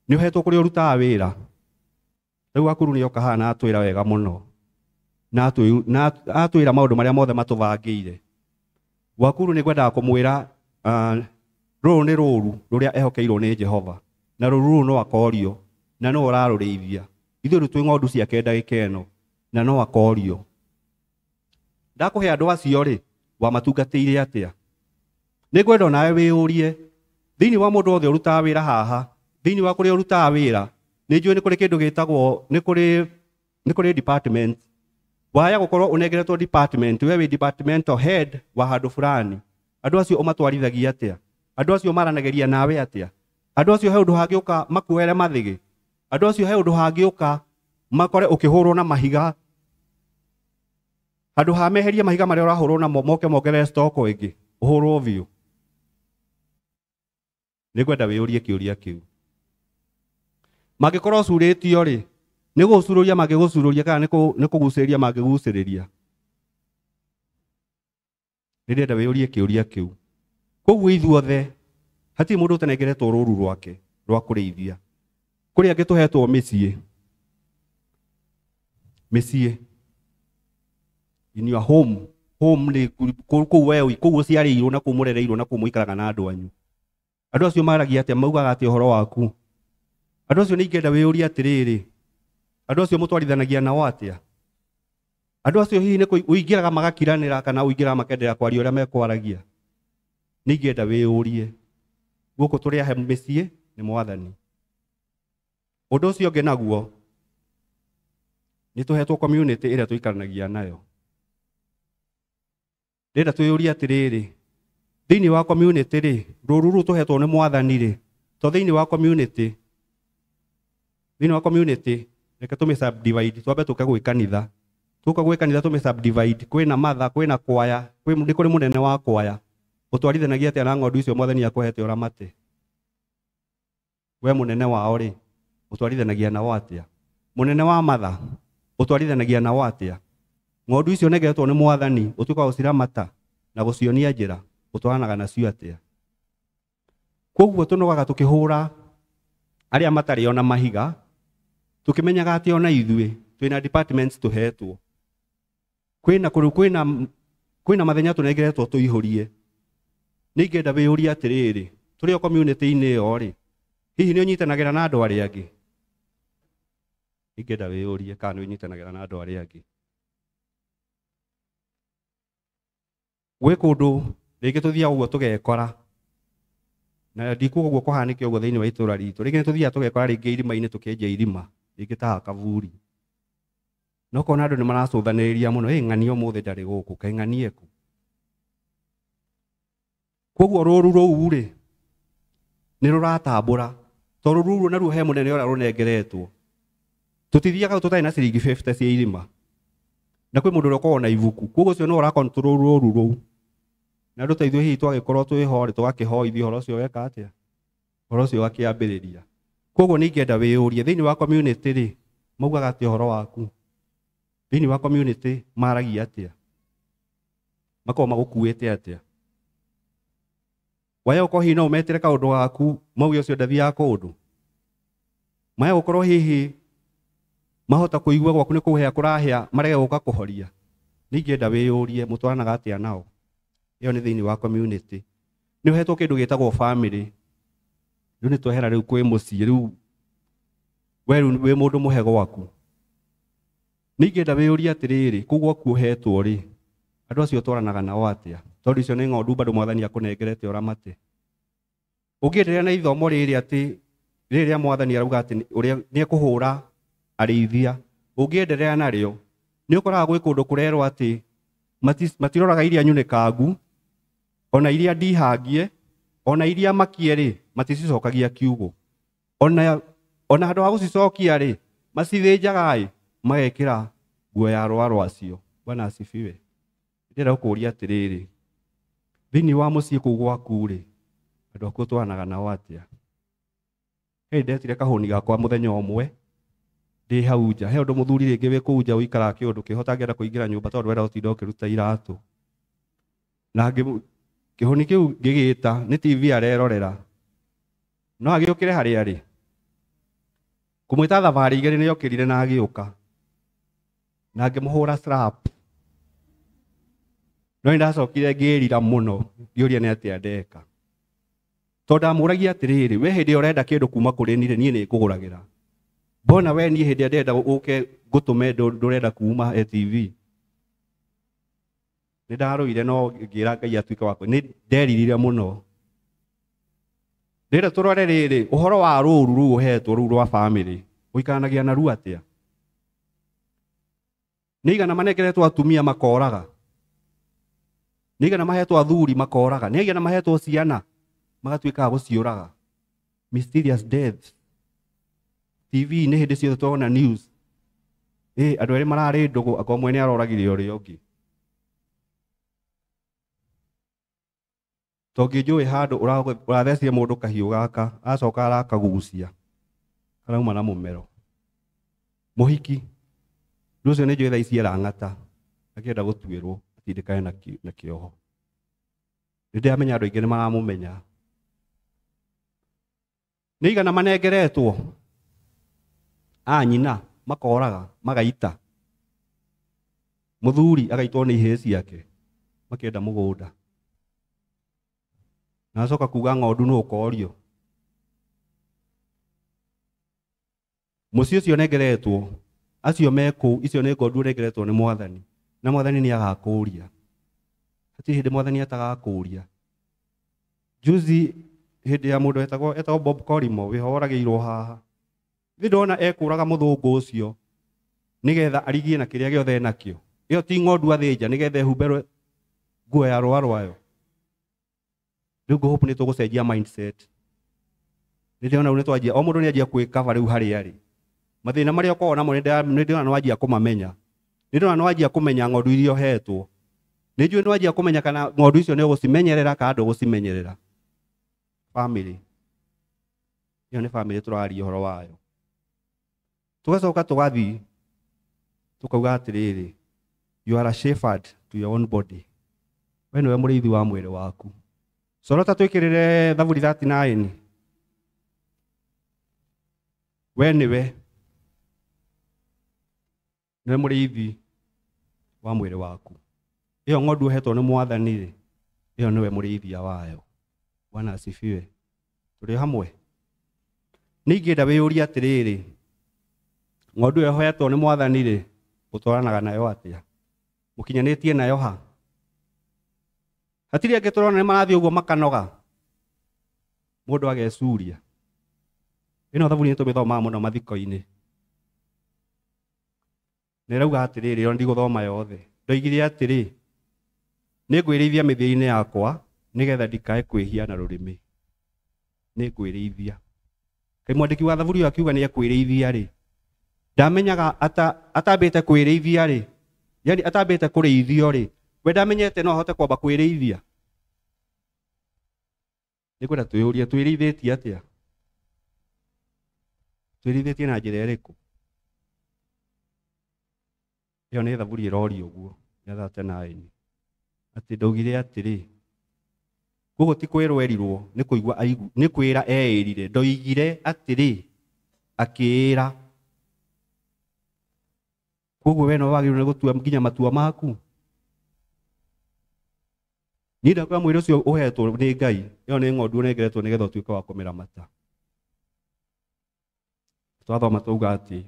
nĩ ũhetwo kũrĩa ũrutaga wĩra. Rĩu Akuru nĩ oka haha na atwĩra wega mũno. Na atwĩra maũndũ marĩa mothe matũbangĩire. Wakuru nĩ ngwendaga kũmwĩra rũrũ nĩ rũru rũrĩa ehokeirwo nĩ Jehova. Na rũru rũrũ no akorio na no ũrarũrĩithia. Ithuĩ rĩu twĩ ng'ondu ciake ndagĩka ĩno na no akorio. Ndakũhe andũ acio rĩ, wamatungatĩire atĩa? Nĩngwenda onawe wĩyũrie thĩinĩ wa mũndũ wothe ũrutaga wĩra haha, thĩinĩ wa kũrĩa ũrutaga wĩra, nĩ njũĩ nĩ kũrĩ kĩndũ gĩtagwo, nĩ kũrĩ department. Waya gũkorwo ũnengeretwo department, we wĩ departmental head wa handũ fulani. Andũ acio ũmatwarithagia atĩa? Andũ acio maranagĩria nawe atĩa? Andũ acio he ũndũ hangĩũka makuoere mathĩgĩ? Andũ acio he ũndũ hangĩũka makore ũkĩhũrwo na mahiga? Handũ ha meherie mahiga marĩa ũrahũrwo namo moke mongerere stock ĩngĩ, ũhũrwo biũ. Nĩngwenda wĩyũrie kĩũria kĩu. Mangĩkorwo ũcurĩtio rĩ, nĩ gũcurũria mangĩgũcurũria kana nĩ kũgucĩrĩria mangĩgucĩrĩria? Nĩndĩrenda wĩyũrie kĩũria kĩu. Koguo ithuothe hatirĩ mũndũ ũtanengeretwo rũru rwake rwa kũrĩithia. Kũrĩ angĩ tũhetwo mĩciĩ. Mĩciĩ. In your home. Home nĩ kũu we kũu ũciarĩirwo na kũu mũrereirwo na kũu mũikaraga na andũ anyu. Andũ acio maragia atĩa? Maugaga atĩa ũhoro waku? Andũ acio nĩ ingĩenda wĩyũrie atĩrĩrĩ, andũ acio mũtwarithanagia nao atĩa? Andũ acio hihi nĩ ũingĩraga magakiranĩra kana ũingĩraga makenderea kwaria ũrĩa mekwaragia? Nĩ ingĩenda wĩyũrie. Gũkũ tũrĩ ahe mĩciĩ nĩ Mwathani. Ũndũ ũcio ũngĩ naguo nĩ tũhetwo community ĩrĩa tũikaranagia nayo. Ndĩrenda twĩyũrie atĩrĩrĩ, thĩinĩ wa community rĩ, rũru rũu tũhetwo nĩ Mwathani rĩ, to thĩinĩ wa community, reke tũmĩ subdivide, twambe tũke gwĩ kanitha. Tũka gwĩ kanitha tũmĩ subdivide, kwĩna matha, kwĩna kwaya, nĩ kũrĩ mũnene wa kwaya. Ũtwarithanagia atĩa na ng'ondu icio Mwathani akũhete ũramate? We mũnene wao rĩ, ũtwarithanagia nao atĩa? Mũnene wa matha, ũtwarithanagia nao atĩa? Ng'ondu icio nengeretwo nĩ Mwathani, ũtuĩka wa gũciramata na gũcionia njĩra, ũtwaranaga nacio atĩa? Koguo tũnogaga tũkĩhũra arĩa matarĩ ona mahiga, tũkĩmenyaga atĩ ona ithuĩ twĩna departments tũhetwo. Kwĩna mathenya tũnengeretwo tũihũrie. Nĩ ingĩenda wĩyũrie atĩrĩrĩ, tũrĩ o community-inĩ ĩyo rĩ, hihi nĩ ũnyitanagĩra na andũ arĩa angĩ? Ingĩenda wĩyũrie kana nĩ ũnyitanagĩra na andũ arĩa angĩ. Gwĩ kũndũ rĩngĩ tũthiaga ũguo tũgekora, na ndikuga ũguo kũhanĩke ũguo thĩinĩ wa itũra ritũ. Rĩngĩ nĩ tũthiaga tũgekora rĩngĩ irima-inĩ tũkĩenja irima, rĩngĩ ta haha Kaburi. Na ũkona andũ nĩ maracũthanĩrĩria mũno, ĩ ng'ania ũmũthĩ ndarĩ gũkũ, kaĩ ng'ania kũ? Koguo rũru rũu rĩ, nĩ rũratambũra, tondũ rũru rũu naruo he mũnene ũrĩa rũnengeretwo. Tũtithiaga tũtarĩ na ciringi 50 cia irima. Na kwĩ mũndũ ũrĩa ũkoragwo na ibuku, koguo ũcio nĩwe ũra control rũru rũu. Na andũ ta ithuĩ hihi twagĩkorwo twĩho rĩ, tũgakĩhoithio ũhoro ũcio weka atĩa? Ũhoro ũcio ũgakĩambĩrĩria. Koguo nĩ ingĩenda wĩyũrie, thĩinĩ wa community rĩ, maugaga atĩa ũhoro waku? Thĩinĩ wa community maragia atĩa? Makoragwo magũkuĩte atĩa? Waya ũkorwo hihi no ũmetĩre kaũndũ gaku, mauge ũcio ndathiaga kũndũ. Maya gũkorwo hihi mahota kũigua gwaku nĩ kũhĩa kũrahĩa, marege gũka kũhoria. Nĩ ingĩenda wĩyũrie, mũtwaranaga atĩa nao? Ĩyo nĩ thĩinĩ wa community. Nĩ ũhetwo kĩndũ gĩtagwo family. Rĩu nĩ twehera rĩu kwĩ mũciĩ, rĩu we rĩu wĩ mũndũ mũhe gwaku. Ningĩenda wĩyũrie atĩrĩrĩ, kũu gwaku ũhetwo rĩ, andũ acio ũtwaranaga nao atĩa? Tondũ icio nĩ ng'ondu bado mwathani akũnengerete ũramate. Ũngĩenderea na ithomo rĩrĩ atĩ rĩrĩ rĩa mwathani arauga atĩ ũrĩa nĩ ekũhũra arĩithia, ũngĩenderea narĩo nĩ ũkoraga gwĩ kũndũ kũrerwo atĩ matiroraga iria nyunĩkangu, ona iria ndihangie, ona iria makie rĩ, maticicokagia kiugũ. Ona handũ ha gũcicokia rĩ, macithĩnjaga ĩ, magekĩra nguo ya rũa rwacio. Bwana asifiwe. Ndĩrenda gũkũria atĩrĩrĩ, thĩinĩ wa mũciĩ kũu gwaku rĩ, andũ aku ũtwaranaga nao atĩa? Hĩndĩ ndetire kahũni gakwa mũthenya ũmwe ndĩ hau nja. He ũndũ mũthuri rĩngĩ wĩ kũu nja ũikaraga kĩũndũ kĩho ũtangĩenda kũingĩra nyũmba tondũ ndwenda gũtinda ũkĩruta iratũ. Na kĩhũni kĩu ngĩgĩta nĩ TV arerorera. No agĩũkĩre harĩa arĩ. Kũmwĩta thabarĩ igĩrĩ nĩ okĩrire na agĩũka. Na ngĩmũhũra slap. No nĩndacokire ngĩĩrira mũno, ngĩũria nĩ atĩa ndeka. Tondũ ndamũragia atĩrĩrĩ, we hĩndĩ ĩrĩa ũrenda kĩndũ kuma kũrĩ niĩ rĩ, niĩ nĩ ngũgũragĩra. Mbona we niĩ hĩndĩ ĩrĩa ndĩrenda ũke ngũtũme ndũrenda kuma TV. Nĩ ndarũire no ngĩra Ngai atuĩke wakwa. Nĩ nderirire mũno. Ndĩrenda tũrore rĩrĩ, ũhoro wa rũru rũu ũhetwo rũu rwa family, ũikaranagia naruo atĩa? Nĩ igana manengeretwo atumia makoraga. Nĩ igana mahetwo athuri makoraga. Nĩ igana mahetwo ciana magatuĩka a gũciũraga. Mysterious death. TV nĩ hĩndĩ ciothe tũrona news. Andũ erĩ mararĩ ndũgũ, anga ũmwe nĩ aroragire ũrĩa ũngĩ. Tongĩnjũĩ handũ ũrathecire mũndũ kahiũ gaka, acoka arakagucia. Karauma na mũmero. Mũhiki. Rĩu ũcio nĩ njũĩ thaa ici arang'ata. Akĩenda gũtuĩrwo atindĩkane na kĩoho. Nĩ ndĩramenya andũ aingĩ nĩ maramũmenya. Nĩ igana manengeretwo a nyina makoraga magaita. Mũthuri agaitwo nĩ ihĩĩ ciake makĩenda mũgũnda. Na acoka kuga ng'ondu nũ ũkorio. Mũciĩ ũcio ũnengeretwo, acio me kũu, icio nĩ ng'ondu ũnengeretwo nĩ mwathani. Na mwathani nĩ agakũũria. Hatirĩ hĩndĩ mwathani atagakũũria. Juzi hĩndĩ ya mũndũ etagwo Bob Collymore wĩho oragĩirwo haha. Nĩ ndona ekũraga mũthũngũ ũcio nĩgetha arigie na kĩrĩa gĩothe enakĩo. Ĩyo ti ng'ondu athĩnja nĩgetha ehumbe nguo ya rũa rwayo. Rĩu ngũhope nĩ tũgũcenjia mindset. Nĩ ndĩrona rĩu nĩ twanjia, o mũndũ nĩ anjia kwĩkaba rĩu harĩa arĩ. Mathĩna marĩa ũkoragwo namo nĩ ndĩrona nĩ wanjia kũmamenya. Nĩ ndĩrona nĩ wanjia kũmenya ng'ondu iria ũhetwo. Nĩ njũĩ nĩ wanjia kũmenya kana ng'ondu icio nĩ ũgũcimenyerera kana ndũgũcimenyerera. Family. Ĩyo nĩ family tũraria ũhoro wayo. Tũgacoka tũgathiĩ tũkauga atĩrĩrĩ, you are a shepherd to your own body. We nĩwe mũrĩithi wa mwĩrĩ waku. Sorota twĩkĩrĩre Thaburi 39. We nĩwe mũrĩithi wa mwĩrĩ waku. Ĩyo ng'ondu ũhetwo nĩ mwathani rĩ, ĩyo nĩwe mũrĩithia wayo. Bwana asifiwe. Tũrĩ hamwe. Nĩ ingĩenda wĩyũrie atĩrĩrĩ, ng'ondu ĩyo ũhetwo nĩ mwathani rĩ, ũtwaranaga nayo atĩa? Mũkinyanĩtie nayo ha? Hatirĩ angĩ tũrona nĩ marathiĩ ũguo makanoga. Mũndũ agecuria. Ĩno thaburi nĩ tũmĩthomaga mũno mathiko-inĩ. Nĩ ĩrauga atĩrĩrĩ, ĩyo ndigũthoma yothe. Ndoigire atĩrĩ, nĩ ngwĩrĩithia mĩthiĩ-inĩ yakwa nĩgetha ndikae kwĩhia na rũrĩmĩ. Nĩ ngwĩrĩithia. Kaĩ mwandĩki wa thaburi ũyũ akiuga nĩ ekwĩrĩithia rĩ, ndamenyaga atambĩte kwĩrĩithia rĩ, yani atambĩte kũrĩithio rĩ, we ndamenyete no ahote kwamba kwĩrĩithia. Nĩ kwenda twĩyũrie twĩrĩithĩtie atĩa? Twĩrĩithĩtie na njĩra ĩrĩkũ? Ĩyo nĩ thaburi ĩroria ũguo ya 39. Atĩ ndaugire atĩrĩ, koguo ti kwĩrwo erirwo, nĩ kũigua nĩ kwĩra eĩrire. Ndoigire atĩrĩ, akĩĩra. Koguo we no wagĩrĩirwo nĩ gũtua nginya matua maku. Niĩ ndakwĩra mwĩrĩ ũcio ũhetwo nĩ Ngai, ĩyo nĩ ng'ondu ũnengeretwo nĩgetha ũtuĩke wa kũmĩramata. Twathoma twauga atĩ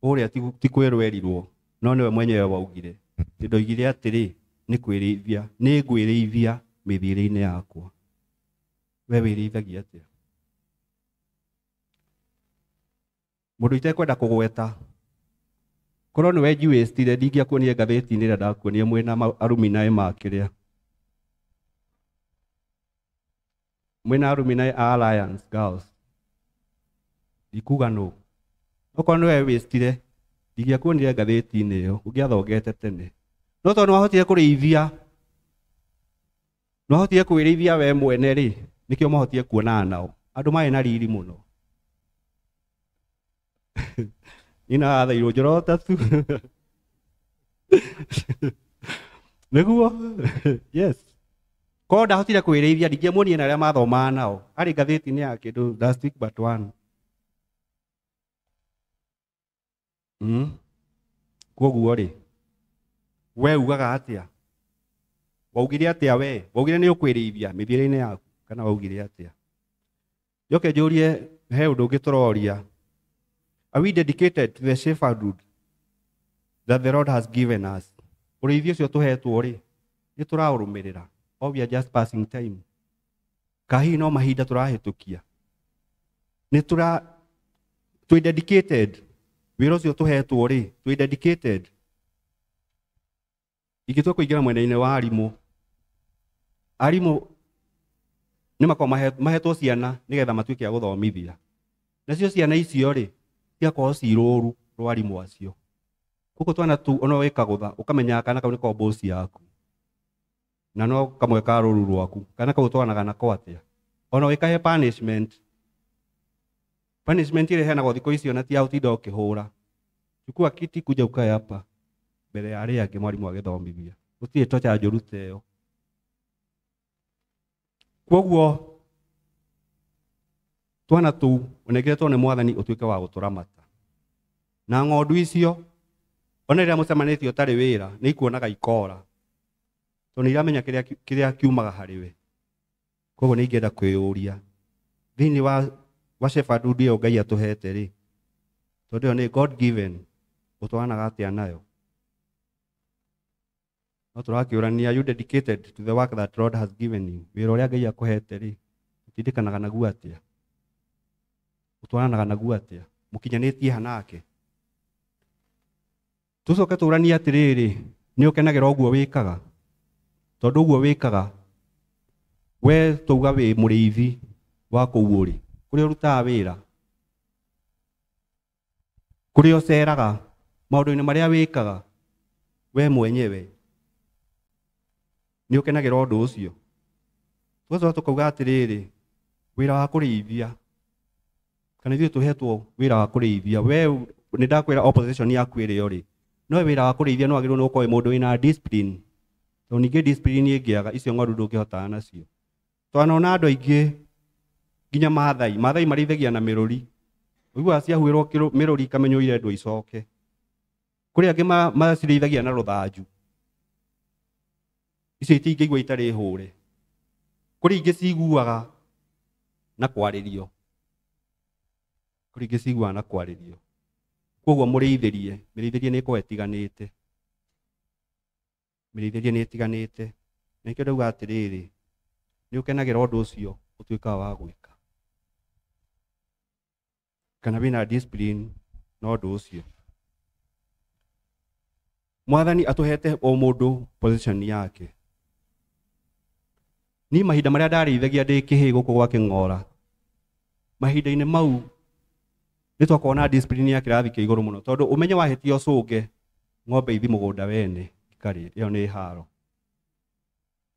ũrĩa ti kwĩrwo erirwo, No nĩwe mwenyewe waugire. Ndoigire atĩrĩ, nĩ kwĩrĩithia, nĩ ngwĩrĩithia mĩthiĩre-inĩ yakwa. We wĩrĩithagia atĩa? Mũndũ itekwenda kũgweta. Korwo nĩwe njiwĩstire ndingĩakuonie ngathĩti-inĩ ĩrĩa ndakuonie mwĩna aruminae ma kĩrĩa. Mwĩna aruminae a Alliance Girls. Ndikuga nũ. Okorwo nĩwe wĩstire ndingĩakuonire ngathĩti-inĩ ĩyo, ũngĩathongete tene. No tondũ nĩwahotire kũrĩithia, nĩwahotire kwĩrĩithia we mwene rĩ, nĩkĩo mahotire kuonana nao. Andũ marĩ na riri mũno. Nina athairwo njorota tu. Nĩguo? Yes. Korwo ndahotire kwĩrĩithia ndingĩamuonire na arĩa mathomaga nao. Arĩ ngathĩti-inĩ ya kĩndũ last week but one. Kwoguo rĩ, we ugaga atĩa? Waugire atĩa we? Waugire nĩ ũkwĩrĩithia mĩthiĩre-inĩ yaku kana waugire atĩa? Njoke njũrie he ũndũ ũngĩ tũroria. Are we dedicated to the shepherdhood that the Lord has given us? Ũrĩithio ũcio tũhetwo rĩ, nĩ tũraũrũmĩrĩra? Or we are just passing time? Ka hihi no mahinda tũrahĩtũkia? Nĩ tũra twĩ dedicated wĩra ũcio tũhetwo rĩ, twĩ dedicated. Ingĩtua kũingĩra mwena-inĩ wa arimũ, arimũ nĩ makoragwo mahetwo ciana nĩgetha matuĩke a gũthomithia. Nacio ciana icio rĩ, cigakorwo ci rũru rwa arimũ acio. Koguo twana tu ona wĩkagũtha ũkamenya kana kau nĩko boss yaku. Na no kamwe ka rũru rwaku. Kana kau ũtwaranaga nako atĩa? Ona wĩkahe punishment. Punishment ĩrĩa ĩheanagwo thikũ icio na ti ya gũtinda ũkĩhũra. Chukua kiti kuja ukae hapa mbere ya arĩa angĩ mwarimũ agĩthomithia. Gũtirĩ tocha njũru ta ĩyo. Kwoguo twana tũu ũnengeretwo nĩ mwathani ũtuĩke wa gũtũramata. Na ng'ondu icio ona rĩrĩa mũcemanĩtie ũtarĩ wĩra nĩ ikuonaga ikora. Tondũ nĩ iramenya kĩrĩa kiumaga harĩ we. Kwoguo nĩ ingĩenda kwĩyũria thĩinĩ wa shepherdhood ĩyo Ngai atũhete rĩ, tondũ ĩyo nĩ God given, ũtwaranaga atĩa nayo? No tũrakĩũrania, are you dedicated to the work that Lord has given you? Wĩra ũrĩa Ngai akũhete rĩ, ũtindĩkanaga naguo atĩa? Ũtwaranaga naguo atĩa? Mũkinyanĩtie ha nake? Tũcoke tũranie atĩrĩrĩ, nĩ ũkenagĩra ũguo wĩkaga? Tondũ ũguo wĩkaga, we tauga wĩ mũrĩithi wa kũu ũrĩ, kũrĩa ũrutaga wĩra, kũrĩa ũceraga, maũndũ-inĩ marĩa wĩkaga, we mwenyewe nĩ ũkenagĩra ũndũ ũcio? Tũgacoka tũkauga atĩrĩrĩ, wĩra wa kũrĩithia, kana ithuĩ tũhetwo wĩra wa kũrĩithia, we nĩ ndakwĩra opposition yaku ĩrĩa ũrĩ, no wĩra wa kũrĩithia no wagĩrĩirwo nĩ gũkorwo wĩ mũndũ wĩna discipline. Tondũ ningĩ discipline ĩngĩaga, icio ng'ondu ndũngĩhotana nacio. Twanona andũ aingĩ nginya Maathai, Maathai marĩithagia na mĩrũri. Ũiguaga ciahuĩrwo mĩrũri ikamenywo irendwo icoke. Kũrĩ angĩ macirĩithagia na rũthanju. Icio itingĩigua itarĩ hũre. Kũrĩ ingĩ ciguaga na kwarĩrio. Kũrĩ ingĩ ciguaga na kwarĩrio. Kwoguo mũrĩithĩrie, mĩrĩithĩrie nĩ ĩkoragwo ĩtiganĩte. Mĩrĩithĩrie nĩ ĩtiganĩte. Na nĩkĩo ndauga atĩrĩrĩ, nĩ ũkenagĩra ũndũ ũcio ũtuĩkaga wa gwĩka. Kana wĩna discipline na ũndũ ũcio. Mwathani atũhete o mũndũ position yake. Niĩ mahinda marĩa ndarĩithagia ndĩ kĩhĩĩ gũkũ gwa Kĩng'ora, mahinda-inĩ mau nĩ twakoragwo na discipline ya kĩrathi kĩa igũrũ mũno, tondũ ũmenye wahĩtia ũcũnge ng'ombe ithi mũgũnda wene ikarĩe, ĩyo nĩ haro.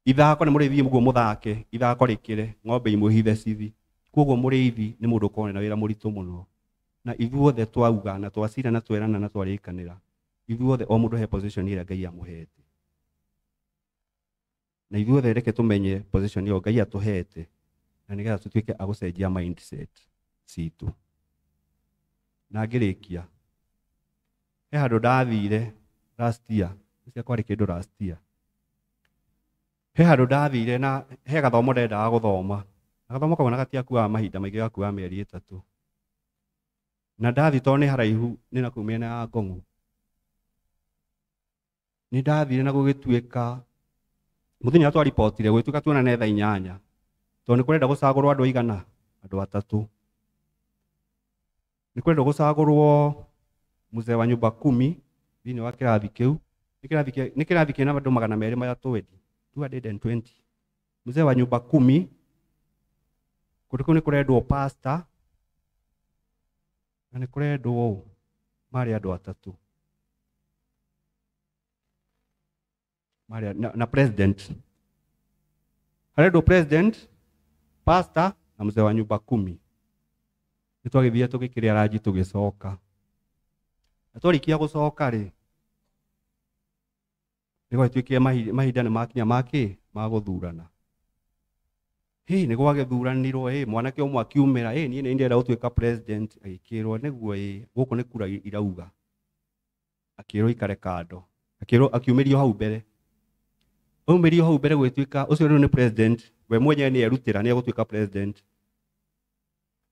Ithako nĩ mũrĩithi ũguo mũthake, ithako rĩkĩre, ng'ombe imwĩhithe cithi. Kwoguo mũrĩithi nĩ mũndũ ũkoragwo na wĩra mũritũ mũno. Na ithuothe twauga na twacira na twerana na twarĩkanĩra, ithuothe o mũndũ he position ĩrĩa Ngai amũhete. Na ithuothe reke tũmenye position ĩyo Ngai atũhete, na nĩgetha tũtuĩke a gũcenjia mindset citũ. Na ngĩrĩkia, he handũ ndathire last year, ũcio kwarĩ kĩndũ last year. He handũ ndathire na he gathomo ndendaga gũthoma. Na gathomo kau ona gatiakuaga mahinda maingĩ, gakuaga mĩeri 3. Na ndathi tondũ nĩ haraihu, nĩ na kũu mĩena ya Ngong'u. Nĩ ndathire na gũgĩtuĩka mũthenya twaripotire gũgĩtuĩka tuonane thaa 8 tondũ nĩ kũrenda gũcagũrwo andũ aigana andũ 3. Nĩ kũrenda gũcagũrwo mzee wa nyumba 10 thĩinĩ wa kĩrathi kĩu. Nĩ kĩrathi kĩna andũ 220, 220. Mzee wa nyumba 10 kũndũ kũu nĩ kũrendwo pastor na nĩ kũrendwo marĩ andũ 3 marĩ na president. Harendwo president, pastor na mzee wa nyumba 10. Nĩ twagĩthiĩ tũgĩkĩrĩa ranji tũgĩcoka. Na twarĩkia gũcoka rĩ, nĩ gwatuĩkire mahinda nĩ makinya makĩ ma gũthurana. Hĩ nĩ gwagĩthuranirwo, hĩ mwanake ũmwe akiumĩra, hĩ niĩ nĩ ndĩrenda gũtuĩka president, agĩkĩrwo nĩguo ĩ gũkũ nĩ kura irauga. Akĩrwo ikare kando, akĩrwo akiumĩrio hau mbere. Aumĩrio hau mbere gwĩtuĩka ũcio rĩu nĩ president, we mwenyewe nĩ erutĩra nĩ egũtuĩka president.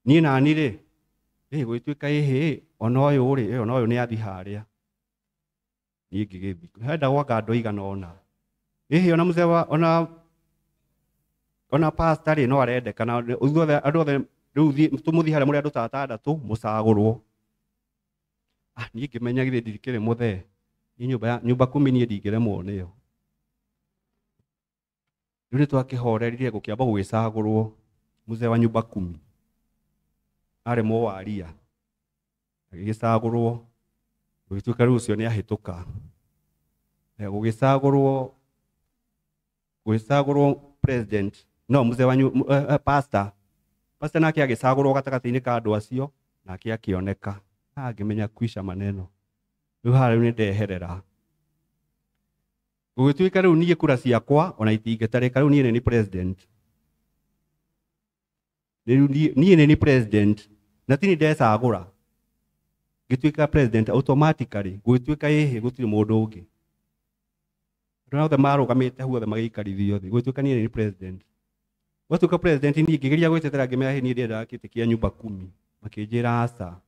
Niĩ nani rĩ, hĩ gwĩtuĩka ĩhĩ ona ũyũ rĩ, ona ũyũ nĩ athi harĩa. Niĩ ngĩgĩthiĩ henda gwaka andũ aigana ũna. Ĩhĩ ona mzee wa ona pastor rĩ no arendekana, ithuothe andũ othe rĩu tũmũthiĩ harĩa mũrĩ andũ ta 6 mũcagũrwo. Niĩ ngĩmenya githĩ ndirikĩrĩ mũthee. Niĩ nyumba 10 niĩ ndingĩremwo nĩyo. Rĩu nĩ twakĩhorerire gũkĩamba gũgĩcagũrwo mzee wa nyumba 10. Arĩ mũwaria. Agĩgĩcagũrwo gũgĩtuĩka rĩu ũcio nĩ ahĩtũka. Gũgĩcagũrwo president, no mzee wa pastor. Pastor nake agĩcagũrwo gatagatĩ-inĩ ka andũ acio nake akĩoneka. Ngĩmenya kwisha maneno. Rĩu haha rĩu nĩ ndeherera. Gũgĩtuĩka rĩu niĩ kura ciakwa ona itingĩtarĩka, rĩu niĩ nĩ president. Rĩu niĩ nĩ president na ti nĩ ndecagũra. Ngĩtuĩka president automatically, gũgĩtuĩka ĩhĩ gũtirĩ mũndũ ũngĩ. Andũ othe marũgamĩte hau othe magĩikarithio thĩ, gũgĩtuĩka niĩ nĩ president. Gwatuĩka president niĩ ngĩgeria gwĩtetera ngĩmera hĩ niĩ ndĩrendaga kĩtĩ kĩa nyumba 10, makĩnjĩra aca.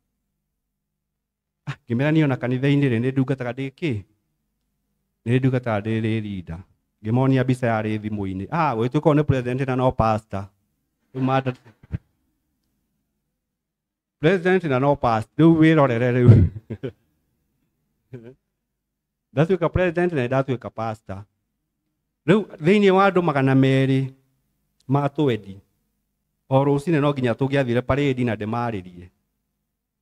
Ngĩmera niĩ ona kanitha-inĩ rĩ nĩ ndungataga ndĩ kĩ? Nĩ ndungataga ndĩ leader. Ngĩmonia mbica yarĩ thimũ-inĩ. Gũgĩtuĩka ũyũ nĩ president na no pastor. Rĩu president na no pastor, rĩu wĩrorere rĩu. Ndatuĩka president na ndatuĩka pastor. Rĩu thĩinĩ wa andũ 200 ma twendi, o rũcinĩ no nginya tũngĩathire parade na ndĩmarĩrie.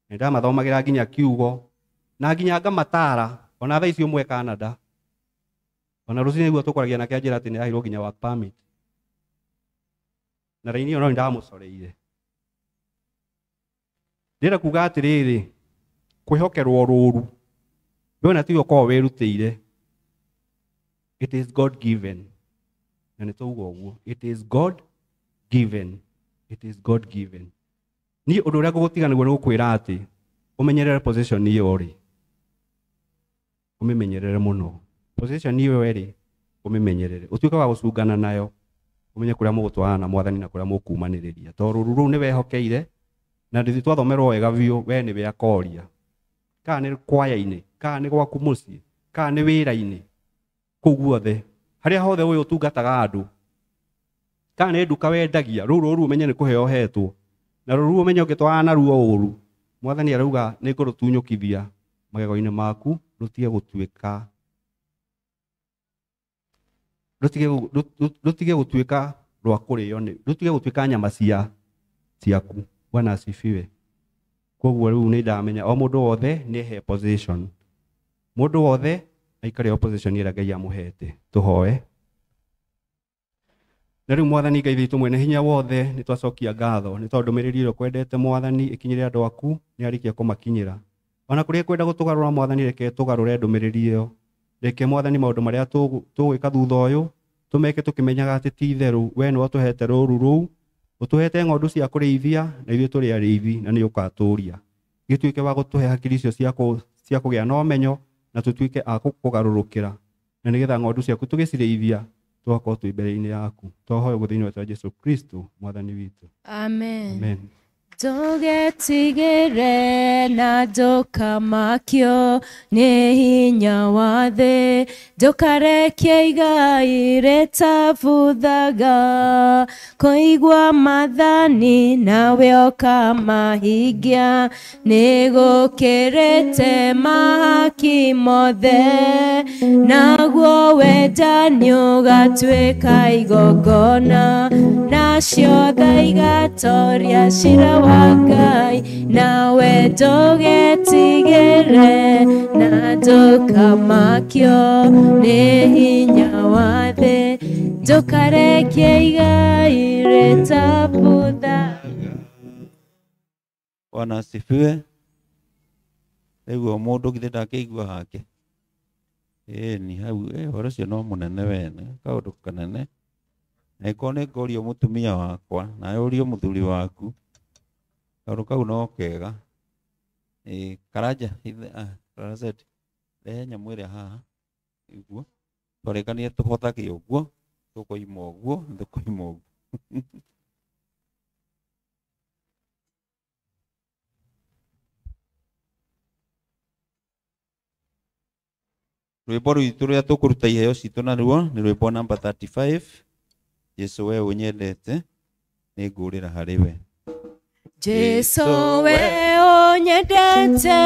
Nĩ ndamathomagĩra nginya kiugo na nginya ngamatara ona thaa ici ũmwe Canada. Ona rũcinĩ nĩguo tũkoragia nake anjĩra atĩ nĩ aheirwo nginya work permit. Na raini ĩyo no ndamũcoreire. Ndĩrenda kuga atĩrĩrĩ, kwĩhokerwo rũru we ona tiwe ũkoragwo wĩrutĩire. It is God given. Na nĩ twauga ũguo, it is God given. It is God given. Niĩ ũndũ ũrĩa ngũgũtiga nĩguo nĩ gũkwĩra atĩ ũmenyerere position ĩyo rĩ, ũmĩmenyerere mũno. Position ĩyo rĩ, ũmĩmenyerere. Ũtuĩke wa gũcungana nayo, ũmenye kũrĩa mũgũtwarana na mwathani na kũrĩa mũkumanĩrĩria. Tondũ rũru rũu nĩ wehokeire na ndĩthi twathomerwo wega biũ, we nĩwe akoria. Kana nĩ kwaya-inĩ, kana nĩ gwaku mũciĩ, kana nĩ wĩra-inĩ, kũu guothe harĩa hothe ũyũ ũtungataga andũ, kana nĩ nduka wendagia, rũu rũru ũmenye nĩ kũheo ũhetwo. Na rũru ũmenye ũngĩtwarana naruo ũru, mwathani arauga nĩ ngũrũtunyũkithia magego-inĩ maku, rũtige gũtuĩka rũtige gũtuĩka rwa kũrĩo nĩ, rũtige gũtuĩka nyama ciaku. Bwana asifiwe. Koguo rĩu nĩ ndamenya o mũndũ wothe nĩ he position. Mũndũ wothe aikare o position ĩrĩa Ngai amũhete. Tũhoe. Na rĩu mwathani Ngai witũ mwene hinya wothe, nĩ twacokia ngatho nĩ tondũ ndũmĩrĩri ĩrĩa ũkwendete mwathani ĩkinyĩre andũ aku, nĩ arĩkia kũmakinyĩra. Ona kũrĩa kwenda gũtũgarũra mwathani, reke tũgarũre ndũmĩrĩri ĩyo. Reke mwathani maũndũ marĩa tũgwĩka thutha ũyũ tũmeke tũkĩmenyaga atĩ ti itherũ we nĩwe ũtũhete rũru rũu, ũtũhete ng'ondu cia kũrĩithia na ithuĩ tũrĩ arĩithi na nĩ ũkatũũria. Gĩtuĩke wa gũtũhe hakiri icio cia kũgĩa na ũmenyo na tũtuĩke a kũgarũrũkĩra, na nĩgetha ng'ondu ciaku tũgĩcirĩithia tũgakorwo twĩ mbere-inĩ yaku. Twahoya ũguo thĩinĩ wa Jesũ Kristo mwathani witũ. Amen. Amen. Ndũgetigĩre na ndũkamakio nĩ hinya wa thĩ, ndũkarekie igai rĩtabuthaga, kũigua maathani nawe ũkamahingia, nĩgũkĩrĩte mahaki mothe, naguo wendani ũgatuĩka igongona, nacio tha igatoria ciira wa Ngai, nawe ndũgetigĩre na ndũkamakio nĩ hinya wa thĩ, ndũkarekie igai rĩtabuthaga. Bwana asifiwe. Rĩu o mũndũ githĩ ndakĩigua hake? Ĩni hau ũhoro ũcio no mũnene wene, kaũndũ kanene. Angĩkorwo nĩ ngorio mũtumia wakwa nawe ũrio mũthuri waku, kaũndũ kau no kega. Karanja Karaceti, rehe nyamũ ĩrĩa haha ũguo, twarĩkania tũhothage ũguo, tũkoima ũguo, tũkoima ũguo. Rwĩmbo rwitũ rũrĩa tũkũruta iheo citũ naruo nĩ rwĩmbo namba 35, Jesũ we ũnyendete nĩngũrĩra harĩ we. Jesũ we ũnyendete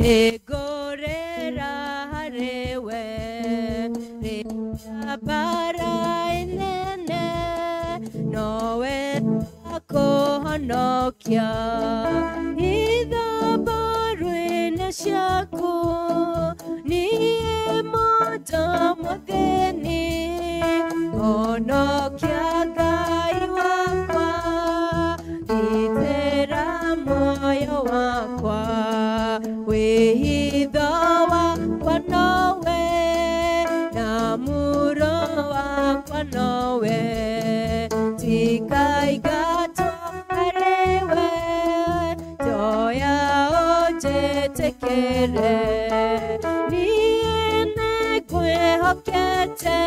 nĩngũrĩra harĩ we, rĩrĩa mbara ĩnene nowe akũhonokia, hitho mbaru-inĩ ciaku niĩ mũndũ mũthĩni, honokia Ngai wakwa, gitĩra muoyo wakwa, wĩhitho wakwa nowe, na muro wakwa nowe, ndikaingatwo harĩ we, njoya ũnjĩtĩkĩre, niĩ nĩngwĩhokete,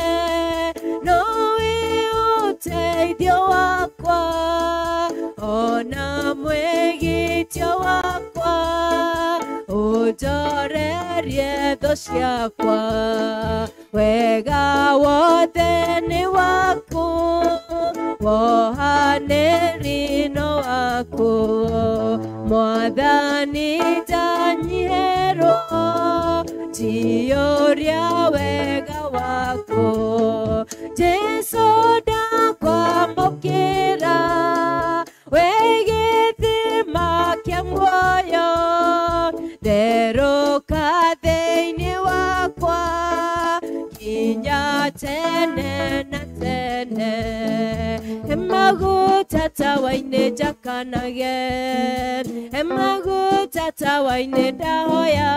nowe ũteithio wakwa, ona mwĩgitio wakwa, ũnjorerie thũ ciakwa, wega wothe nĩ waku, wohanĩri no waku, Mwathani ndanyihĩrwo, njiyũria wega waku, Jesũ ndakwamũkĩra, wĩ gĩthima kĩa muoyo, therũka thĩinĩ wakwa, nginya tene na tene. Maguta tawa-inĩ njakanage, maguta tawa-inĩ ndahoya,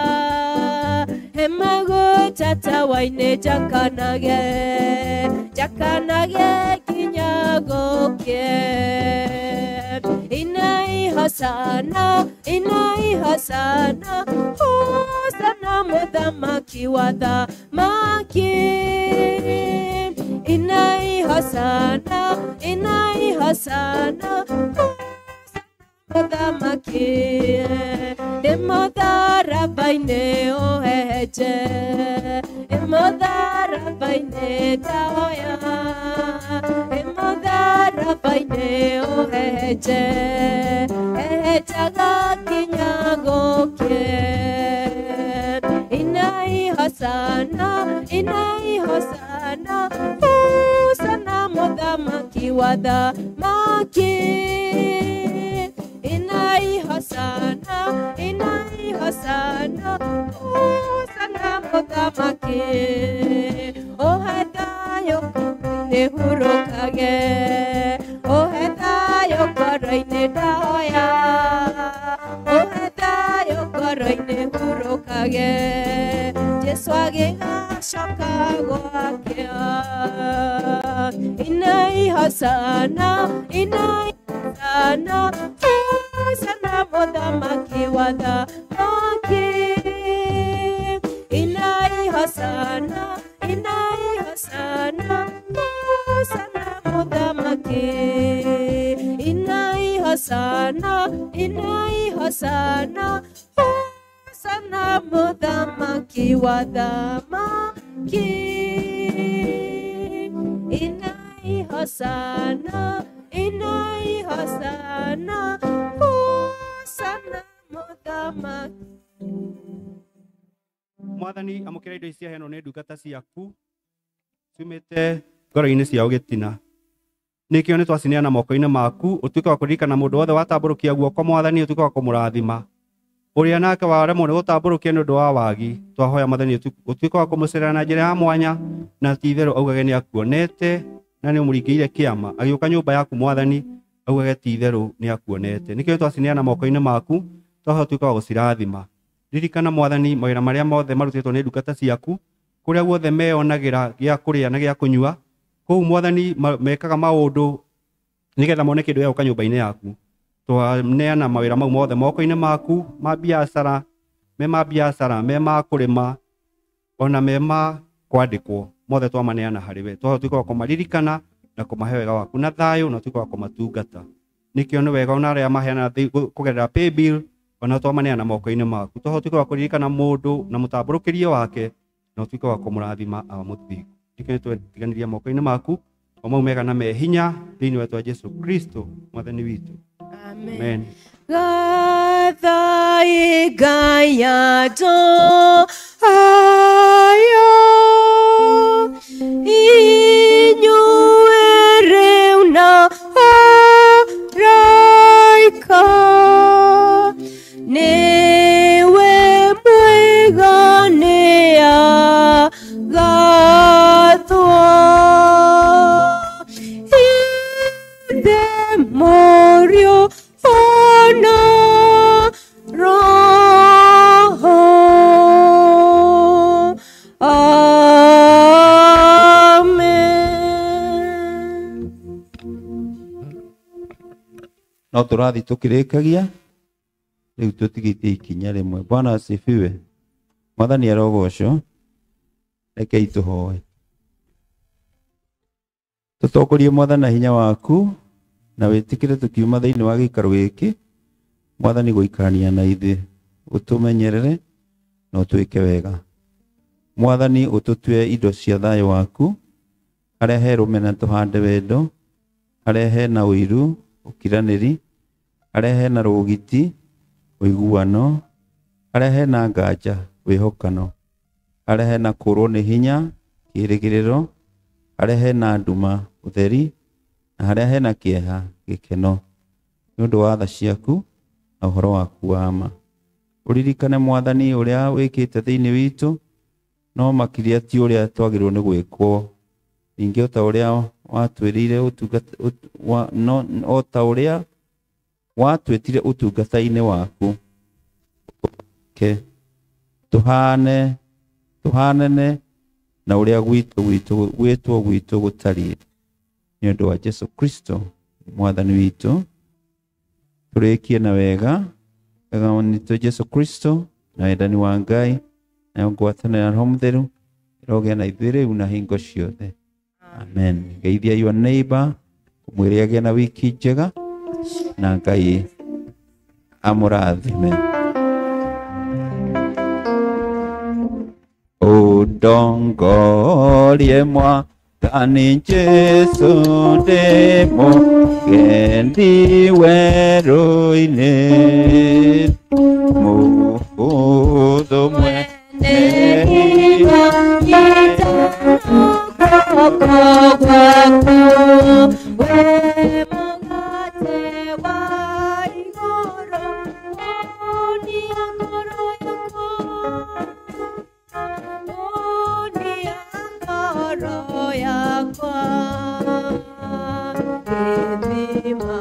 maguta tawa-inĩ njakanage, njakanage nginya gũkĩe. Inai hosana, inai hosana, hosana mũthamaki wa thamaki. Inai hosana, inai hosana, mũthamaki. Ndĩ mũtharaba-inĩ ũhehenje, ndĩ mũtharaba-inĩ ndahoya, ndĩ mũtharaba-inĩ ũhehenje, hehenjaga nginya gũkĩe. Inai hosana, inai hosana, hosana mũthamaki wa thamaki. Inai hosana, inai hosana, hosana mũthamaki. Ũhe thayũ ngoro-inĩ hurũkage, ũhe thayũ ngoro-inĩ ndahoya, ũhe thayũ ngoro-inĩ hurũkage, Jesũ agĩgacoka gwake. Inai hosana, inai hosana, hosana mũthamaki wa thamaki. Inai hosana, inai hosana, hosana mũthamaki. Inai hosana. Inai hosana, hosana muthamaki wa thamaki. Inai hosana, inai hosana, hosana muthamaki. Mwathani amũkĩra indo ici ciaheanwo nĩ ndungata ciaku ciumĩte ngoro-inĩ ciao gĩtina. Nĩkĩo nĩ twacineana moko-inĩ maku, ũtuĩke wa kũririkana mũndũ wothe watambũrũkia guoko Mwathani, ũtuĩke wa kũmũrathima. Ũrĩa nake waremwo nĩ gũtambũrũkia nĩ ũndũ wa wagi, twahoya Mwathani ũtuĩke wa kũmũcerera na njĩra ya mwanya, na ti itherũ augage nĩ akuonete na nĩ ũmũringĩire kĩama. Agĩũka nyũmba yaku Mwathani, augage ti itherũ nĩ akuonete. Nĩkĩo twacineana moko-inĩ maku, twahoya ũtuĩke wa gũcirathima. Ririkana Mwathani mawĩra marĩa mothe marutĩtwo nĩ ndungata ciaku, kũrĩa guothe meyonagĩra gĩa kũrĩa na gĩa kũnyua, kũu Mwathani mekaga maũndũ nĩgetha mone kĩndũ gĩa gũka nyũmba-inĩ yaku. Twaneana mawĩra mau mothe moko-inĩ maku, ma biacara, me ma biacara, me ma kũrĩma, ona me ma kwandĩkwo, mothe twamaneana harĩ we. Twahoya ũtuĩke wa kũmaririkana na kũmahe wega waku na thayũ, na ũtuĩke wa kũmatungata. Nĩkĩo nĩ wega ona arĩa maheanaga kũgerera paybill, ona twamaneana moko-inĩ maku. Twahoya ũtuĩke wa kũririkana mũndũ na mũtambũrũkĩrie wake, na ũtuĩke wa kũmũrathima awa mũthingu. Nĩkĩo nĩ twetiganĩria moko-inĩ maku, o mau mega na me hinya, thĩinĩ wa rĩĩtwa Jesũ Kristo Mwathani witũ. Amen. Gathai Ngai andũ aya, inyuĩ rĩu na araika, nĩwe mwega nĩagathwo. Ithe, Mũriũ, ona Roho. Amen. No tũrathiĩ tũkĩrĩkagia rĩu tũtigĩtie ikinya rĩmwe. Bwana asifiwe. Mwathani arogocwo. Rekei tũhoe. Tũtongorie Mwathani na hinya waku, na wĩtĩkĩre tũkiuma thĩinĩ wa gĩikaro gĩkĩ, Mwathani gũikarania na ithuĩ, ũtũmenyerere na ũtwĩke wega. Mwathani ũtũtue indo cia thayũ waku, harĩa he rũmena tũhande wendo, harĩa hena ũiru ũkiranĩri, harĩa hena rũgiti ũiguano, harĩa hena nganja wĩhokano, harĩa hena kũrwo nĩ hinya kĩĩrĩgĩrĩro, harĩa hena nduma ũtheri, na harĩa hena kĩeha gĩkeno, nĩ ũndũ wa tha ciaku na ũhoro waku wa ma. Ũririkane Mwathani ũrĩa wĩkĩte thĩinĩ witũ, no makĩria ti ũrĩa twagĩrĩirwo nĩ gwĩkwo, ningĩ o ta ũrĩa watwĩrĩire o ta ũrĩa watwĩtire ũtungata-inĩ waku, tũhanene na ũrĩa gwĩtwo gwitũ gũtariĩ, nĩ ũndũ wa Jesũ Kristo Mwathani witũ. Tũrĩkie na wega wega witũ Jesũ Kristo na wendani wa Ngai nayo ngwatanĩro ya Roho Mũtheru ĩrogĩa na ithuĩ rĩu na hingo ciothe. Amen. Geithia your neighbor, ũmwĩre agĩe na wiki njega na Ngai amũrathime. Ũndongorie Mwathani Jesũ ndĩ mũgendi werũ-inĩ, mũhũthũ mwene hinya guoko gwaku, we mũgate wa igũrũ, ũnia ngoro yakwa, ũnia ngoro yakwa, gĩthima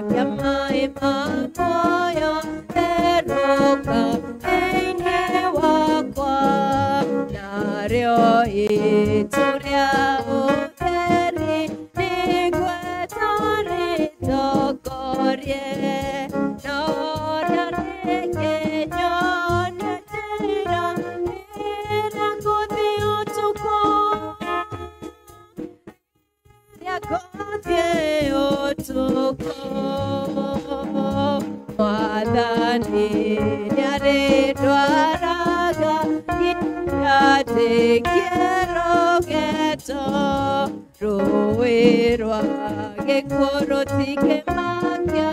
kĩa maĩ ma muoyo therũka thĩinĩ wakwa, narĩo itu rĩa ũtheri nĩngwetwo rĩtongorie, norĩo rĩkĩnyonia njĩra ĩrĩa ngũthiĩ ũtukũ, ĩrĩa ngũthiĩ ũtukũ. Wĩtĩkie rũgendo rũĩ rwa gĩkuũ rũtingĩmakia.